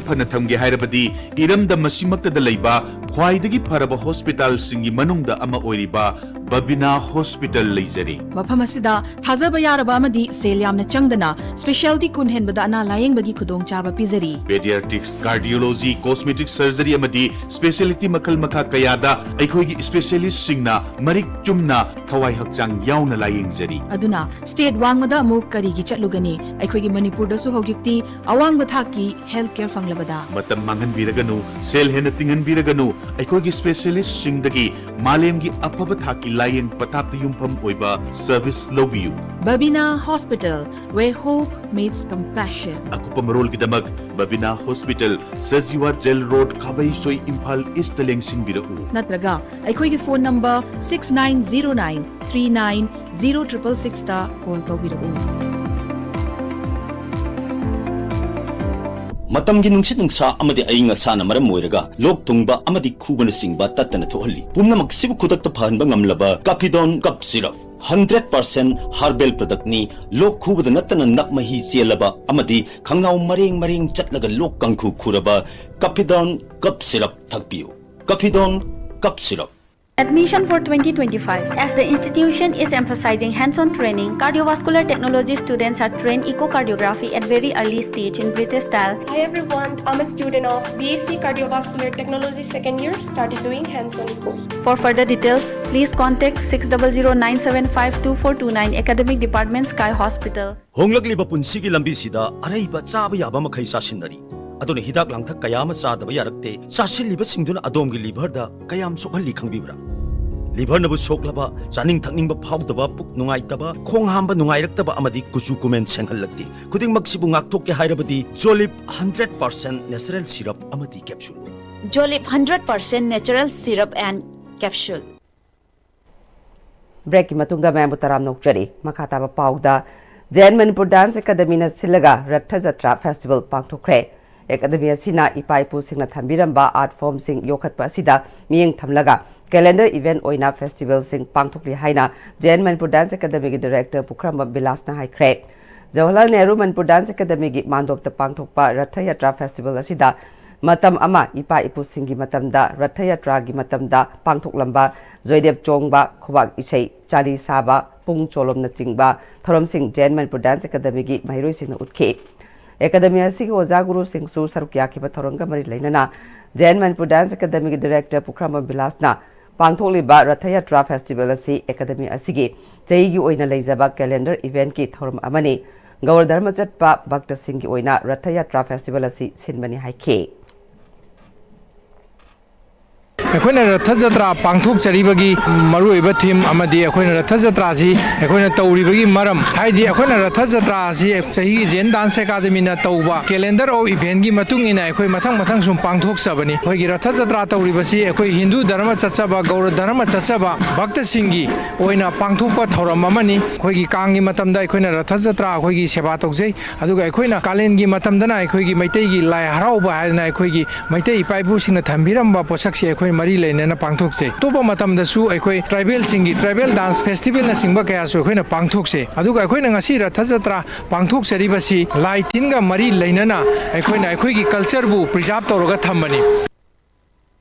ꯐꯅ ꯊꯝꯒꯦ ꯍꯥꯏꯔꯕꯗꯤ ꯏꯔꯝꯗꯝ ꯑꯁꯤꯃꯛꯇꯗ ꯂꯩꯕ ꯈ꯭ꯋꯥꯏꯗꯒꯤ ꯐꯔꯕ ꯍꯣꯁꯄꯤꯇꯥꯜꯁꯤꯡꯒꯤ ꯃꯅꯨꯡꯗ ꯑꯃ ꯑꯣꯏꯔꯤꯕ ꯕꯕꯤꯅꯥ ꯍꯣꯁꯄꯤꯇꯥꯜ ꯂꯩꯖꯔꯤ꯫ ꯃꯐꯝ ꯑꯁꯤꯗ ꯊꯥꯖꯕ ꯌꯥꯔꯕ ꯑꯃꯗꯤ ꯁꯦꯜ ꯌꯥꯝꯅ ꯆꯪꯗꯅ specialty ꯀꯨꯟ ꯍꯦꯟꯕꯗ ꯑꯅꯥ ꯂꯥꯌꯦꯡꯕꯒꯤ ꯈꯨꯗꯣꯡꯆꯥꯕ ꯄꯤꯖꯔꯤ꯫ Pediatrics, cardiology, cosmetic surgery ꯑꯃꯗꯤ specialty ꯃꯈꯜ ꯃꯈꯥ ꯀꯌꯥꯗ ꯑꯩꯈꯣꯏꯒꯤ specialist ꯁꯤꯡꯅ ꯃꯔꯤꯛ ꯆꯨꯝꯅ ꯊꯋꯥꯏ ꯍꯛꯆꯥꯡ ꯌꯥꯎꯅ ꯂꯥꯌꯦꯡꯖꯔꯤ꯫ ꯑꯗꯨꯅ state ꯋꯥꯡꯃꯗ ꯑꯃꯨꯛ ꯀꯔꯤꯒꯤ ꯆꯠꯂꯨꯒꯅꯤ? ꯑꯩꯈꯣꯏꯒꯤ ꯃꯅꯤꯄꯨꯔꯗꯁꯨ ꯍꯧꯖꯤꯛꯇꯤ ꯑꯋꯥꯡꯕ ꯊꯥꯛꯀꯤ health care ꯐꯪꯂꯕꯗ꯫ ꯃꯇꯝ ꯃꯥꯡꯍꯟꯕꯤꯔꯒꯅꯨ, ꯁꯦꯜ ꯍꯦꯟꯅ ꯇꯤꯡꯍꯟꯕꯤꯔꯒꯅꯨ, ꯑꯩꯈꯣꯏꯒꯤ specialist ꯁꯤꯡꯗꯒꯤ ꯃꯥꯂꯦꯝꯒꯤ ꯑꯐꯕ ꯊꯥꯛꯀꯤ ꯂꯥꯌꯦꯡ ꯄꯊꯥꯞꯇ ꯌꯨꯝꯐꯝ ꯑꯣꯏꯕ service ꯂꯧꯕꯤꯌꯨ꯫ Babina Hospital, where hope meets compassion. ꯑꯀꯨꯞꯄ ꯃꯔꯣꯜꯒꯤꯗꯃꯛ ꯕꯕꯤꯅꯥ hospital, Sajiwa jail road, Khabeisoi, Imphal East ꯇ ꯂꯦꯡꯁꯤꯟꯕꯤꯔꯛꯎ꯫ ꯅꯠꯇ꯭ꯔꯒ ꯑꯩꯈꯣꯏꯒꯤ phone number six nine zero nine three nine zero triple six ꯇ call ꯇꯧꯕꯤꯔꯛꯎ꯫ ꯃꯇꯝꯒꯤ ꯅꯨꯡꯁꯤꯠ ꯅꯨꯡꯁꯥ ꯑꯃꯗꯤ ꯑꯏꯪ ꯑꯁꯥꯅ ꯃꯔꯝ ꯑꯣꯏꯔꯒ ꯂꯣꯛ ꯊꯨꯡꯕ ꯑꯃꯗꯤ ꯈꯨꯕꯅꯆꯤꯡꯕ ꯇꯠꯇꯅ ꯊꯣꯛꯍꯜꯂꯤ꯫ ꯄꯨꯝꯅꯃꯛꯁꯤꯕꯨ ꯈꯨꯗꯛꯇ ꯐꯍꯟꯕ ꯉꯝꯂꯕ ꯀꯥꯐꯤꯗꯣꯟ cough syrup, hundred percent herbal ꯄ꯭ꯔꯗꯛꯅꯤ꯫ ꯂꯣꯛ ꯈꯨꯕꯗ ꯅꯠꯇꯅ ꯅꯞ ꯃꯍꯤ ꯆꯦꯜꯂꯕ ꯑꯃꯗꯤ ꯈꯪꯅꯥꯎ ꯃꯔꯦꯡ ꯃꯔꯦꯡ ꯆꯠꯂꯒ ꯂꯣꯛ ꯀꯥꯡꯈꯨ ꯈꯨꯔꯕ ꯀꯥꯐꯤꯗꯣꯟ ꯀꯞ ꯁꯤꯔꯞ ꯊꯛꯄꯤꯌꯨ꯫ ꯀꯥꯐꯤꯗꯣꯟ cough syrup. Admission for twenty twenty-five. As the institution is emphasizing hands-on training, cardiovascular technology students are trained echocardiography at very early stage in British style. Hi everyone, I'm a student of B S C Cardiovascular Technology second year, started doing hands-on echo. For further details, please contact six double zero nine seven five two four two nine Academic Department, Sky Hospital. ꯍꯣꯡꯂꯛꯂꯤꯕ ꯄꯨꯟꯁꯤꯒꯤ ꯂꯝꯕꯤꯁꯤꯗ ꯑꯔꯩꯕ ꯆꯥꯕ ꯌꯥꯕ ꯃꯈꯩ ꯆꯥꯁꯤꯟꯅꯔꯤ꯫ ꯑꯗꯨꯅ ꯍꯤꯗꯥꯛ ꯂꯥꯡꯊꯛ ꯀꯌꯥ ꯑꯃ ꯆꯥꯗꯕ ꯌꯥꯔꯛꯇꯦ꯫ ꯆꯥꯁꯤꯜꯂꯤꯕꯁꯤꯡꯗꯨꯅ ꯑꯗꯣꯝꯒꯤ ꯂꯤꯚꯔꯗ ꯀꯌꯥꯝ ꯁꯣꯛꯍꯜꯂꯤ ꯈꯪꯕꯤꯕ꯭ꯔꯥ? ꯂꯤꯚꯔꯅꯕꯨ ꯁꯣꯛꯂꯕ, ꯆꯥꯅꯤꯡ ꯊꯛꯅꯤꯡꯕ ꯐꯥꯎꯗꯕ, ꯄꯨꯛ ꯅꯨꯡꯉꯥꯏꯇꯕ, ꯈꯣꯡ ꯍꯥꯝꯕ ꯅꯨꯡꯉꯥꯏꯔꯛꯇꯕ ꯑꯃꯗꯤ ꯀꯨꯆꯨ ꯀꯨꯃꯦꯟ ꯁꯦꯡꯍꯜꯂꯛꯇꯦ꯫ ꯈꯨꯗꯤꯡꯃꯛꯁꯤꯕꯨ ꯉꯥꯛꯊꯣꯛꯀꯦ ꯍꯥꯏꯔꯕꯗꯤ ꯖꯣꯂꯤꯞ ꯍꯟꯗ꯭ꯔꯦꯠ ꯄꯥꯔꯁꯦꯟ ꯅꯦꯆꯔꯦꯜ ꯁꯤꯔꯞ ꯑꯃꯗꯤ capsule. Jolip hundred percent natural syrup and capsule. ꯕ꯭ꯔꯦꯛꯀꯤ ꯃꯇꯨꯡꯗ ꯃꯌꯥꯝꯕꯨ ꯇꯔꯥꯝꯅ ꯑꯣꯛꯆꯔꯤ꯫ ꯃꯈꯥ ꯇꯥꯕ ꯄꯥꯎꯗ, ꯖꯦꯟ ꯃꯅꯤꯄꯨꯔ ꯗꯥꯟꯁ ꯑꯦꯀꯥꯗꯃꯤꯅ ꯁꯤꯜꯂꯒ ꯔꯠꯊ ꯖꯇ꯭ꯔꯥ ꯐꯦꯁꯇꯤꯚꯦꯜ ꯄꯥꯡꯊꯣꯛꯈ꯭ꯔꯦ꯫ ꯑꯦꯀꯥꯗꯃꯤ ꯑꯁꯤꯅ ꯏꯄꯥ ꯏꯄꯨꯁꯤꯡꯅ ꯊꯝꯕꯤꯔꯝꯕ ꯑꯥꯔꯠ ꯐꯣꯔꯝꯁꯤꯡ ꯌꯣꯛꯈꯠꯄ ꯑꯁꯤꯗ ꯃꯤꯠꯌꯦꯡ ꯊꯝꯂꯒ ꯀꯦꯂꯦꯟꯗꯔ ꯏꯚꯦꯟꯠ ꯑꯣꯏꯅ ꯐꯦꯁꯇꯤꯚꯦꯜꯁꯤꯡ ꯄꯥꯡꯊꯣꯛꯂꯤ ꯍꯥꯏꯅ ꯖꯦꯟ ꯃꯅꯤꯄꯨꯔ ꯗꯥꯟꯁ ꯑꯦꯀꯥꯗꯃꯤꯒꯤ ꯗꯥꯏꯔꯦꯛꯇꯔ ꯄꯨꯈ꯭ꯔꯝꯕꯝ ꯕꯤꯂꯥꯁꯅ ꯍꯥꯏꯈ꯭ꯔꯦ꯫ ꯖꯋꯥꯍꯔꯂꯥꯜ ꯅꯦꯍꯔꯨ ꯃꯅꯤꯄꯨꯔ ꯗꯥꯟꯁ ꯑꯦꯀꯥꯗꯃꯤꯒꯤ ꯃꯥꯟꯗꯣꯞꯇ ꯄꯥꯡꯊꯣꯛꯄ ꯔꯠꯊ ꯌꯥꯇ꯭ꯔꯥ ꯐꯦꯁꯇꯤꯚꯦꯜ ꯑꯁꯤꯗ ꯃꯇꯝ ꯑꯃ ꯏꯄꯥ ꯏꯄꯨꯁꯤꯡꯒꯤ ꯃꯇꯝꯗ ꯔꯠꯊ ꯌꯥꯇ꯭ꯔꯥꯒꯤ ꯃꯇꯝꯗ ꯄꯥꯡꯊꯣꯛꯂꯝꯕ ꯖꯣꯏꯗꯦꯕ ꯆꯣꯡꯕ, ꯈꯨꯕꯥꯛ ꯏꯁꯩ, ꯆꯥꯂꯤ ꯁꯥꯕ, ꯄꯨꯡ ꯆꯣꯂꯣꯝꯅꯆꯤꯡꯕ ꯊꯧꯔꯝꯁꯤꯡ ꯖꯦꯟ ꯃꯅꯤꯄꯨꯔ ꯗꯥꯟꯁ ꯑꯦꯀꯥꯗꯃꯤꯒꯤ ꯃꯍꯩꯔꯣꯏꯁꯤꯡꯅ ꯎꯠꯈꯤ꯫ ꯑꯦꯀꯥꯗꯃꯤ ꯑꯁꯤꯒꯤ ꯑꯣꯖꯥ ꯒꯨꯔꯨꯁꯤꯡꯁꯨ ꯁꯔꯨꯛ ꯌꯥꯈꯤꯕ ꯊꯧꯔꯝꯒ ꯃꯔꯤ ꯂꯩꯅꯅ ꯖꯦꯟ ꯃꯅꯤꯄꯨꯔ ꯗꯥꯟꯁ ꯑꯦꯀꯥꯗꯃꯤꯒꯤ ꯗꯥꯏꯔꯦꯛꯇꯔ ꯄꯨꯈ꯭ꯔꯝꯕꯝ ꯕꯤꯂꯥꯁꯅ ꯄꯥꯡꯊꯣꯛꯂꯤꯕ ꯔꯠꯊ ꯌꯥꯇ꯭ꯔꯥ ꯐꯦꯁꯇꯤꯚꯦꯜ ꯑꯁꯤ ꯑꯦꯀꯥꯗꯃꯤ ꯑꯁꯤꯒꯤ ꯆꯍꯤꯒꯤ ꯑꯣꯏꯅ ꯂꯩꯖꯕ ꯀꯦꯂꯦꯟꯗꯔ ꯏꯚꯦꯟꯠꯀꯤ ꯊꯧꯔꯝ ꯑꯃꯅꯤ꯫ ꯒꯧꯔ ꯙꯔꯃ ꯆꯠꯄ ꯚꯛꯇꯁꯤꯡꯒꯤ ꯑꯣꯏꯅ ꯔꯠꯊ ꯌꯥꯇ꯭ꯔꯥ ꯐꯦꯁꯇꯤꯚꯦꯜ ꯑꯁꯤ ꯁꯤꯟꯕꯅꯤ ꯍꯥꯏꯈꯤ꯫ ꯑꯩꯈꯣꯏꯅ ꯔꯊ ꯖꯇ꯭ꯔꯥ ꯄꯥꯡꯊꯣꯛꯆꯔꯤꯕꯒꯤ ꯃꯔꯨꯑꯣꯏꯕ ꯊꯤꯝ ꯑꯃꯗꯤ ꯑꯩꯈꯣꯏꯅ ꯔꯊ ꯖꯇ꯭ꯔꯥꯁꯤ ꯑꯩꯈꯣꯏꯅ ꯇꯧꯔꯤꯕꯒꯤ ꯃꯔꯝ, ꯍꯥꯏꯗꯤ ꯑꯩꯈꯣꯏꯅ ꯔꯊ ꯖꯇ꯭ꯔꯥ ꯑꯁꯤ ꯆꯍꯤꯒꯤ ꯖꯦꯟ ꯗꯥꯟꯁ ꯑꯦꯀꯥꯗꯃꯤꯅ ꯇꯧꯕ calendar of eventꯀꯤ ꯃꯇꯨꯡ ꯏꯟꯅ ꯑꯩꯈꯣꯏ ꯃꯊꯪ ꯃꯊꯪ ꯁꯨꯝ ꯄꯥꯡꯊꯣꯛꯆꯕꯅꯤ꯫ ꯑꯩꯈꯣꯏꯒꯤ ꯔꯊ ꯖꯇ꯭ꯔꯥ ꯇꯧꯔꯤꯕꯁꯤ ꯑꯩꯈꯣꯏ ꯍꯤꯟꯗꯨ ꯙꯔꯃ ꯆꯠꯆꯕ, ꯒꯧꯔ ꯙꯔꯃ ꯆꯠꯆꯕ ꯚꯛꯇꯁꯤꯡꯒꯤ ꯑꯣꯏꯅ ꯄꯥꯡꯊꯣꯛꯄ ꯊꯧꯔꯝ ꯑꯃꯅꯤ꯫ ꯑꯩꯈꯣꯏꯒꯤ ꯀꯥꯡꯒꯤ ꯃꯇꯝꯗ ꯑꯩꯈꯣꯏꯅ ꯔꯊ ꯖꯇ꯭ꯔꯥ ꯑꯩꯈꯣꯏꯒꯤ ꯁꯦꯕꯥ ꯇꯧꯖꯩ꯫ ꯑꯗꯨꯒ ꯑꯩꯈꯣꯏꯅ ꯀꯥꯂꯦꯟꯒꯤ ꯃꯇꯝꯗꯅ ꯑꯩꯈꯣꯏꯒꯤ ꯃꯩꯇꯩꯒꯤ ꯂꯥꯏ ꯍꯔꯥꯎꯕ ꯍꯥꯏꯗꯅ ꯑꯩꯈꯣꯏꯒꯤ ꯃꯩꯇꯩ ꯏꯄꯥ ꯏꯄꯨꯁꯤꯡꯅ ꯊꯝꯕꯤꯔꯝꯕ ꯄꯣꯠꯁꯛꯁꯦ ꯑꯩꯈꯣꯏ ꯃꯔꯤ ꯂꯩꯅꯅ ꯄꯥꯡꯊꯣꯛꯆꯩ꯫ ꯑꯇꯣꯞꯄ ꯃꯇꯝꯗꯁꯨ ꯑꯩꯈꯣꯏ tribal ꯁꯤꯡꯒꯤ tribal dance festival ꯅꯆꯤꯡꯕ ꯀꯌꯥꯁꯨ ꯑꯩꯈꯣꯏꯅ ꯄꯥꯡꯊꯣꯛꯆꯩ꯫ ꯑꯗꯨꯒ ꯑꯩꯈꯣꯏꯅ ꯉꯁꯤ ꯔꯊ ꯖꯇ꯭ꯔꯥ ꯄꯥꯡꯊꯣꯛꯆꯔꯤꯕꯁꯤ ꯂꯥꯏ ꯇꯤꯟꯒ ꯃꯔꯤ ꯂꯩꯅꯅ ꯑꯩꯈꯣꯏꯅ ꯑꯩꯈꯣꯏꯒꯤ culture ꯕꯨ preserve ꯇꯧꯔꯒ ꯊꯝꯕꯅꯤ꯫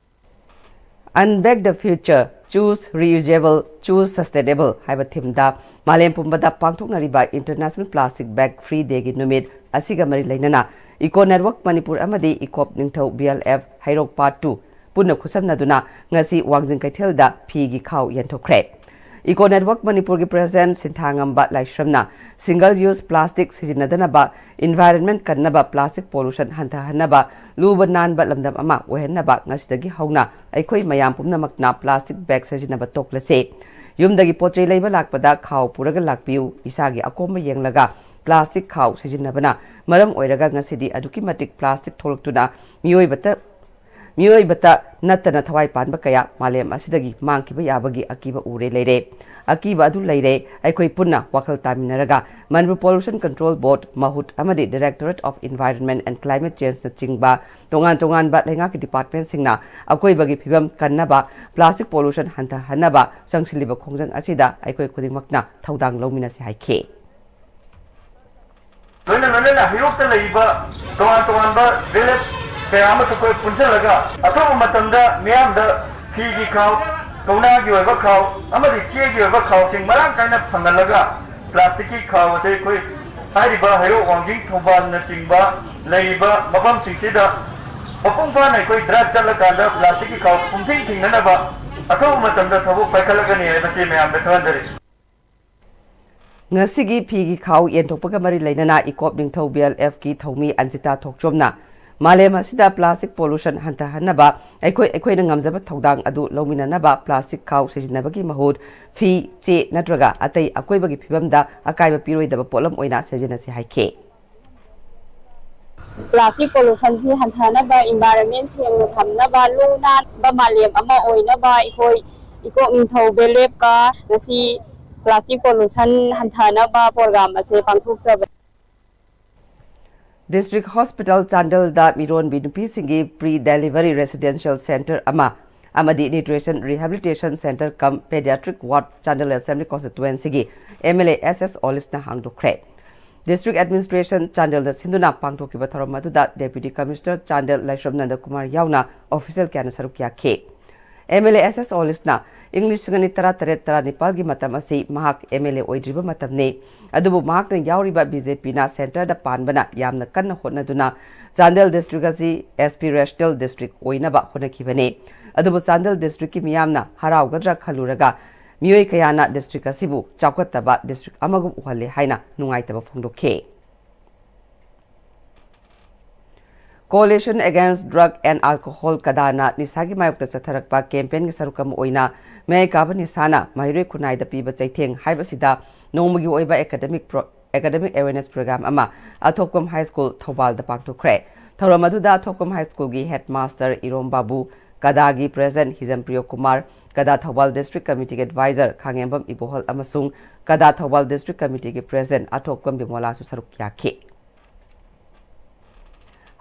Unbag the future, choose reusable, choose sustainable ꯍꯥꯏꯕ ꯊꯤꯝꯗ ꯃꯥꯂꯦꯝ ꯄꯨꯝꯕꯗ ꯄꯥꯡꯊꯣꯛꯅꯔꯤꯕ International Plastic Bag Free Day ꯒꯤ ꯅꯨꯃꯤꯠ ꯑꯁꯤꯒ ꯃꯔꯤ ꯂꯩꯅꯅ Eco Network ꯃꯅꯤꯄꯨꯔ ꯑꯃꯗꯤ ꯏꯀꯣꯞ ꯅꯤꯡꯊꯧ B L F ꯍꯩꯔꯣꯛ Part two ꯄꯨꯟꯅ ꯈꯨꯠꯁꯝꯅꯗꯨꯅ ꯉꯁꯤ ꯋꯥꯡꯖꯤꯡ ꯀꯩꯊꯦꯜꯗ ꯐꯤꯒꯤ ꯈꯥꯎ ꯌꯦꯟꯊꯣꯛꯈ꯭ꯔꯦ꯫ Eco Network ꯃꯅꯤꯄꯨꯔꯒꯤ president ꯁꯤꯟꯊꯥꯉꯝꯕ ꯂꯥꯏꯁ꯭ꯔꯝꯅ single use plastic ꯁꯤꯖꯤꯟꯅꯗꯅꯕ, environment ꯀꯟꯅꯕ, plastic pollution ꯍꯟꯊꯍꯟꯅꯕ ꯂꯨꯕ ꯅꯥꯟꯕ ꯂꯝꯗꯝ ꯑꯃ ꯑꯣꯏꯍꯟꯅꯕ ꯉꯁꯤꯗꯒꯤ ꯍꯧꯅ ꯑꯩꯈꯣꯏ ꯃꯌꯥꯝ ꯄꯨꯝꯅꯃꯛꯅ plastic bag ꯁꯤꯖꯤꯟꯅꯕ ꯇꯣꯛꯂꯁꯤ꯫ ꯌꯨꯝꯗꯒꯤ ꯄꯣꯠ ꯆꯩ ꯂꯩꯕ ꯂꯥꯛꯄꯗ ꯈꯥꯎ ꯄꯨꯔꯒ ꯂꯥꯛꯄꯤꯌꯨ꯫ ꯏꯁꯥꯒꯤ ꯑꯀꯣꯝꯕ ꯌꯦꯡꯂꯒ plastic ꯈꯥꯎ ꯁꯤꯖꯤꯟꯅꯕꯅ ꯃꯔꯝ ꯑꯣꯏꯔꯒ ꯉꯁꯤꯗꯤ ꯑꯗꯨꯛꯀꯤ ꯃꯇꯤꯛ plastic ꯊꯣꯛꯂꯛꯇꯨꯅ ꯃꯤꯑꯣꯏꯕꯇ ꯃꯤꯑꯣꯏꯕꯇ ꯅꯠꯇꯅ ꯊꯋꯥꯏ ꯄꯥꯟꯕ ꯀꯌꯥ ꯃꯥꯂꯦꯝ ꯑꯁꯤꯗꯒꯤ ꯃꯥꯡꯈꯤꯕ ꯌꯥꯕꯒꯤ ꯑꯀꯤꯕ ꯎꯔꯦ ꯂꯩꯔꯦ꯫ ꯑꯀꯤꯕ ꯑꯗꯨ ꯂꯩꯔꯦ꯫ ꯑꯩꯈꯣꯏ ꯄꯨꯟꯅ ꯋꯥꯈꯜ ꯇꯥꯃꯤꯟꯅꯔꯒ Manipur Pollution Control Board, ꯃꯍꯨꯠ ꯑꯃꯗꯤ Directorate of Environment and Climate Change ꯅꯆꯤꯡꯕ ꯇꯣꯉꯥꯟ ꯇꯣꯉꯥꯟꯕ ꯂꯩꯉꯥꯛꯀꯤ department ꯁꯤꯡꯅ ꯑꯀꯣꯏꯕꯒꯤ ꯐꯤꯕꯝ ꯀꯟꯅꯕ, plastic pollution ꯍꯟꯊꯍꯟꯅꯕ ꯆꯪꯁꯤꯜꯂꯤꯕ ꯈꯣꯡꯖꯪ ꯑꯁꯤꯗ ꯑꯩꯈꯣꯏ ꯈꯨꯗꯤꯡꯃꯛꯅ ꯊꯧꯗꯥꯡ ꯂꯧꯃꯤꯟꯅꯁꯤ ꯍꯥꯏꯈꯤ꯫ ꯂꯣꯏꯅ ꯂꯣꯏꯅꯅ ꯍꯩꯔꯣꯛꯇ ꯂꯩꯔꯤꯕ ꯇꯣꯉꯥꯟ ꯇꯣꯉꯥꯟꯕ village ꯀꯌꯥ ꯑꯃꯁꯨ ꯑꯩꯈꯣꯏ ꯄꯨꯟꯁꯤꯜꯂꯒ ꯑꯊꯨꯕ ꯃꯇꯝꯗ ꯃꯤꯌꯥꯝꯗ ꯐꯤꯒꯤ ꯈꯥꯎ, ꯀꯧꯅꯥꯒꯤ ꯑꯣꯏꯕ ꯈꯥꯎ ꯑꯃꯗꯤ ꯆꯦꯒꯤ ꯑꯣꯏꯕ ꯈꯥꯎꯁꯤꯡ ꯃꯔꯥꯡ ꯀꯥꯏꯅ ꯐꯪꯍꯜꯂꯒ plastic ꯀꯤ ꯈꯥꯎ ꯑꯁꯦ ꯑꯩꯈꯣꯏ ꯍꯥꯏꯔꯤꯕ ꯍꯩꯔꯣꯛ, ꯋꯥꯡꯖꯤꯡ, ꯊꯧꯕꯥꯜꯅꯆꯤꯡꯕ ꯂꯩꯔꯤꯕ ꯃꯐꯝꯁꯤꯡꯁꯤꯗ ꯃꯄꯨꯡ ꯐꯥꯅ ꯑꯩꯈꯣꯏ drive ꯆꯠꯂꯀꯥꯟꯗ plastic ꯀꯤ ꯈꯥꯎ ꯄꯨꯝꯊꯤꯡ ꯊꯤꯡꯅꯅꯕ ꯑꯊꯨꯕ ꯃꯇꯝꯗ ꯊꯕꯛ ꯄꯥꯏꯈꯠꯂꯒꯅꯤ ꯍꯥꯏꯕꯁꯤ ꯃꯌꯥꯝꯗ ꯈꯪꯍꯟꯖꯔꯤ꯫ ꯉꯁꯤꯒꯤ ꯐꯤꯒꯤ ꯈꯥꯎ ꯌꯦꯟꯊꯣꯛꯄꯒ ꯃꯔꯤ ꯂꯩꯅꯅ ꯏꯀꯣꯞ ꯅꯤꯡꯊꯧ B L F ꯀꯤ ꯊꯧꯃꯤ ꯑꯟꯖꯤꯇꯥ ꯊꯣꯛꯆꯣꯝꯅ ꯃꯥꯂꯦꯝ ꯑꯁꯤꯗ plastic pollution ꯍꯟꯊꯍꯟꯅꯕ ꯑꯩꯈꯣꯏ ꯑꯩꯈꯣꯏꯅ ꯉꯝꯖꯕ ꯊꯧꯗꯥꯡ ꯑꯗꯨ ꯂꯧꯃꯤꯟꯅꯅꯕ plastic ꯈꯥꯎ ꯁꯤꯖꯤꯟꯅꯕꯒꯤ ꯃꯍꯨꯠ ꯐꯤ, ꯆꯦ ꯅꯠꯇ꯭ꯔꯒ ꯑꯇꯩ ꯑꯀꯣꯏꯕꯒꯤ ꯐꯤꯕꯝꯗ ꯑꯀꯥꯏꯕ ꯄꯤꯔꯣꯏꯗꯕ ꯄꯣꯠꯂꯝ ꯑꯣꯏꯅ ꯁꯤꯖꯤꯟꯅꯁꯤ ꯍꯥꯏꯈꯤ꯫ Plastic pollution ꯁꯤ ꯍꯟꯊꯅꯕ, environment ꯁꯦꯡꯅ ꯊꯝꯅꯕ, ꯂꯨ ꯅꯥꯟꯕ ꯃꯥꯂꯦꯝ ꯑꯃ ꯑꯣꯏꯅꯕ ꯑꯩꯈꯣꯏ ꯏꯀꯣꯛ ꯅꯤꯡꯊꯧ ꯕꯦꯂꯦꯞꯀ ꯉꯁꯤ plastic pollution ꯍꯟꯊꯅꯕ program ꯑꯁꯦ ꯄꯥꯡꯊꯣꯛꯆꯕꯅꯤ꯫ District Hospital ꯆꯥꯟꯗꯦꯜꯗ ꯃꯤꯔꯣꯟꯕꯤ ꯅꯨꯄꯤꯁꯤꯡꯒꯤ pre delivery residential center ꯑꯃ ꯑꯃꯗꯤ nutrition rehabilitation center cum pediatric ward Chandel Assembly Constituency ꯒꯤ MLA SS ꯑꯣꯂꯤꯁꯅ ꯍꯥꯡꯗꯣꯛꯈ꯭ꯔꯦ꯫ District Administration ꯆꯥꯟꯗꯦꯜꯗ ꯁꯤꯟꯗꯨꯅ ꯄꯥꯡꯊꯣꯛꯈꯤꯕ ꯊꯧꯔꯝ ꯑꯗꯨꯗ Deputy Commissioner ꯆꯥꯟꯗꯦꯜ ꯂꯥꯏꯁ꯭ꯔꯝ ꯅꯟꯗꯀꯨꯃꯥꯔ ꯌꯥꯎꯅ official ꯀꯌꯥꯅ ꯁꯔꯨꯛ ꯌꯥꯈꯤ꯫ MLA SS ꯑꯣꯂꯤꯁꯅ ꯏꯪ ꯂꯤꯁꯤꯡ ꯑꯅꯤ ꯇꯔꯥ ꯇꯔꯦꯠ ꯇꯔꯥ ꯅꯤꯄꯥꯜꯒꯤ ꯃꯇꯝ ꯑꯁꯤ ꯃꯍꯥꯛ MLA ꯑꯣꯏꯗ꯭ꯔꯤꯕ ꯃꯇꯝꯅꯤ꯫ ꯑꯗꯨꯕꯨ ꯃꯍꯥꯛꯅ ꯌꯥꯎꯔꯤꯕ BJPꯅ centreꯗ ꯄꯥꯟꯕꯅ ꯌꯥꯝꯅ ꯀꯟꯅ ꯍꯣꯠꯅꯗꯨꯅ ꯆꯥꯟꯗꯦꯜ district ꯑꯁꯤ aspirational district ꯑꯣꯏꯅꯕ ꯍꯣꯠꯅꯈꯤꯕꯅꯤ꯫ ꯑꯗꯨꯕꯨ ꯆꯥꯟꯗꯦꯜ districtꯀꯤ ꯃꯤꯌꯥꯝꯅ ꯍꯔꯥꯎꯒꯗ꯭ꯔꯥ ꯈꯜꯂꯨꯔꯒ ꯃꯤꯑꯣꯏ ꯀꯌꯥꯅ district ꯑꯁꯤꯕꯨ ꯆꯥꯎꯈꯠꯇꯕ district ꯑꯃꯒꯨꯝ ꯎꯍꯜꯂꯦ ꯍꯥꯏꯅ ꯅꯨꯡꯉꯥꯏꯇꯕ ꯐꯣꯡꯗꯣꯛꯈꯤ꯫ Coalition Against Drug and Alcohol ꯀꯗꯥꯅ ꯅꯤꯁꯥꯒꯤ ꯃꯥꯌꯣꯛꯇ ꯆꯠꯊꯔꯛꯄ campaignꯒꯤ ꯁꯔꯨꯛ ꯑꯃ ꯑꯣꯏꯅ ꯃꯌꯥꯏ ꯀꯥꯕ ꯅꯤꯁꯥꯅ ꯃꯍꯩꯔꯣꯏ ꯈꯨꯟꯅꯥꯏꯗ ꯄꯤꯕ ꯆꯩꯊꯦꯡ ꯍꯥꯏꯕꯁꯤꯗ ꯅꯣꯡꯃꯒꯤ ꯑꯣꯏꯕ academic pro-, academic awareness program ꯑꯃ ꯑꯊꯣꯛꯄꯝ High School ꯊꯧꯕꯥꯜꯗ ꯄꯥꯡꯊꯣꯛꯈ꯭ꯔꯦ꯫ ꯊꯧꯔꯝ ꯑꯗꯨꯗ ꯑꯊꯣꯛꯄꯝ High Schoolꯒꯤ headmaster ꯏꯔꯣꯝ ꯕꯥꯕꯨ, ꯀꯗꯥꯒꯤ president ꯍꯤꯖꯝ ꯄ꯭ꯔꯤꯌꯣ ꯀꯨꯃꯥꯔ, ꯀꯗꯥ ꯊꯧꯕꯥꯜ district committeeꯒꯤ advisor ꯈꯥꯉꯦꯝꯕꯝ ꯏꯕꯣꯍꯜ ꯑꯃꯁꯨꯡ ꯀꯗꯥ ꯊꯧꯕꯥꯜ district committeeꯒꯤ president ꯑꯊꯣꯛꯄꯝ ꯕꯤꯃꯣꯂꯥꯁꯨ ꯁꯔꯨꯛ ꯌꯥꯈꯤ꯫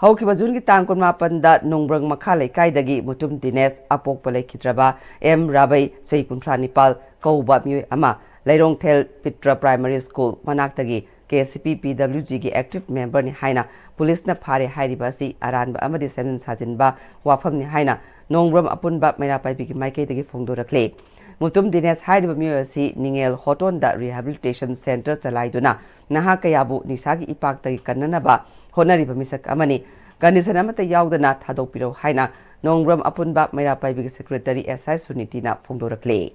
ꯍꯧꯈꯤꯕ ꯖꯨꯟꯒꯤ ꯇꯥꯡ ꯀꯨꯟꯃꯥꯄꯟꯗ ꯅꯣꯡꯕ꯭ꯔꯪ ꯃꯈꯥ ꯂꯩꯀꯥꯏꯗꯒꯤ ꯃꯨꯇꯨꯝ ꯗꯤꯅꯦꯁ ꯑꯄꯣꯛꯄ ꯂꯩꯈꯤꯗ꯭ꯔꯕ ꯑꯦꯝ ꯔꯥꯕꯩ, ꯆꯍꯤ ꯀꯨꯟꯊ꯭ꯔꯥ ꯅꯤꯄꯥꯜ, ꯀꯧꯕ ꯃꯤꯑꯣꯏ ꯑꯃ ꯂꯩꯔꯣꯡꯊꯦꯜ ꯄꯤꯇ꯭ꯔ primary school ꯃꯅꯥꯛꯇꯒꯤ KCP PWGꯒꯤ active memberꯅꯤ ꯍꯥꯏꯅ ꯄꯨꯂꯤꯁꯅ ꯐꯥꯔꯦ ꯍꯥꯏꯔꯤꯕ ꯑꯁꯤ ꯑꯔꯥꯟꯕ ꯑꯃꯗꯤ ꯁꯦꯝꯖꯤꯟ ꯁꯥꯖꯤꯟꯕ ꯋꯥꯐꯝꯅꯤ ꯍꯥꯏꯅ ꯅꯣꯡꯕ꯭ꯔꯝ ꯑꯄꯨꯟꯕ ꯃꯩꯔꯥ ꯄꯥꯏꯕꯤꯒꯤ ꯃꯥꯏꯀꯩꯗꯒꯤ ꯐꯣꯡꯗꯣꯔꯛꯂꯤ꯫ ꯃꯨꯇꯨꯝ ꯗꯤꯅꯦꯁ ꯍꯥꯏꯔꯤꯕ ꯃꯤꯑꯣꯏ ꯑꯁꯤ ꯅꯤꯡꯉꯦꯜ ꯍꯣꯇꯣꯟꯗ rehabilitation center ꯆꯂꯥꯏꯗꯨꯅ ꯅꯍꯥ ꯀꯌꯥꯕꯨ ꯅꯤꯁꯥꯒꯤ ꯏꯄꯥꯛꯇꯒꯤ ꯀꯟꯅꯅꯕ ꯍꯣꯠꯅꯔꯤꯕ ꯃꯤꯁꯛ ꯑꯃꯅꯤ꯫ Condition ꯑꯃꯠꯇ ꯌꯥꯎꯗꯅ ꯊꯥꯗꯣꯛꯄꯤꯔꯧ ꯍꯥꯏꯅ ꯅꯣꯡꯕ꯭ꯔꯝ ꯑꯄꯨꯟꯕ ꯃꯩꯔꯥ ꯄꯥꯏꯕꯤꯒꯤ secretary S I ꯁꯨꯅꯤꯇꯤꯅ ꯐꯣꯡꯗꯣꯔꯛꯂꯤ꯫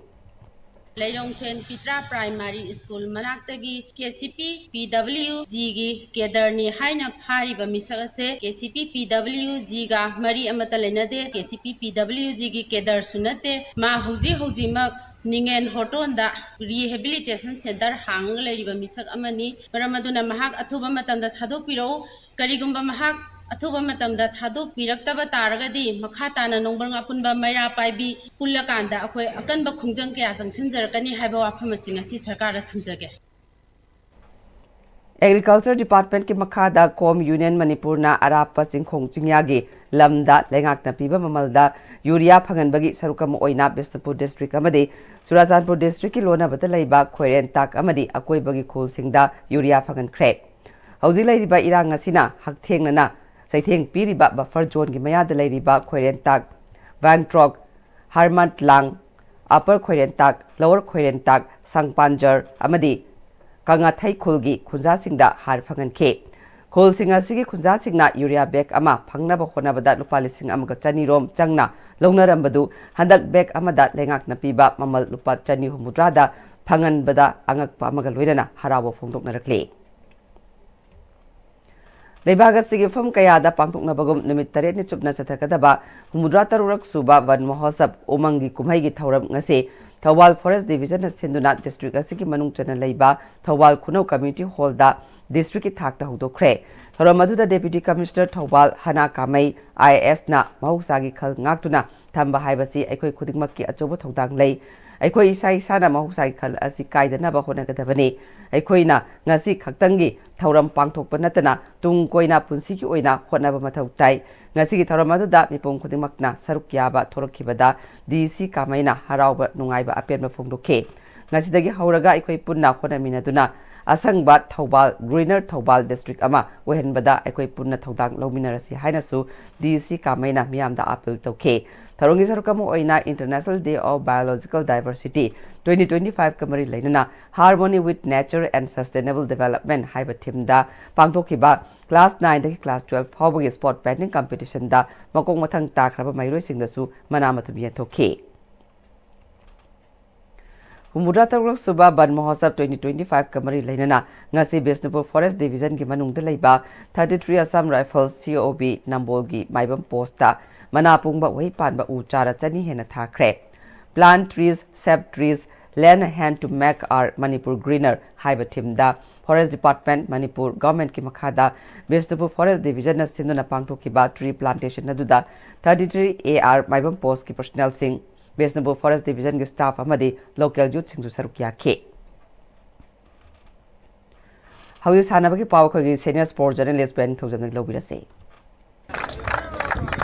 ꯂꯩꯔꯣꯡꯊꯦꯟ ꯄꯤꯇ꯭ꯔꯥ ꯄ꯭ꯔꯥꯏꯃꯥꯔꯤ ꯁ꯭ꯀꯨꯜ ꯃꯅꯥꯛꯇꯒꯤ ꯀꯦ ꯁꯤ ꯄꯤ ꯄꯤ ꯗꯕ꯭ꯂꯤꯎ ꯖꯤꯒꯤ ꯀꯦꯗꯔꯅꯤ ꯍꯥꯏꯅ ꯐꯥꯔꯤꯕ ꯃꯤꯁꯛ ꯑꯁꯦ ꯀꯦ ꯁꯤ ꯄꯤ ꯄꯤ ꯗꯕ꯭ꯂꯤꯎ ꯖꯤꯒ ꯃꯔꯤ ꯑꯃꯠꯇ ꯂꯩꯅꯗꯦ꯫ ꯀꯦ ꯁꯤ ꯄꯤ ꯄꯤ ꯗꯕ꯭ꯂꯤꯎ ꯖꯤꯒꯤ ꯀꯦꯗꯔꯁꯨ ꯅꯠꯇꯦ꯫ ꯃꯥ ꯍꯧꯖꯤꯛ ꯍꯧꯖꯤꯛꯃꯛ ꯅꯤꯡꯉꯦꯟ ꯍꯣꯔꯇꯣꯟꯗ ꯔꯤꯍꯦꯕꯤꯂꯤꯇꯦꯁꯟ ꯁꯦꯟꯇꯔ ꯍꯥꯡꯉꯒ ꯂꯩꯔꯤꯕ ꯃꯤꯁꯛ ꯑꯃꯅꯤ꯫ ꯃꯔꯝ ꯑꯗꯨꯅ ꯃꯍꯥꯛ ꯑꯊꯨꯕ ꯃꯇꯝꯗ ꯊꯥꯗꯣꯛꯄꯤꯔꯛꯎ꯫ ꯀꯔꯤꯒꯨꯝꯕ ꯃꯍꯥꯛ ꯑꯊꯨꯕ ꯃꯇꯝꯗ ꯊꯥꯗꯣꯛꯄꯤꯔꯛꯇꯕ ꯇꯥꯔꯒꯗꯤ, ꯃꯈꯥ ꯇꯥꯅ ꯅꯣꯡꯕ꯭ꯔꯪ ꯑꯄꯨꯟꯕ ꯃꯩꯔꯥ ꯄꯥꯏꯕꯤ ꯄꯨꯜꯂꯀꯥꯟꯗ ꯑꯩꯈꯣꯏ ꯑꯀꯟꯕ ꯈꯣꯡꯖꯪ ꯀꯌꯥ ꯆꯪꯁꯤꯟꯖꯔꯛꯀꯅꯤ ꯍꯥꯏꯕ ꯋꯥꯐꯝ ꯑꯁꯤ ꯉꯁꯤ ꯁꯔꯀꯥꯔꯗ ꯊꯝꯖꯒꯦ꯫ ꯑꯦꯒ꯭ꯔꯤꯀꯜꯆꯔ ꯗꯤꯄꯥꯔꯠꯃꯦꯟꯠꯀꯤ ꯃꯈꯥꯗ ꯀꯣꯝ ꯌꯨꯅꯤꯌꯟ ꯃꯅꯤꯄꯨꯔꯅ ꯑꯔꯥꯞꯄ ꯆꯤꯡꯈꯣꯡ ꯆꯤꯡꯌꯥꯒꯤ ꯂꯝꯗ ꯂꯩꯉꯥꯛꯅ ꯄꯤꯕ ꯃꯃꯜꯗ ꯌꯨꯔꯤꯌꯥ ꯐꯪꯍꯟꯕꯒꯤ ꯁꯔꯨꯛ ꯑꯃ ꯑꯣꯏꯅ ꯕꯤꯁꯅꯨꯄꯨꯔ ꯗꯤꯁꯇ꯭ꯔꯤꯛ ꯑꯃꯗꯤ ꯆꯨꯔꯥꯆꯥꯟꯄꯨꯔ ꯗꯤꯁꯇ꯭ꯔꯤꯛꯀꯤ ꯂꯣꯟꯅꯕꯗ ꯂꯩꯕ ꯈꯣꯏꯔꯦꯟꯇꯥꯛ ꯑꯃꯗꯤ ꯑꯀꯣꯏꯕꯒꯤ ꯈꯨꯜꯁꯤꯡꯗ ꯌꯨꯔꯤꯌꯥ ꯐꯪꯍꯟꯈ꯭ꯔꯦ꯫ ꯍꯧꯖꯤꯛ ꯂꯩꯔꯤꯕ ꯏꯔꯥꯡ ꯑꯁꯤꯅ ꯍꯛꯊꯦꯡꯅꯅ ꯆꯩꯊꯦꯡ ꯄꯤꯔꯤꯕ ꯕꯐꯔ ꯖꯣꯟꯒꯤ ꯃꯌꯥꯗ ꯂꯩꯔꯤꯕ ꯈꯣꯏꯔꯦꯟꯇꯥꯛ, ꯚꯦꯡꯇ꯭ꯔꯣꯛ, ꯍꯔꯃꯠꯂꯥꯡ, ꯑꯄꯔ ꯈꯣꯏꯔꯦꯟꯇꯥꯛ, ꯂꯋꯔ ꯈꯣꯏꯔꯦꯟꯇꯥꯛ, ꯁꯪꯄꯥꯟꯖꯔ ꯑꯃꯗꯤ ꯀꯉꯥꯊꯩ ꯈꯨꯜꯒꯤ ꯈꯨꯟꯖꯥꯁꯤꯡꯗ ꯍꯥꯔ ꯐꯪꯍꯟꯈꯤ꯫ ꯈꯨꯜꯁꯤꯡ ꯑꯁꯤꯒꯤ ꯈꯨꯟꯖꯥꯁꯤꯡꯅ ꯌꯨꯔꯤꯌꯥ ꯕꯦꯒ ꯑꯃ ꯐꯪꯅꯕ ꯍꯣꯠꯅꯕꯗ ꯂꯨꯄꯥ ꯂꯤꯁꯤꯡ ꯑꯃꯒ ꯆꯅꯤ ꯔꯣꯝ ꯆꯪꯅ ꯂꯧꯅꯔꯝꯕꯗꯨ ꯍꯟꯗꯛ ꯕꯦꯒ ꯑꯃꯗ ꯂꯩꯉꯥꯛꯅ ꯄꯤꯕ ꯃꯃꯜ ꯂꯨꯄꯥ ꯆꯅꯤ ꯍꯨꯝꯐꯨꯇꯔꯥꯗ ꯐꯪꯍꯟꯕꯗ ꯑꯉꯛꯄ ꯑꯃꯒ ꯂꯣꯏꯅꯅ ꯍꯔꯥꯎꯕ ꯐꯣꯡꯗꯣꯛꯅꯔꯛꯂꯤ꯫ ꯂꯩꯕꯥꯛ ꯑꯁꯤꯒꯤ ꯃꯐꯝ ꯀꯌꯥꯗ ꯄꯥꯡꯊꯣꯛꯅꯕꯒꯨꯝ ꯅꯨꯃꯤꯠ ꯇꯔꯦꯠꯅꯤ ꯆꯨꯞꯅ ꯆꯠꯊꯒꯗꯕ ꯍꯨꯝꯐꯨꯇꯔꯥ ꯇꯔꯨꯛ ꯁꯨꯕ ꯋꯟ ꯃꯍꯣꯠꯁꯕ ꯎꯃꯪꯒꯤ ꯀꯨꯝꯍꯩꯒꯤ ꯊꯧꯔꯝ ꯉꯁꯤ ꯊꯧꯕꯥꯜ ꯐꯣꯔꯦꯁ ꯗꯤꯕꯤꯖꯟꯅ ꯁꯤꯟꯗꯨꯅ ꯗꯤꯁꯇ꯭ꯔꯤꯛ ꯑꯁꯤꯒꯤ ꯃꯅꯨꯡ ꯆꯟꯅ ꯂꯩꯕ ꯊꯧꯕꯥꯜ ꯈꯨꯅꯧ ꯀꯝꯃ꯭ꯌꯨꯅꯤꯇꯤ ꯍꯣꯜꯗ ꯗꯤꯁꯇ꯭ꯔꯤꯛꯀꯤ ꯊꯥꯛꯇ ꯍꯧꯗꯣꯛꯈ꯭ꯔꯦ꯫ ꯊꯧꯔꯝ ꯑꯗꯨꯗ ꯗꯦꯄ꯭ꯌꯨꯇꯤ ꯀꯃꯤꯁꯅꯔ ꯊꯧꯕꯥꯜ ꯍꯅꯥ ꯀꯥꯃꯩ ꯑꯥꯏ ꯑꯦ ꯑꯦꯁꯅ ꯃꯍꯧꯁꯥꯒꯤ ꯈꯜ ꯉꯥꯛꯇꯨꯅ ꯊꯝꯕ ꯍꯥꯏꯕꯁꯤ ꯑꯩꯈꯣꯏ ꯈꯨꯗꯤꯡꯃꯛꯀꯤ ꯑꯆꯧꯕ ꯊꯧꯗꯥꯡ ꯂꯩ꯫ ꯑꯩꯈꯣꯏ ꯏꯁꯥ ꯏꯁꯥꯅ ꯃꯍꯧꯁꯥꯒꯤ ꯈꯜ ꯑꯁꯤ ꯀꯥꯏꯗꯅꯕ ꯍꯣꯠꯅꯒꯗꯕꯅꯤ꯫ ꯑꯩꯈꯣꯏꯅ ꯉꯁꯤ ꯈꯛꯇꯪꯒꯤ ꯊꯧꯔꯝ ꯄꯥꯡꯊꯣꯛꯄ ꯅꯠꯇꯅ ꯇꯨꯡ ꯀꯣꯏꯅ ꯄꯨꯟꯁꯤꯒꯤ ꯑꯣꯏꯅ ꯍꯣꯠꯅꯕ ꯃꯊꯧ ꯇꯥꯏ꯫ ꯉꯁꯤꯒꯤ ꯊꯧꯔꯝ ꯑꯗꯨꯗ ꯃꯤꯄꯨꯝ ꯈꯨꯗꯤꯡꯃꯛꯅ ꯁꯔꯨꯛ ꯌꯥꯕ ꯊꯣꯔꯛꯈꯤꯕꯗ ꯗꯤ ꯁꯤ ꯀꯥꯃꯩꯅ ꯍꯔꯥꯎꯕ ꯅꯨꯡꯉꯥꯏꯕ ꯑꯄꯦꯟꯕ ꯐꯣꯡꯗꯣꯛꯈꯤ꯫ ꯉꯁꯤꯗꯒꯤ ꯍꯧꯔꯒ ꯑꯩꯈꯣꯏ ꯄꯨꯟꯅ ꯍꯣꯠꯅꯃꯤꯟꯅꯗꯨꯅ ꯑꯁꯪꯕ ꯊꯧꯕꯥꯜ, ꯒ꯭ꯔꯤꯅꯔ ꯊꯧꯕꯥꯜ ꯗꯤꯁꯇ꯭ꯔꯤꯛ ꯑꯃ ꯑꯣꯏꯍꯟꯕꯗ ꯑꯩꯈꯣꯏ ꯄꯨꯟꯅ ꯊꯧꯗꯥꯡ ꯂꯧꯃꯤꯟꯅꯔꯁꯤ ꯍꯥꯏꯅꯁꯨ ꯗꯤ ꯁꯤ ꯀꯥꯃꯩꯅ ꯃꯤꯌꯥꯝꯗ ꯑꯥꯄꯤꯜ ꯇꯧꯈꯤ꯫ ꯊꯧꯔꯝꯒꯤ ꯁꯔꯨꯛ ꯑꯃ ꯑꯣꯏꯅ International Day of Biological Diversity twenty twenty five ꯀ ꯃꯔꯤ ꯂꯩꯅꯅ Harmony with Nature and Sustainable Development ꯍꯥꯏꯕ ꯊꯤꯝꯗ ꯄꯥꯡꯊꯣꯛꯈꯤꯕ ꯀ꯭ꯂꯥꯁ ꯅꯥꯏꯟꯗꯒꯤ ꯀ꯭ꯂꯥꯁ ꯇꯨꯋꯦꯜꯐ ꯐꯥꯎꯕꯒꯤ ꯁ꯭ꯄꯣꯔꯠ ꯄꯦꯟꯇꯤꯡ ꯀꯝꯄꯤꯇꯤꯁꯟꯗ ꯃꯀꯣꯛ ꯃꯊꯪ ꯇꯥꯈ꯭ꯔꯕ ꯃꯍꯩꯔꯣꯏꯁꯤꯡꯗꯁꯨ ꯃꯅꯥ ꯃꯊꯨꯝ ꯌꯦꯟꯊꯣꯛꯈꯤ꯫ ꯍꯨꯝꯐꯨꯇꯔꯨꯛ ꯁꯨꯕ ꯕꯟ ꯃꯍꯣꯠꯁꯕ twenty twenty-five ꯀ ꯃꯔꯤ ꯂꯩꯅꯅ ꯉꯁꯤ ꯕꯤꯁꯅꯨꯄꯨꯔ ꯐꯣꯔꯦꯁ ꯗꯤꯚꯤꯖꯟꯒꯤ ꯃꯅꯨꯡꯗ ꯂꯩꯕ thirty three Assam Rifles, C O B, ꯅꯝꯕꯣꯜꯒꯤ ꯃꯥꯏꯕꯝ ꯄꯣꯁꯇ ꯃꯅꯥ ꯄꯨꯡꯕ ꯎꯍꯩ ꯄꯥꯟꯕ ꯎ ꯆꯥꯔ ꯆꯅꯤ ꯍꯦꯟꯅ ꯊꯥꯈ꯭ꯔꯦ꯫ Plant trees, save trees, lend a hand to make our Manipur greener ꯍꯥꯏꯕ ꯊꯤꯝꯗ ꯐꯣꯔꯦꯁ ꯗꯤꯄꯥꯔꯠꯃꯦꯟꯠ, ꯃꯅꯤꯄꯨꯔ ꯒꯚꯔꯟꯃꯦꯟꯠꯀꯤ ꯃꯈꯥꯗ ꯕꯤꯁꯅꯨꯄꯨꯔ ꯐꯣꯔꯦꯁ ꯗꯤꯚꯤꯖꯟꯅ ꯁꯤꯟꯗꯨꯅ ꯄꯥꯡꯊꯣꯛꯈꯤꯕ ꯇ꯭ꯔꯤ ꯄ꯭ꯂꯥꯟꯇꯦꯁꯟ ꯑꯗꯨꯗ thirty three A R Maibam ꯄꯣꯁꯀꯤ ꯄꯔꯁꯣꯅꯦꯜꯁꯤꯡ, ꯕꯤꯁꯅꯨꯄꯨꯔ ꯐꯣꯔꯦꯁ ꯗꯤꯚꯤꯖꯟꯒꯤ ꯁ꯭ꯇꯥꯐ ꯑꯃꯗꯤ ꯂꯣꯀꯦꯜ ꯌꯨꯠꯁꯤꯡꯁꯨ ꯁꯔꯨꯛ ꯌꯥꯈꯤ꯫ ꯍꯧꯖꯤꯛ ꯁꯥꯟꯅꯕꯒꯤ ꯄꯥꯎ ꯑꯩꯈꯣꯏꯒꯤ ꯁꯦꯅꯤꯌꯔ ꯁ꯭ꯄꯣꯔꯠ ꯖꯔꯅꯦꯂꯤꯁ ꯕꯦꯟ ꯊꯧꯖꯝꯗꯒꯤ ꯂꯧꯕꯤꯔꯁꯤ꯫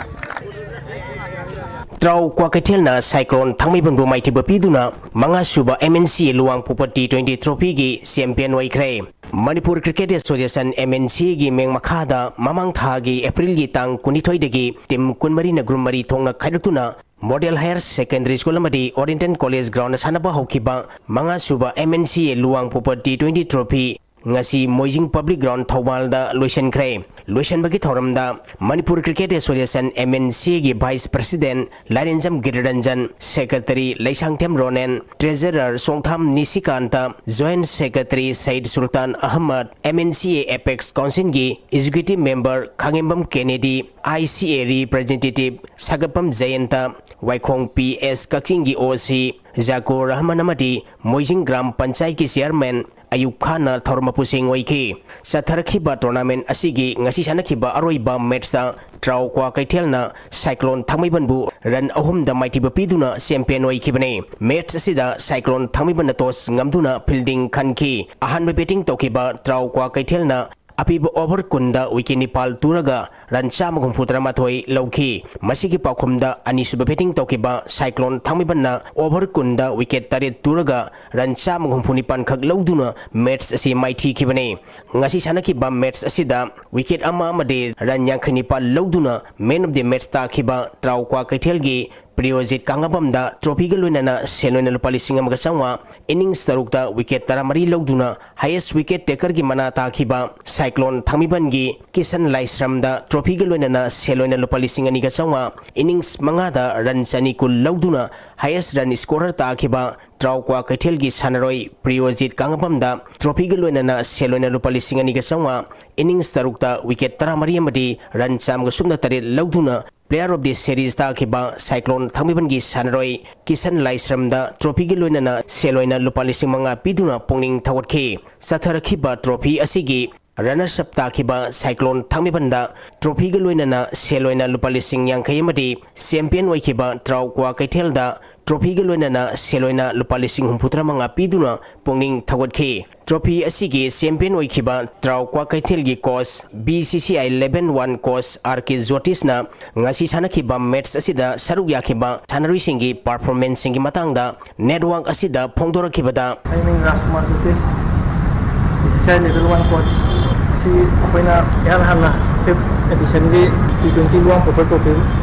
ꯇ꯭ꯔꯥꯎ ꯀ꯭ꯋꯥꯀꯩꯊꯦꯜꯅ ꯁꯥꯏꯀ꯭ꯂꯣꯟ ꯊꯥꯡꯃꯩꯕꯟꯕꯨ ꯃꯥꯏꯊꯤꯕ ꯄꯤꯗꯨꯅ ꯃꯉꯥ ꯁꯨꯕ M N C A ꯂꯨꯋꯥꯡꯄꯣꯛꯄ T twenty trophyꯒꯤ ꯆꯦꯝꯄꯤꯌꯟ ꯑꯣꯏꯈ꯭ꯔꯦ꯫ Manipur cricket association, M N C A ꯒꯤ ꯃꯤꯡ ꯃꯈꯥꯗ ꯃꯃꯥꯡ ꯊꯥꯒꯤ ꯑꯦꯄ꯭ꯔꯤꯜꯒꯤ ꯇꯥꯡ ꯀꯨꯟꯅꯤꯊꯣꯏꯗꯒꯤ ꯇꯤꯝ ꯀꯨꯟꯃꯔꯤꯅ ꯒ꯭ꯔꯨꯞ ꯃꯔꯤ ꯊꯣꯛꯅ ꯈꯥꯏꯗꯣꯛꯇꯨꯅ ꯃꯣꯗꯦꯜ ꯍꯥꯌꯔ ꯁꯦꯀꯦꯟꯗꯔꯤ ꯁ꯭ꯀꯨꯜ ꯑꯃꯗꯤ ꯑꯣꯔꯤꯌꯦꯟꯇꯦꯜ ꯀꯣꯂꯦꯖ ꯒ꯭ꯔꯥꯎꯟꯗ ꯁꯥꯟꯅꯕ ꯍꯧꯈꯤꯕ ꯃꯉꯥ ꯁꯨꯕ M N C A ꯂꯨꯋꯥꯡꯄꯣꯛꯄ T twenty trophy ꯉꯁꯤ ꯃꯣꯏꯖꯤꯡ ꯄꯕ꯭ꯂꯤꯛ ꯒ꯭ꯔꯥꯎꯟ ꯊꯧꯕꯥꯜꯗ ꯂꯣꯏꯁꯤꯟꯈ꯭ꯔꯦ꯫ ꯂꯣꯏꯁꯤꯟꯕꯒꯤ ꯊꯧꯔꯝꯗ Manipur cricket association, M N C A ꯒꯤ vice president Lairenjam Giriranjan, secretary Leishangthem Ronen, treasurer Songtham Nishikanta, joint secretary Syed Sultan Ahmad, M N C A apex ꯀꯥꯎꯟꯁꯤꯜꯒꯤ executive member Khangembam Kennedy, I C A representative Sagatpam Jayanta, Waikhong P S ꯀꯛꯆꯤꯡꯒꯤ O C Jakur Rahman ꯑꯃꯗꯤ Moijing gram ꯄꯟꯆꯥꯌꯠꯀꯤ chairman ꯑꯌꯨꯕ ꯈꯥꯟꯅ ꯊꯧꯔꯝ ꯃꯄꯨꯁꯤꯡ ꯑꯣꯏꯈꯤ꯫ ꯆꯠꯊꯔꯛꯈꯤꯕ ꯇꯣꯔꯅꯥꯃꯦꯟꯠ ꯑꯁꯤꯒꯤ ꯉꯁꯤ ꯁꯥꯟꯅꯈꯤꯕ ꯑꯔꯣꯏꯕ ꯃꯦꯠꯆꯇ ꯇ꯭ꯔꯥꯎ ꯀ꯭ꯋꯥꯀꯩꯊꯦꯜꯅ ꯁꯥꯏꯀ꯭ꯂꯣꯟ ꯊꯥꯡꯃꯩꯕꯟꯕꯨ ꯔꯟ ꯑꯍꯨꯝꯗ ꯃꯥꯏꯊꯤꯕ ꯄꯤꯗꯨꯅ ꯆꯦꯝꯄꯤꯌꯟ ꯑꯣꯏꯈꯤꯕꯅꯤ꯫ ꯃꯦꯠꯆ ꯑꯁꯤꯗ ꯁꯥꯏꯀ꯭ꯂꯣꯟ ꯊꯥꯡꯃꯩꯕꯟꯅ ꯇꯣꯁ ꯉꯝꯗꯨꯅ ꯐꯤꯜꯗꯤꯡ ꯈꯟꯈꯤ꯫ ꯑꯍꯥꯟꯕ ꯕꯦꯇꯤꯡ ꯇꯧꯈꯤꯕ ꯇ꯭ꯔꯥꯎ ꯀ꯭ꯋꯥꯀꯩꯊꯦꯜꯅ ꯑꯄꯤꯕ ꯑꯣꯚꯔ ꯀꯨꯟꯗ ꯋꯤꯀꯦꯠ ꯅꯤꯄꯥꯜ ꯇꯨꯔꯒ ꯔꯟ ꯆꯥꯝꯃꯒ ꯍꯨꯝꯐꯨꯇꯔꯥꯃꯥꯊꯣꯏ ꯂꯧꯈꯤ꯫ ꯃꯁꯤꯒꯤ ꯄꯥꯎꯈꯨꯝꯗ ꯑꯅꯤꯁꯨꯕ ꯕꯦꯇꯤꯡ ꯇꯧꯈꯤꯕ ꯁꯥꯏꯀ꯭ꯂꯣꯟ ꯊꯥꯡꯃꯩꯕꯟꯅ ꯑꯣꯚꯔ ꯀꯨꯟꯗ ꯋꯤꯀꯦꯠ ꯇꯔꯦꯠ ꯇꯨꯔꯒ ꯔꯟ ꯆꯥꯝꯃꯒ ꯍꯨꯝꯐꯨ ꯅꯤꯄꯥꯟ ꯈꯛ ꯂꯧꯗꯨꯅ ꯃꯦꯠꯆ ꯑꯁꯤ ꯃꯥꯏꯊꯤꯈꯤꯕꯅꯤ꯫ ꯉꯁꯤ ꯁꯥꯟꯅꯈꯤꯕ ꯃꯦꯠꯆ ꯑꯁꯤꯗ ꯋꯤꯀꯦꯠ ꯑꯃ ꯑꯃꯗꯤ ꯔꯟ ꯌꯥꯡꯈꯩ ꯅꯤꯄꯥꯜ ꯂꯧꯗꯨꯅ ꯃꯦꯟ ꯑꯣꯐ ꯗꯤ ꯃꯦꯠꯆ ꯇꯥꯈꯤꯕ ꯇ꯭ꯔꯥꯎ ꯀ꯭ꯋꯥꯀꯩꯊꯦꯜꯒꯤ ꯄ꯭ꯔꯤꯌꯣꯖꯤꯠ ꯀꯥꯉꯕꯝꯗ ꯇ꯭ꯔꯣꯐꯤꯒ ꯂꯣꯏꯅꯅ ꯁꯦꯜ ꯑꯣꯏꯅ ꯂꯨꯄꯥ ꯂꯤꯁꯤꯡ ꯑꯃꯒ ꯆꯥꯝꯃꯉꯥ, ꯏꯅꯤꯡꯁ ꯇꯔꯨꯛꯇ ꯋꯤꯀꯦꯠ ꯇꯔꯥꯃꯔꯤ ꯂꯧꯗꯨꯅ ꯍꯥꯏꯌꯦꯁ ꯋꯤꯀꯦꯠ ꯇꯦꯀꯔꯒꯤ ꯃꯅꯥ ꯇꯥꯈꯤꯕ ꯁꯥꯏꯀ꯭ꯂꯣꯟ ꯊꯥꯡꯃꯩꯕꯟꯒꯤ ꯀꯤꯁꯟ ꯂꯥꯏꯁ꯭ꯔꯝꯗ ꯇ꯭ꯔꯣꯐꯤꯒ ꯂꯣꯏꯅꯅ ꯁꯦꯜ ꯑꯣꯏꯅ ꯂꯨꯄꯥ ꯂꯤꯁꯤꯡ ꯑꯅꯤꯒ ꯆꯥꯝꯃꯉꯥ, ꯏꯅꯤꯡꯁ ꯃꯉꯥꯗ ꯔꯟ ꯆꯅꯤ ꯀꯨꯟ ꯂꯧꯗꯨꯅ ꯍꯥꯏꯌꯦꯁ ꯔꯟ ꯁ꯭ꯀꯣꯔꯔ ꯇꯥꯈꯤꯕ ꯇ꯭ꯔꯥꯎ ꯀ꯭ꯋꯥꯀꯩꯊꯦꯜꯒꯤ ꯁꯥꯟꯅꯔꯣꯏ ꯄ꯭ꯔꯤꯌꯣꯖꯤꯠ ꯀꯥꯉꯕꯝꯗ ꯇ꯭ꯔꯣꯐꯤꯒ ꯂꯣꯏꯅꯅ ꯁꯦꯜ ꯑꯣꯏꯅ ꯂꯨꯄꯥ ꯂꯤꯁꯤꯡ ꯑꯅꯤꯒ ꯆꯥꯝꯃꯉꯥ, ꯏꯅꯤꯡꯁ ꯇꯔꯨꯛꯇ ꯋꯤꯀꯦꯠ ꯇꯔꯥꯃꯔꯤ ꯑꯃꯗꯤ ꯔꯟ ꯆꯥꯝꯃꯒ ꯁꯨꯞꯅ ꯇꯔꯦꯠ ꯂꯧꯗꯨꯅ Player of the Series ꯇꯥꯈꯤꯕ ꯁꯥꯏꯀ꯭ꯂꯣꯟ ꯊꯥꯡꯃꯩꯕꯟꯒꯤ ꯁꯥꯟꯅꯔꯣꯏ ꯀꯤꯁꯟ ꯂꯥꯏꯁ꯭ꯔꯝꯗ ꯇ꯭ꯔꯣꯐꯤꯒꯤ ꯂꯣꯏꯅꯅ ꯁꯦꯜ ꯑꯣꯏꯅ ꯂꯨꯄꯥ ꯂꯤꯁꯤꯡ ꯃꯉꯥ ꯄꯤꯗꯨꯅ ꯄꯨꯛꯅꯤꯡ ꯊꯧꯒꯠꯈꯤ꯫ ꯆꯠꯊꯔꯛꯈꯤꯕ ꯇ꯭ꯔꯣꯐꯤ ꯑꯁꯤꯒꯤ ꯔꯅꯔꯁ ꯑꯞ ꯇꯥꯈꯤꯕ ꯁꯥꯏꯀ꯭ꯂꯣꯟ ꯊꯥꯡꯃꯩꯕꯟꯗ ꯇ꯭ꯔꯣꯐꯤꯒ ꯂꯣꯏꯅꯅ ꯁꯦꯜ ꯑꯣꯏꯅ ꯂꯨꯄꯥ ꯂꯤꯁꯤꯡ ꯌꯥꯡꯈꯩ ꯑꯃꯗꯤ ꯆꯦꯝꯄꯤꯌꯟ ꯑꯣꯏꯈꯤꯕ ꯇ꯭ꯔꯥꯎ ꯀ꯭ꯋꯥꯀꯩꯊꯦꯜꯗ ꯇ꯭ꯔꯣꯐꯤꯒ ꯂꯣꯏꯅꯅ ꯁꯦꯜ ꯑꯣꯏꯅ ꯂꯨꯄꯥ ꯂꯤꯁꯤꯡ ꯍꯨꯝꯐꯨꯇꯔꯥ ꯃꯉꯥ ꯄꯤꯗꯨꯅ ꯄꯨꯛꯅꯤꯡ ꯊꯧꯒꯠꯈꯤ꯫ ꯇ꯭ꯔꯣꯐꯤ ꯑꯁꯤꯒꯤ ꯆꯦꯝꯄꯤꯌꯟ ꯑꯣꯏꯈꯤꯕ ꯇ꯭ꯔꯥꯎ ꯀ꯭ꯋꯥꯀꯩꯊꯦꯜꯒꯤ coach, B C C I eleven one coach R K ꯖꯣꯇꯤꯁꯅ ꯉꯁꯤ ꯁꯥꯟꯅꯈꯤꯕ ꯃꯦꯠꯆ ꯑꯁꯤꯗ ꯁꯔꯨꯛ ꯌꯥꯈꯤꯕ ꯁꯥꯟꯅꯔꯣꯏꯁꯤꯡꯒꯤ ꯄꯔꯐꯣꯔꯃꯦꯟꯁꯁꯤꯡꯒꯤ ꯃꯇꯥꯡꯗ ꯅꯦꯠꯋꯥꯔꯛ ꯑꯁꯤꯗ ꯐꯣꯡꯗꯣꯔꯛꯈꯤꯕꯗ, ꯑꯩ ꯃꯤꯡ ꯔꯥꯖꯀꯨꯃꯥꯔ ꯖꯣꯇꯤꯁ, B C C I eleven one coach. ꯉꯁꯤ ꯑꯩꯈꯣꯏꯅ ꯏꯍꯥꯟ ꯍꯥꯟꯅ ꯐꯤꯐ ꯑꯦꯗꯤꯁꯟꯒꯤ ꯇꯤ ꯇ꯭ꯋꯦꯟꯇꯤ ꯂꯨꯋꯥꯡ ꯄꯣꯛꯄ ꯇ꯭ꯔꯣꯐꯤ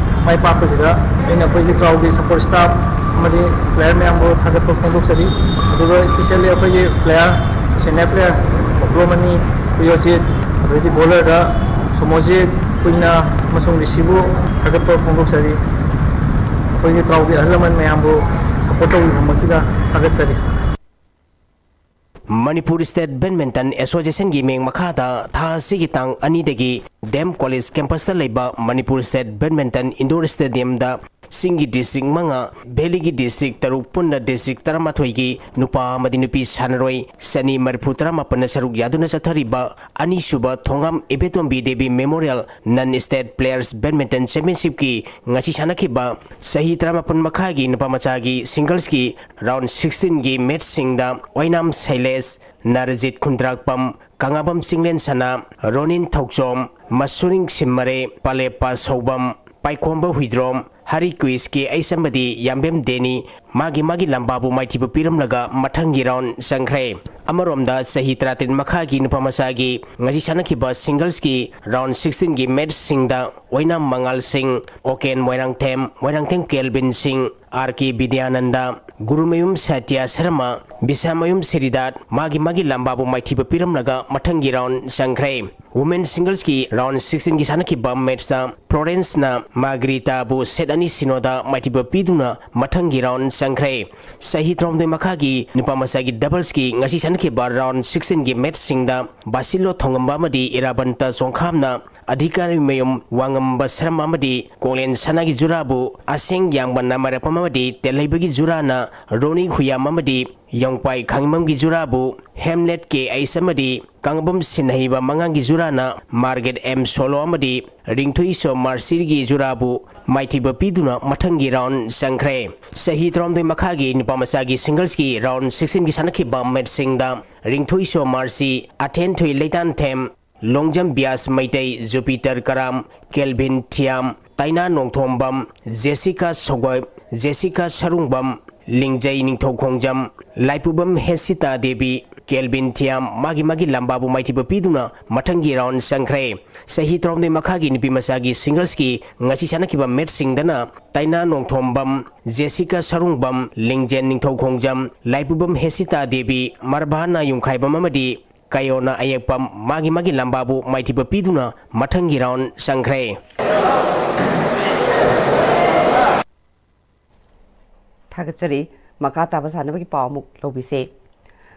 ꯃꯥꯏ ꯄꯥꯛꯄꯁꯤꯗ ꯑꯩꯅ ꯑꯩꯈꯣꯏꯒꯤ ꯇ꯭ꯔꯥꯎꯒꯤ ꯁꯄꯣꯔꯠ ꯁ꯭ꯇꯥꯐ ꯑꯃꯗꯤ ꯄ꯭ꯂꯦꯌꯔ ꯃꯌꯥꯝꯕꯨ ꯊꯥꯒꯠꯄ ꯐꯣꯡꯗꯣꯛꯆꯔꯤ꯫ ꯑꯗꯨꯒ ꯏꯁꯄꯤꯁꯦꯜꯂꯤ ꯑꯩꯈꯣꯏꯒꯤ ꯄ꯭ꯂꯦꯌꯔ, ꯁꯦꯅꯤꯌꯔ ꯄ꯭ꯂꯦꯌꯔ ꯕꯣꯀ꯭ꯔꯣꯃꯅꯤ, ꯄ꯭ꯔꯤꯌꯣꯖꯤꯠ, ꯑꯗꯩꯗꯤ ꯕꯣꯂꯔꯗ ꯁꯣꯃꯣꯖꯤꯠ, ꯀꯨꯏꯅ ꯑꯃꯁꯨꯡ ꯔꯤꯁꯤꯕꯨ ꯊꯥꯒꯠꯄ ꯐꯣꯡꯗꯣꯛꯆꯔꯤ꯫ ꯑꯩꯈꯣꯏꯒꯤ ꯇ꯭ꯔꯥꯎꯒꯤ ꯑꯍꯜ ꯂꯃꯟ ꯃꯌꯥꯝꯕꯨ ꯁꯄꯣꯔꯠ ꯇꯧꯕꯤꯕꯃꯛꯀꯤꯗ ꯊꯥꯒꯠꯆꯔꯤ꯫ ꯃꯅꯤꯄꯨꯔ ꯁ꯭ꯇꯦꯠ ꯕꯦꯗꯃꯤꯟꯇꯟ ꯑꯦꯁꯣꯁꯤꯌꯦꯁꯟꯒꯤ ꯃꯤꯡ ꯃꯈꯥꯗ ꯊꯥ ꯑꯁꯤꯒꯤ ꯇꯥꯡ ꯑꯅꯤꯗꯒꯤ ꯗꯤ ꯑꯦꯝ ꯀꯣꯂꯦꯖ ꯀꯦꯝꯄꯁꯇ ꯂꯩꯕ ꯃꯅꯤꯄꯨꯔ ꯁ꯭ꯇꯦꯠ ꯕꯦꯗꯃꯤꯟꯇꯟ ꯏꯟꯗꯣꯔ ꯁ꯭ꯇꯦꯗꯤꯌꯝꯗ ꯆꯤꯡꯒꯤ ꯗꯤꯁꯇ꯭ꯔꯤꯛ ꯃꯉꯥ, ꯚꯦꯂꯤꯒꯤ ꯗꯤꯁꯇ꯭ꯔꯤꯛ ꯇꯔꯨꯛ, ꯄꯨꯟꯅ ꯗꯤꯁꯇ꯭ꯔꯤꯛ ꯇꯔꯥꯃꯥꯊꯣꯏꯒꯤ ꯅꯨꯄꯥ ꯑꯃꯗꯤ ꯅꯨꯄꯤ ꯁꯥꯟꯅꯔꯣꯏ ꯆꯅꯤ ꯃꯔꯤꯐꯨ ꯇꯔꯥꯃꯥꯄꯟꯅ ꯁꯔꯨꯛ ꯌꯥꯗꯨꯅ ꯆꯠꯊꯔꯤꯕ ꯑꯅꯤꯁꯨꯕ ꯊꯣꯉꯥꯝ ꯏꯕꯦꯇꯣꯝꯕꯤ ꯗꯦꯕꯤ ꯃꯦꯃꯣꯔꯤꯌꯦꯜ ꯅꯟ ꯁ꯭ꯇꯦꯠ ꯄ꯭ꯂꯦꯌꯔꯁ ꯕꯦꯗꯃꯤꯟꯇꯟ ꯆꯦꯝꯄꯤꯌꯟꯁꯤꯞꯀꯤ ꯉꯁꯤ ꯁꯥꯟꯅꯈꯤꯕ ꯆꯍꯤ ꯇꯔꯥꯃꯥꯄꯟ ꯃꯈꯥꯒꯤ ꯅꯨꯄꯥ ꯃꯆꯥꯒꯤ ꯁꯤꯡꯒꯜꯁꯀꯤ ꯔꯥꯎꯟ ꯁꯤꯛꯁꯇꯤꯟꯒꯤ ꯃꯦꯠꯆꯁꯤꯡꯗ ꯑꯣꯏꯅꯥꯝ ꯁꯩꯂꯦꯁ, ꯅꯥꯔꯖꯤꯠ ꯈꯨꯟꯗ꯭ꯔꯥꯛꯄꯝ, ꯀꯪꯂꯥꯕꯝ ꯆꯤꯡꯂꯦꯟ ꯁꯅꯥ, ꯔꯣꯅꯤꯟ ꯊꯧꯆꯣꯝ, ꯃꯁꯨꯔꯤꯡ ꯁꯤꯝꯃꯔꯦ, ꯄꯥꯂꯦꯞꯄ ꯁꯧꯕꯝ, ꯄꯥꯏꯈꯣꯝꯕ ꯍꯨꯏꯗ꯭ꯔꯣꯝ, ꯍꯔꯤ ꯀ꯭ꯋꯤꯁ ꯀꯦ ꯑꯩꯁ ꯑꯃꯗꯤ ꯌꯥꯝꯕꯦꯝ ꯗꯦꯅꯤ ꯃꯥꯒꯤ ꯃꯥꯒꯤ ꯂꯝꯕꯥꯕꯨ ꯃꯥꯏꯊꯤꯕ ꯄꯤꯔꯝꯂꯒ ꯃꯊꯪꯒꯤ ꯔꯥꯎꯟ ꯆꯪꯈ꯭ꯔꯦ꯫ ꯑꯃꯔꯣꯝꯗ ꯆꯍꯤ ꯇꯔꯥꯇꯔꯦꯠ ꯃꯈꯥꯒꯤ ꯅꯨꯄꯥ ꯃꯆꯥꯒꯤ ꯉꯁꯤ ꯁꯥꯟꯅꯈꯤꯕ ꯁꯤꯡꯒꯜꯁꯀꯤ ꯔꯥꯎꯟ ꯁꯤꯛꯁꯇꯤꯟꯒꯤ ꯃꯦꯠꯆꯁꯤꯡꯗ ꯑꯣꯏꯅꯥꯝ ꯃꯉꯥꯜ ꯁꯤꯡ, ꯑꯣꯀꯦꯟ ꯃꯣꯏꯔꯥꯡꯊꯦꯝ, ꯃꯣꯏꯔꯥꯡꯊꯦꯝ ꯀꯦꯜꯕꯤꯟ ꯁꯤꯡ, ꯑꯥꯔ ꯀꯦ ꯕꯤꯗ꯭ꯌꯥꯅꯟꯗ, ꯒꯨꯔꯨꯃꯌꯨꯝ ꯁꯇ꯭ꯌ ꯁꯔꯃ, ꯕꯤꯁꯥꯃꯌꯨꯝ ꯁꯤꯔꯤꯗꯥꯠ ꯃꯥꯒꯤ ꯃꯥꯒꯤ ꯂꯝꯕꯥꯕꯨ ꯃꯥꯏꯊꯤꯕ ꯄꯤꯔꯝꯂꯒ ꯃꯊꯪꯒꯤ ꯔꯥꯎꯟ ꯆꯪꯈ꯭ꯔꯦ꯫ ꯋꯨꯃꯦꯟ ꯁꯤꯡꯒꯜꯁꯀꯤ ꯔꯥꯎꯟ ꯁꯤꯛꯁꯇꯤꯟꯒꯤ ꯁꯥꯟꯅꯈꯤꯕ ꯃꯦꯠꯆꯇ ꯐ꯭ꯂꯣꯔꯦꯟꯁꯅ ꯃꯥꯒ꯭ꯔꯤꯇꯥꯕꯨ ꯁꯦꯠ ꯑꯅꯤ ꯁꯤꯅꯣꯗ ꯃꯥꯏꯊꯤꯕ ꯄꯤꯗꯨꯅ ꯃꯊꯪꯒꯤ ꯔꯥꯎꯟ ꯆꯪꯈ꯭ꯔꯦ꯫ ꯆꯍꯤ ꯇꯔꯥꯍꯨꯝꯗꯣꯏ ꯃꯈꯥꯒꯤ ꯅꯨꯄꯥ ꯃꯆꯥꯒꯤ ꯗꯕꯜꯁꯀꯤ ꯉꯁꯤ ꯁꯥꯟꯅꯈꯤꯕ ꯔꯥꯎꯟ ꯁꯤꯛꯁꯇꯤꯟꯒꯤ ꯃꯦꯠꯆꯁꯤꯡꯗ ꯕꯥꯁꯤꯂꯣ ꯊꯣꯡꯉꯝꯕ ꯑꯃꯗꯤ ꯏꯔꯥꯕꯟꯇ ꯆꯣꯡꯈꯥꯝꯅ ꯑꯙꯤꯀꯥꯔꯤꯃꯌꯨꯝ ꯋꯥꯉꯝꯕ ꯁꯔꯝ ꯑꯃꯗꯤ ꯀꯣꯂꯦꯟ ꯁꯅꯥꯒꯤ ꯖꯨꯔꯥꯕꯨ ꯑꯁꯦꯡ ꯌꯥꯡꯕ ꯅꯥꯃꯥꯏꯔꯥꯛꯄꯝ ꯑꯃꯗꯤ ꯇꯦꯜꯍꯩꯕꯒꯤ ꯖꯨꯔꯥꯅ ꯔꯣꯅꯤ ꯈꯨꯌꯥꯝ ꯑꯃꯗꯤ ꯌꯣꯡꯄꯥꯏ ꯈꯥꯡꯉꯤꯃꯝꯒꯤ ꯖꯨꯔꯥꯕꯨ ꯍꯦꯝꯂꯦꯠ ꯀꯦ ꯑꯩꯁ ꯑꯃꯗꯤ ꯀꯥꯡꯉꯕꯝ ꯁꯤꯟꯍꯩꯕ ꯃꯉꯥꯡꯒꯤ ꯖꯨꯔꯥꯅ ꯃꯥꯔꯒꯦꯠ ꯑꯦꯝ ꯁꯣꯂꯣ ꯑꯃꯗꯤ ꯔꯤꯡꯊꯣꯏꯁꯣ ꯃꯥꯔꯁꯤꯒꯤ ꯖꯨꯔꯥꯕꯨ ꯃꯥꯏꯊꯤꯕ ꯄꯤꯗꯨꯅ ꯃꯊꯪꯒꯤ ꯔꯥꯎꯟ ꯆꯪꯈ꯭ꯔꯦ꯫ ꯆꯍꯤ ꯇꯔꯥꯍꯨꯝꯗꯣꯏ ꯃꯈꯥꯒꯤ ꯅꯨꯄꯥ ꯃꯆꯥꯒꯤ ꯁꯤꯡꯒꯜꯁꯀꯤ ꯔꯥꯎꯟ ꯁꯤꯛꯁꯇꯤꯟꯒꯤ ꯁꯥꯟꯅꯈꯤꯕ ꯃꯦꯠꯆꯁꯤꯡꯗ Ringthoiso Marshi, Athenthoi Leitanthem, Longjam Biyas Meitei, Jupiter Karam, Kelvin Thiyam, Taina Nongthombam, Jessica Sagoi, Jessica Sarungbam, Lingjei Ningthoukhongjam, Laipubam Hesita Devi, Kelvin Thiyam ꯃꯥꯒꯤ ꯃꯥꯒꯤ ꯂꯝꯕꯥꯕꯨ ꯃꯥꯏꯊꯤꯕ ꯄꯤꯗꯨꯅ ꯃꯊꯪꯒꯤ ꯔꯥꯎꯟ ꯆꯪꯈ꯭ꯔꯦ꯫ ꯆꯍꯤ ꯇꯔꯥꯍꯨꯝꯗꯣꯏ ꯃꯈꯥꯒꯤ ꯅꯨꯄꯤ ꯃꯆꯥꯒꯤ ꯁꯤꯡꯒꯜꯁꯀꯤ ꯉꯁꯤ ꯁꯥꯟꯅꯈꯤꯕ ꯃꯦꯠꯆꯁꯤꯡꯗꯅ ꯇꯥꯏꯅꯥ ꯅꯣꯡꯊꯣꯝꯕꯝ, ꯖꯦꯁꯤꯀꯥ ꯁꯔꯨꯡꯕꯝ, ꯂꯤꯡꯖꯦꯟ ꯅꯤꯡꯊꯧꯈꯣꯡꯖꯝ, ꯂꯥꯏꯄꯨꯕꯝ ꯍꯦꯁꯤꯇꯥ ꯗꯦꯕꯤ, ꯃꯔꯚꯥꯅꯥ ꯌꯨꯝꯈꯥꯏꯕꯝ ꯑꯃꯗꯤ ꯀꯌꯣꯅ ꯑꯌꯦꯛꯄꯝ ꯃꯥꯒꯤ ꯃꯥꯒꯤ ꯂꯝꯕꯥꯕꯨ ꯃꯥꯏꯊꯤꯕ ꯄꯤꯗꯨꯅ ꯃꯊꯪꯒꯤ ꯔꯥꯎꯟ ꯆꯪꯈ꯭ꯔꯦ꯫ ꯊꯥꯒꯠꯆꯔꯤ꯫ ꯃꯈꯥ ꯇꯥꯕ ꯁꯥꯟꯅꯕꯒꯤ ꯄꯥꯎ ꯑꯃꯨꯛ ꯂꯧꯕꯤꯁꯦ꯫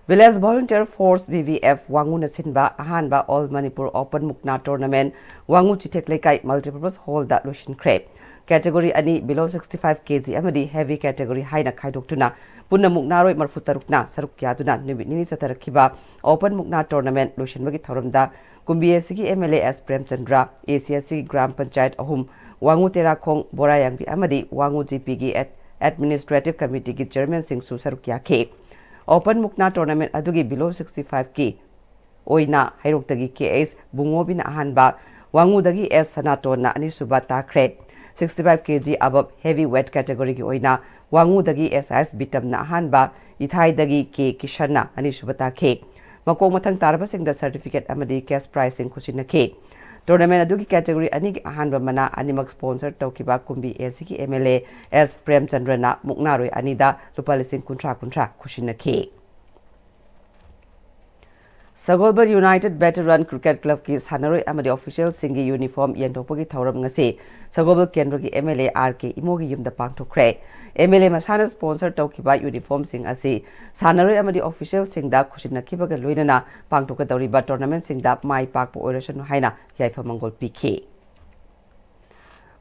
Village Volunteer Force, V V F, ꯋꯥꯉꯨꯅ ꯁꯤꯟꯕ ꯑꯍꯥꯟꯕ All Manipur Open ꯃꯨꯛꯅꯥ Tournament ꯋꯥꯉꯨ ꯆꯤꯊꯦꯛ ꯂꯩꯀꯥꯏ Multipurpose Hall ꯗ ꯂꯣꯏꯁꯤꯟꯈ꯭ꯔꯦ꯫ Category ꯑꯅꯤ, below sixty five K G ꯑꯃꯗꯤ heavy category ꯍꯥꯏꯅ ꯈꯥꯏꯗꯣꯛꯇꯨꯅ ꯄꯨꯟꯅ ꯃꯨꯛꯅꯥꯔꯣꯏ ꯃꯔꯤꯐꯨ ꯇꯔꯨꯛꯅ ꯁꯔꯨꯛ ꯌꯥꯗꯨꯅ ꯅꯨꯃꯤꯠ ꯅꯤꯅꯤ ꯆꯠꯊꯔꯛꯈꯤꯕ Open ꯃꯨꯛꯅꯥ Tournament ꯂꯣꯏꯁꯤꯟꯕꯒꯤ ꯊꯧꯔꯝꯗ ꯀꯨꯝꯕꯤ ꯑꯦꯁꯤꯒꯤ M L A S Premchandra, A C S C gram panchayat ꯑꯍꯨꯝ, ꯋꯥꯉꯨ ꯇꯦꯔꯥꯈꯣꯡ, ꯕꯣꯔꯥꯌꯥꯡꯕꯤ ꯑꯃꯗꯤ ꯋꯥꯉꯨ G P ꯒꯤ ꯑꯦꯗ-, Administrative Committee ꯒꯤ Chairman ꯁꯤꯡꯁꯨ ꯁꯔꯨꯛ ꯌꯥꯈꯤ꯫ Open ꯃꯨꯛꯅꯥ Tournament ꯑꯗꯨꯒꯤ below sixty five ꯀꯤ ꯑꯣꯏꯅ ꯍꯩꯔꯣꯛꯇꯒꯤ K H ꯕꯨꯡꯉꯣꯕꯤꯅ ꯑꯍꯥꯟꯕ, ꯋꯥꯉꯨꯗꯒꯤ S ꯁꯅꯥꯇꯣꯟꯅ ꯑꯅꯤꯁꯨꯕ ꯇꯥꯈ꯭ꯔꯦ꯫ sixty five kg above heavy weight categoryꯒꯤ ꯑꯣꯏꯅ ꯋꯥꯉꯨꯗꯒꯤ S S ꯕꯤꯇꯝꯅ ꯑꯍꯥꯟꯕ, ꯏꯊꯥꯏꯗꯒꯤ K ꯀꯤꯁꯟꯅ ꯑꯅꯤꯁꯨꯕ ꯇꯥꯈꯤ꯫ ꯃꯀꯣꯛ ꯃꯊꯪ ꯇꯥꯔꯕꯁꯤꯡꯗ certificate ꯑꯃꯗꯤ cash prizeꯁꯤꯡ ꯈꯨꯠꯁꯤꯟꯅꯈꯤ꯫ Tournament ꯑꯗꯨꯒꯤ category ꯑꯅꯤꯒꯤ ꯑꯍꯥꯟꯕ ꯃꯅꯥ ꯑꯅꯤꯃꯛ sponsor ꯇꯧꯈꯤꯕ ꯀꯨꯝꯕꯤ ACꯒꯤ MLA S ꯄ꯭ꯔꯦꯝꯆꯟꯗ꯭ꯔꯅ ꯃꯨꯛꯅꯥꯔꯣꯏ ꯑꯅꯤꯗ ꯂꯨꯄꯥ ꯂꯤꯁꯤꯡ ꯀꯨꯟꯊ꯭ꯔꯥ ꯀꯨꯟꯊ꯭ꯔꯥ ꯈꯨꯠꯁꯤꯟꯅꯈꯤ꯫ ꯁꯒꯣꯜꯕꯜ United Veteran Cricket Clubꯀꯤ ꯁꯥꯟꯅꯔꯣꯏ ꯑꯃꯗꯤ officialꯁꯤꯡꯒꯤ uniform ꯌꯦꯟꯊꯣꯛꯄꯒꯤ ꯊꯧꯔꯝ ꯉꯁꯤ ꯁꯒꯣꯜꯕꯜ ꯀꯦꯟꯗ꯭ꯔꯒꯤ MLA R K ꯏꯃꯣꯒꯤ ꯌꯨꯝꯗ ꯄꯥꯡꯊꯣꯛꯈ꯭ꯔꯦ꯫ MLA ꯃꯁꯥꯅ sponsor ꯇꯧꯈꯤꯕ uniformꯁꯤꯡ ꯑꯁꯤ ꯁꯥꯟꯅꯔꯣꯏ ꯑꯃꯗꯤ officialꯁꯤꯡꯗ ꯈꯨꯠꯁꯤꯟꯅꯈꯤꯕꯒ ꯂꯣꯏꯅꯅ ꯄꯥꯡꯊꯣꯛꯀꯗꯧꯔꯤꯕ tournamentꯁꯤꯡꯗ ꯃꯥꯏ ꯄꯥꯛꯄ ꯑꯣꯏꯔꯁꯅꯨ ꯍꯥꯏꯅ ꯌꯥꯏꯐ ꯃꯪꯒꯣꯜ ꯄꯤꯈꯤ꯫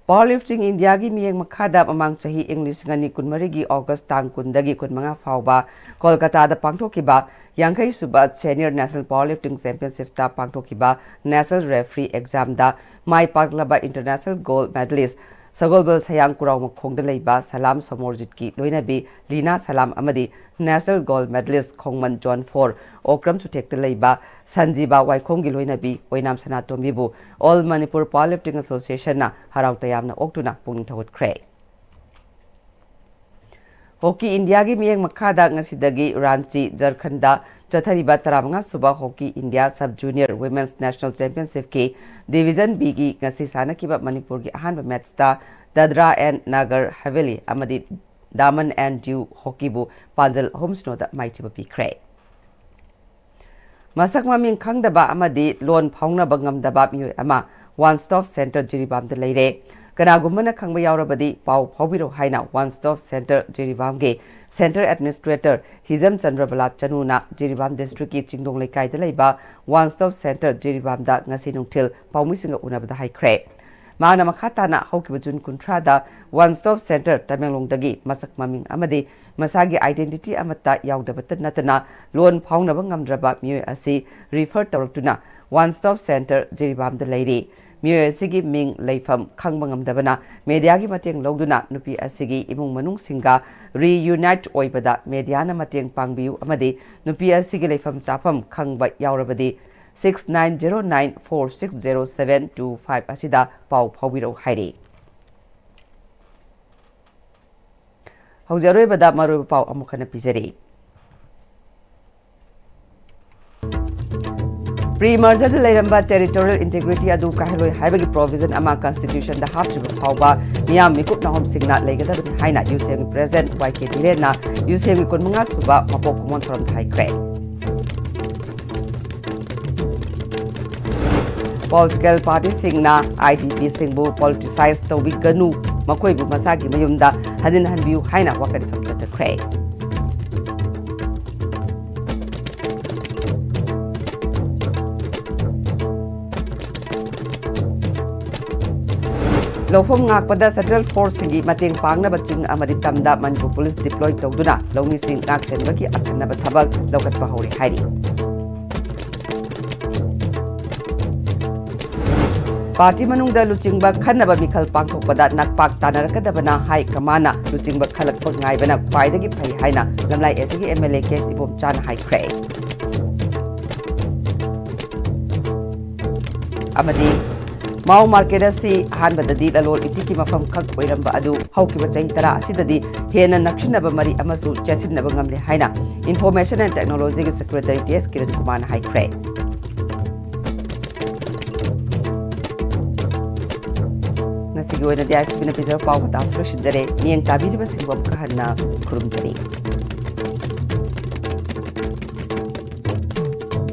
Powerlifting Indiaꯒꯤ ꯃꯤꯠꯌꯦꯡ ꯃꯈꯥꯗ ꯃꯃꯥꯡ ꯆꯍꯤ ꯏꯪ ꯂꯤꯁꯤꯡ ꯑꯅꯤ ꯀꯨꯟꯃꯔꯤꯒꯤ August ꯇꯥꯡ ꯀꯨꯟꯗꯒꯤ ꯀꯨꯟꯃꯉꯥ ꯐꯥꯎꯕ ꯀꯣꯜꯀꯇꯥꯗ ꯄꯥꯡꯊꯣꯛꯈꯤꯕ ꯌꯥꯡꯈꯩ ꯁꯨꯕ Senior National Powerlifting Championshipꯇ ꯄꯥꯡꯊꯣꯛꯈꯤꯕ National Referee Examꯗ ꯃꯥꯏ ꯄꯥꯛꯂꯕ international gold medalist ꯁꯒꯣꯜꯕꯜ ꯁꯌꯥꯡ ꯀꯨꯔꯥꯎꯃꯈꯣꯡꯗ ꯂꯩꯕ ꯁꯂꯥꯝ ꯁꯣꯃꯣꯔꯖꯤꯠꯀꯤ ꯂꯣꯏꯅꯕꯤ ꯂꯤꯅꯥ ꯁꯂꯥꯝ ꯑꯃꯗꯤ National Gold Medalist ꯈꯣꯡꯃꯟ Zone four Okram ꯆꯨꯊꯦꯛꯇ ꯂꯩꯕ ꯁꯟꯖꯤꯕꯥ ꯋꯥꯏꯈꯣꯝꯒꯤ ꯂꯣꯏꯅꯕꯤ ꯑꯣꯏꯅꯥꯝ ꯁꯅꯥꯇꯣꯝꯕꯤꯕꯨ All Manipur Powerlifting Associationꯅ ꯍꯔꯥꯎ ꯇꯌꯥꯝꯅ ꯑꯣꯛꯇꯨꯅ ꯄꯨꯛꯅꯤꯡ ꯊꯧꯒꯠꯈ꯭ꯔꯦ꯫ Hockey Indiaꯒꯤ ꯃꯤꯠꯌꯦꯡ ꯃꯈꯥꯗ ꯉꯁꯤꯗꯒꯤ ꯔꯥꯟꯆꯤ, ꯖꯔꯈꯟꯗ ꯆꯠꯊꯔꯤꯕ ꯇꯔꯥꯃꯉꯥ ꯁꯨꯕ Hockey India Sub Junior Women's National Championshipꯀꯤ Division Bꯒꯤ ꯉꯁꯤ ꯁꯥꯟꯅꯈꯤꯕ ꯃꯅꯤꯄꯨꯔꯒꯤ ꯑꯍꯥꯟꯕ matchꯇ Dadra and Nagar Haveli ꯑꯃꯗꯤ Daman and Diu Hockeyꯕꯨ ꯄꯥꯟꯖꯜ ꯑꯍꯨꯝ ꯁꯤꯅꯣꯗ ꯃꯥꯏꯊꯤꯕ ꯄꯤꯈ꯭ꯔꯦ꯫ ꯃꯁꯛ ꯃꯃꯤꯡ ꯈꯪꯗꯕ ꯑꯃꯗꯤ ꯂꯣꯟ ꯐꯥꯎꯅꯕ ꯉꯝꯗꯕ ꯃꯤꯑꯣꯏ ꯑꯃ One Stop Center ꯖꯤꯔꯤꯕꯥꯝꯗ ꯂꯩꯔꯦ꯫ ꯀꯅꯥꯒꯨꯝꯕꯅ ꯈꯪꯕ ꯌꯥꯎꯔꯕꯗꯤ ꯄꯥꯎ ꯐꯥꯎꯕꯤꯔꯛꯎ ꯍꯥꯏꯅ One Stop Center ꯖꯤꯔꯤꯕꯥꯝꯒꯤ Center Administrator ꯍꯤꯖꯝ ꯆꯟꯗ꯭ꯔꯕꯂꯥ ꯆꯅꯨꯅ ꯖꯤꯔꯤꯕꯥꯝ districtꯀꯤ ꯆꯤꯡꯗꯣꯡ ꯂꯩꯀꯥꯏꯗ ꯂꯩꯕ One Stop Center ꯖꯤꯔꯤꯕꯥꯝꯗ ꯉꯁꯤ ꯅꯨꯡꯊꯤꯜ ꯄꯥꯎꯃꯤꯁꯤꯡꯒ ꯎꯅꯕꯗ ꯍꯥꯏꯈ꯭ꯔꯦ꯫ ꯃꯍꯥꯛꯅ ꯃꯈꯥ ꯇꯥꯅ ꯍꯧꯈꯤꯕ ꯖꯨꯟ ꯀꯨꯟꯊ꯭ꯔꯥꯗ One Stop Center ꯇꯃꯦꯡꯂꯣꯡꯗꯒꯤ ꯃꯁꯛ ꯃꯃꯤꯡ ꯑꯃꯗꯤ ꯃꯁꯥꯒꯤ identity ꯑꯃꯠꯇ ꯌꯥꯎꯗꯕꯇ ꯅꯠꯇꯅ ꯂꯣꯟ ꯐꯥꯎꯅꯕ ꯉꯝꯗ꯭ꯔꯕ ꯃꯤꯑꯣꯏ ꯑꯁꯤ refer ꯇꯧꯔꯛꯇꯨꯅ One Stop Center ꯖꯤꯔꯤꯕꯥꯝꯗ ꯂꯩꯔꯤ꯫ ꯃꯤꯑꯣꯏ ꯑꯁꯤꯒꯤ ꯃꯤꯡ, ꯂꯩꯐꯝ ꯈꯪꯕ ꯉꯝꯗꯕꯅ mediaꯒꯤ ꯃꯇꯦꯡ ꯂꯧꯗꯨꯅ ꯅꯨꯄꯤ ꯑꯁꯤꯒꯤ ꯏꯃꯨꯡ ꯃꯅꯨꯡꯁꯤꯡꯒ reunite ꯑꯣꯏꯕꯗ mediaꯅ ꯃꯇꯦꯡ ꯄꯥꯡꯕꯤꯌꯨ ꯑꯃꯗꯤ ꯅꯨꯄꯤ ꯑꯁꯤꯒꯤ ꯂꯩꯐꯝ ꯆꯥꯐꯝ ꯈꯪꯕ ꯌꯥꯎꯔꯕꯗꯤ six nine zero nine four six zero seven two five ꯑꯁꯤꯗ ꯄꯥꯎ ꯐꯥꯎꯕꯤꯔꯛꯎ ꯍꯥꯏꯔꯤ꯫ ꯍꯧꯖꯤꯛ ꯑꯔꯣꯏꯕꯗ ꯃꯔꯨꯑꯣꯏꯕ ꯄꯥꯎ ꯑꯃꯨꯛ ꯍꯟꯅ ꯄꯤꯖꯔꯤ꯫ ꯄ꯭ꯔꯤ ꯃꯔꯖꯔꯗ ꯂꯩꯔꯝꯕ ꯇꯦꯔꯤꯇꯣꯔꯤꯌꯦꯜ ꯏꯟꯇꯤꯒ꯭ꯔꯤꯇꯤ ꯑꯗꯨ ꯀꯥꯏꯍꯜꯂꯣꯏ ꯍꯥꯏꯕꯒꯤ ꯄ꯭ꯔꯣꯚꯤꯖꯟ ꯑꯃ ꯀꯟꯁꯇꯤꯇ꯭ꯌꯨꯁꯟꯗ ꯍꯥꯞꯇ꯭ꯔꯤꯕ ꯐꯥꯎꯕ ꯃꯤꯌꯥꯝ ꯃꯤꯀꯨꯞ ꯅꯥꯍꯣꯝꯁꯤꯡꯅ ꯂꯩꯒꯗꯕꯅꯤ ꯍꯥꯏꯅ ꯌꯨꯁꯦꯝꯒꯤ ꯄ꯭ꯔꯦꯁꯤꯗꯦꯟꯠ ꯋꯥꯏ ꯀꯦ ꯙꯤꯔꯦꯟꯅ ꯌꯨꯁꯦꯝꯒꯤ ꯀꯨꯟꯃꯉꯥ ꯁꯨꯕ ꯃꯄꯣꯛ ꯀꯨꯝꯑꯣꯟ ꯊꯧꯔꯝꯗ ꯍꯥꯏꯈ꯭ꯔꯦ꯫ ꯄꯣꯂꯤꯇꯤꯀꯦꯜ ꯄꯥꯔꯇꯤꯁꯤꯡꯅ ꯑꯥꯏ ꯗꯤ ꯄꯤꯁꯤꯡꯕꯨ ꯄꯣꯂꯤꯇꯤꯁꯥꯏꯖ ꯇꯧꯕꯤꯒꯅꯨ, ꯃꯈꯣꯏꯕꯨ ꯃꯁꯥꯒꯤ ꯃꯌꯨꯝꯗ ꯍꯟꯖꯤꯟ ꯍꯟꯕꯤꯌꯨ ꯍꯥꯏꯅ ꯋꯥꯀꯠ ꯏꯐꯝ ꯆꯠꯊꯈ꯭ꯔꯦ꯫ ꯂꯧꯐꯝ ꯉꯥꯛꯄꯗ ꯁꯦꯟꯇ꯭ꯔꯦꯜ ꯐꯣꯔꯁꯁꯤꯡꯒꯤ ꯃꯇꯦꯡ ꯄꯥꯡꯅꯕ ꯆꯤꯡ ꯑꯃꯗꯤ ꯇꯝꯗ ꯃꯅꯤꯄꯨꯔ ꯄꯨꯂꯤꯁ ꯗꯤꯄ꯭ꯂꯣꯏ ꯇꯧꯗꯨꯅ ꯂꯧꯃꯤꯁꯤꯡ ꯉꯥꯛꯁꯦꯟꯕꯒꯤ ꯑꯈꯟꯅꯕ ꯊꯕꯛ ꯂꯧꯈꯠꯄ ꯍꯧꯔꯦ ꯍꯥꯏꯔꯤ꯫ ꯄꯥꯔꯇꯤ ꯃꯅꯨꯡꯗ ꯂꯨꯆꯤꯡꯕ ꯈꯟꯅꯕ ꯃꯤꯈꯜ ꯄꯥꯡꯊꯣꯛꯄꯗ ꯅꯛꯄꯥꯛ ꯇꯥꯟꯅꯔꯛꯀꯗꯕꯅ ꯍꯥꯏ ꯀꯃꯥꯟꯅ ꯂꯨꯆꯤꯡꯕ ꯈꯜꯂꯛꯄ ꯉꯥꯏꯕꯅ ꯈ꯭ꯋꯥꯏꯗꯒꯤ ꯐꯩ ꯍꯥꯏꯅ ꯂꯝꯂꯥꯏ ꯑꯦꯁ ꯁꯤꯒꯤ ꯑꯦꯝ ꯑꯦꯜ ꯑꯦ ꯀꯦ ꯑꯦꯁ ꯏꯕꯣꯝꯆꯥꯅ ꯍꯥꯏꯈ꯭ꯔꯦ꯫ ꯑꯃꯗꯤ ꯃꯥꯎ ꯃꯥꯔꯀꯦꯠ ꯑꯁꯤ ꯑꯍꯥꯟꯕꯗꯗꯤ ꯂꯂꯣꯟ ꯏꯇꯤꯛꯀꯤ ꯃꯐꯝ ꯈꯛ ꯑꯣꯏꯔꯝꯕ ꯑꯗꯨ ꯍꯧꯈꯤꯕ ꯆꯍꯤ ꯇꯔꯥ ꯑꯁꯤꯗꯗꯤ ꯍꯦꯟꯅ ꯅꯛꯁꯤꯟꯅꯕ ꯃꯔꯤ ꯑꯃꯁꯨ ꯆꯦꯠꯁꯤꯟꯅꯕ ꯉꯝꯂꯦ ꯍꯥꯏꯅ ꯏꯟꯐꯣꯔꯃꯦꯁꯟ ꯑꯦꯟ ꯇꯦꯛꯅꯣꯂꯣꯖꯤꯒꯤ ꯁꯦꯀ꯭ꯔꯦꯇꯔꯤ ꯇꯤ ꯑꯦꯁ ꯀꯤꯔꯟ ꯀꯨꯃꯥꯔꯅ ꯍꯥꯏꯈ꯭ꯔꯦ꯫ ꯉꯁꯤꯒꯤ ꯑꯣꯏꯅꯗꯤ ꯑꯥꯏ ꯑꯦꯁ ꯇꯤ ꯚꯤꯅ ꯄꯤꯖꯕ ꯄꯥꯎ ꯃꯇꯥꯡꯁꯤ ꯂꯣꯏꯁꯤꯟꯖꯔꯦ꯫ ꯃꯤꯠꯌꯦꯡ ꯇꯥꯕꯤꯔꯤꯕꯁꯤꯡꯕꯨ ꯑꯃꯨꯛꯀ ꯍꯟꯅ ꯈꯨꯔꯨꯝꯖꯔꯤ꯫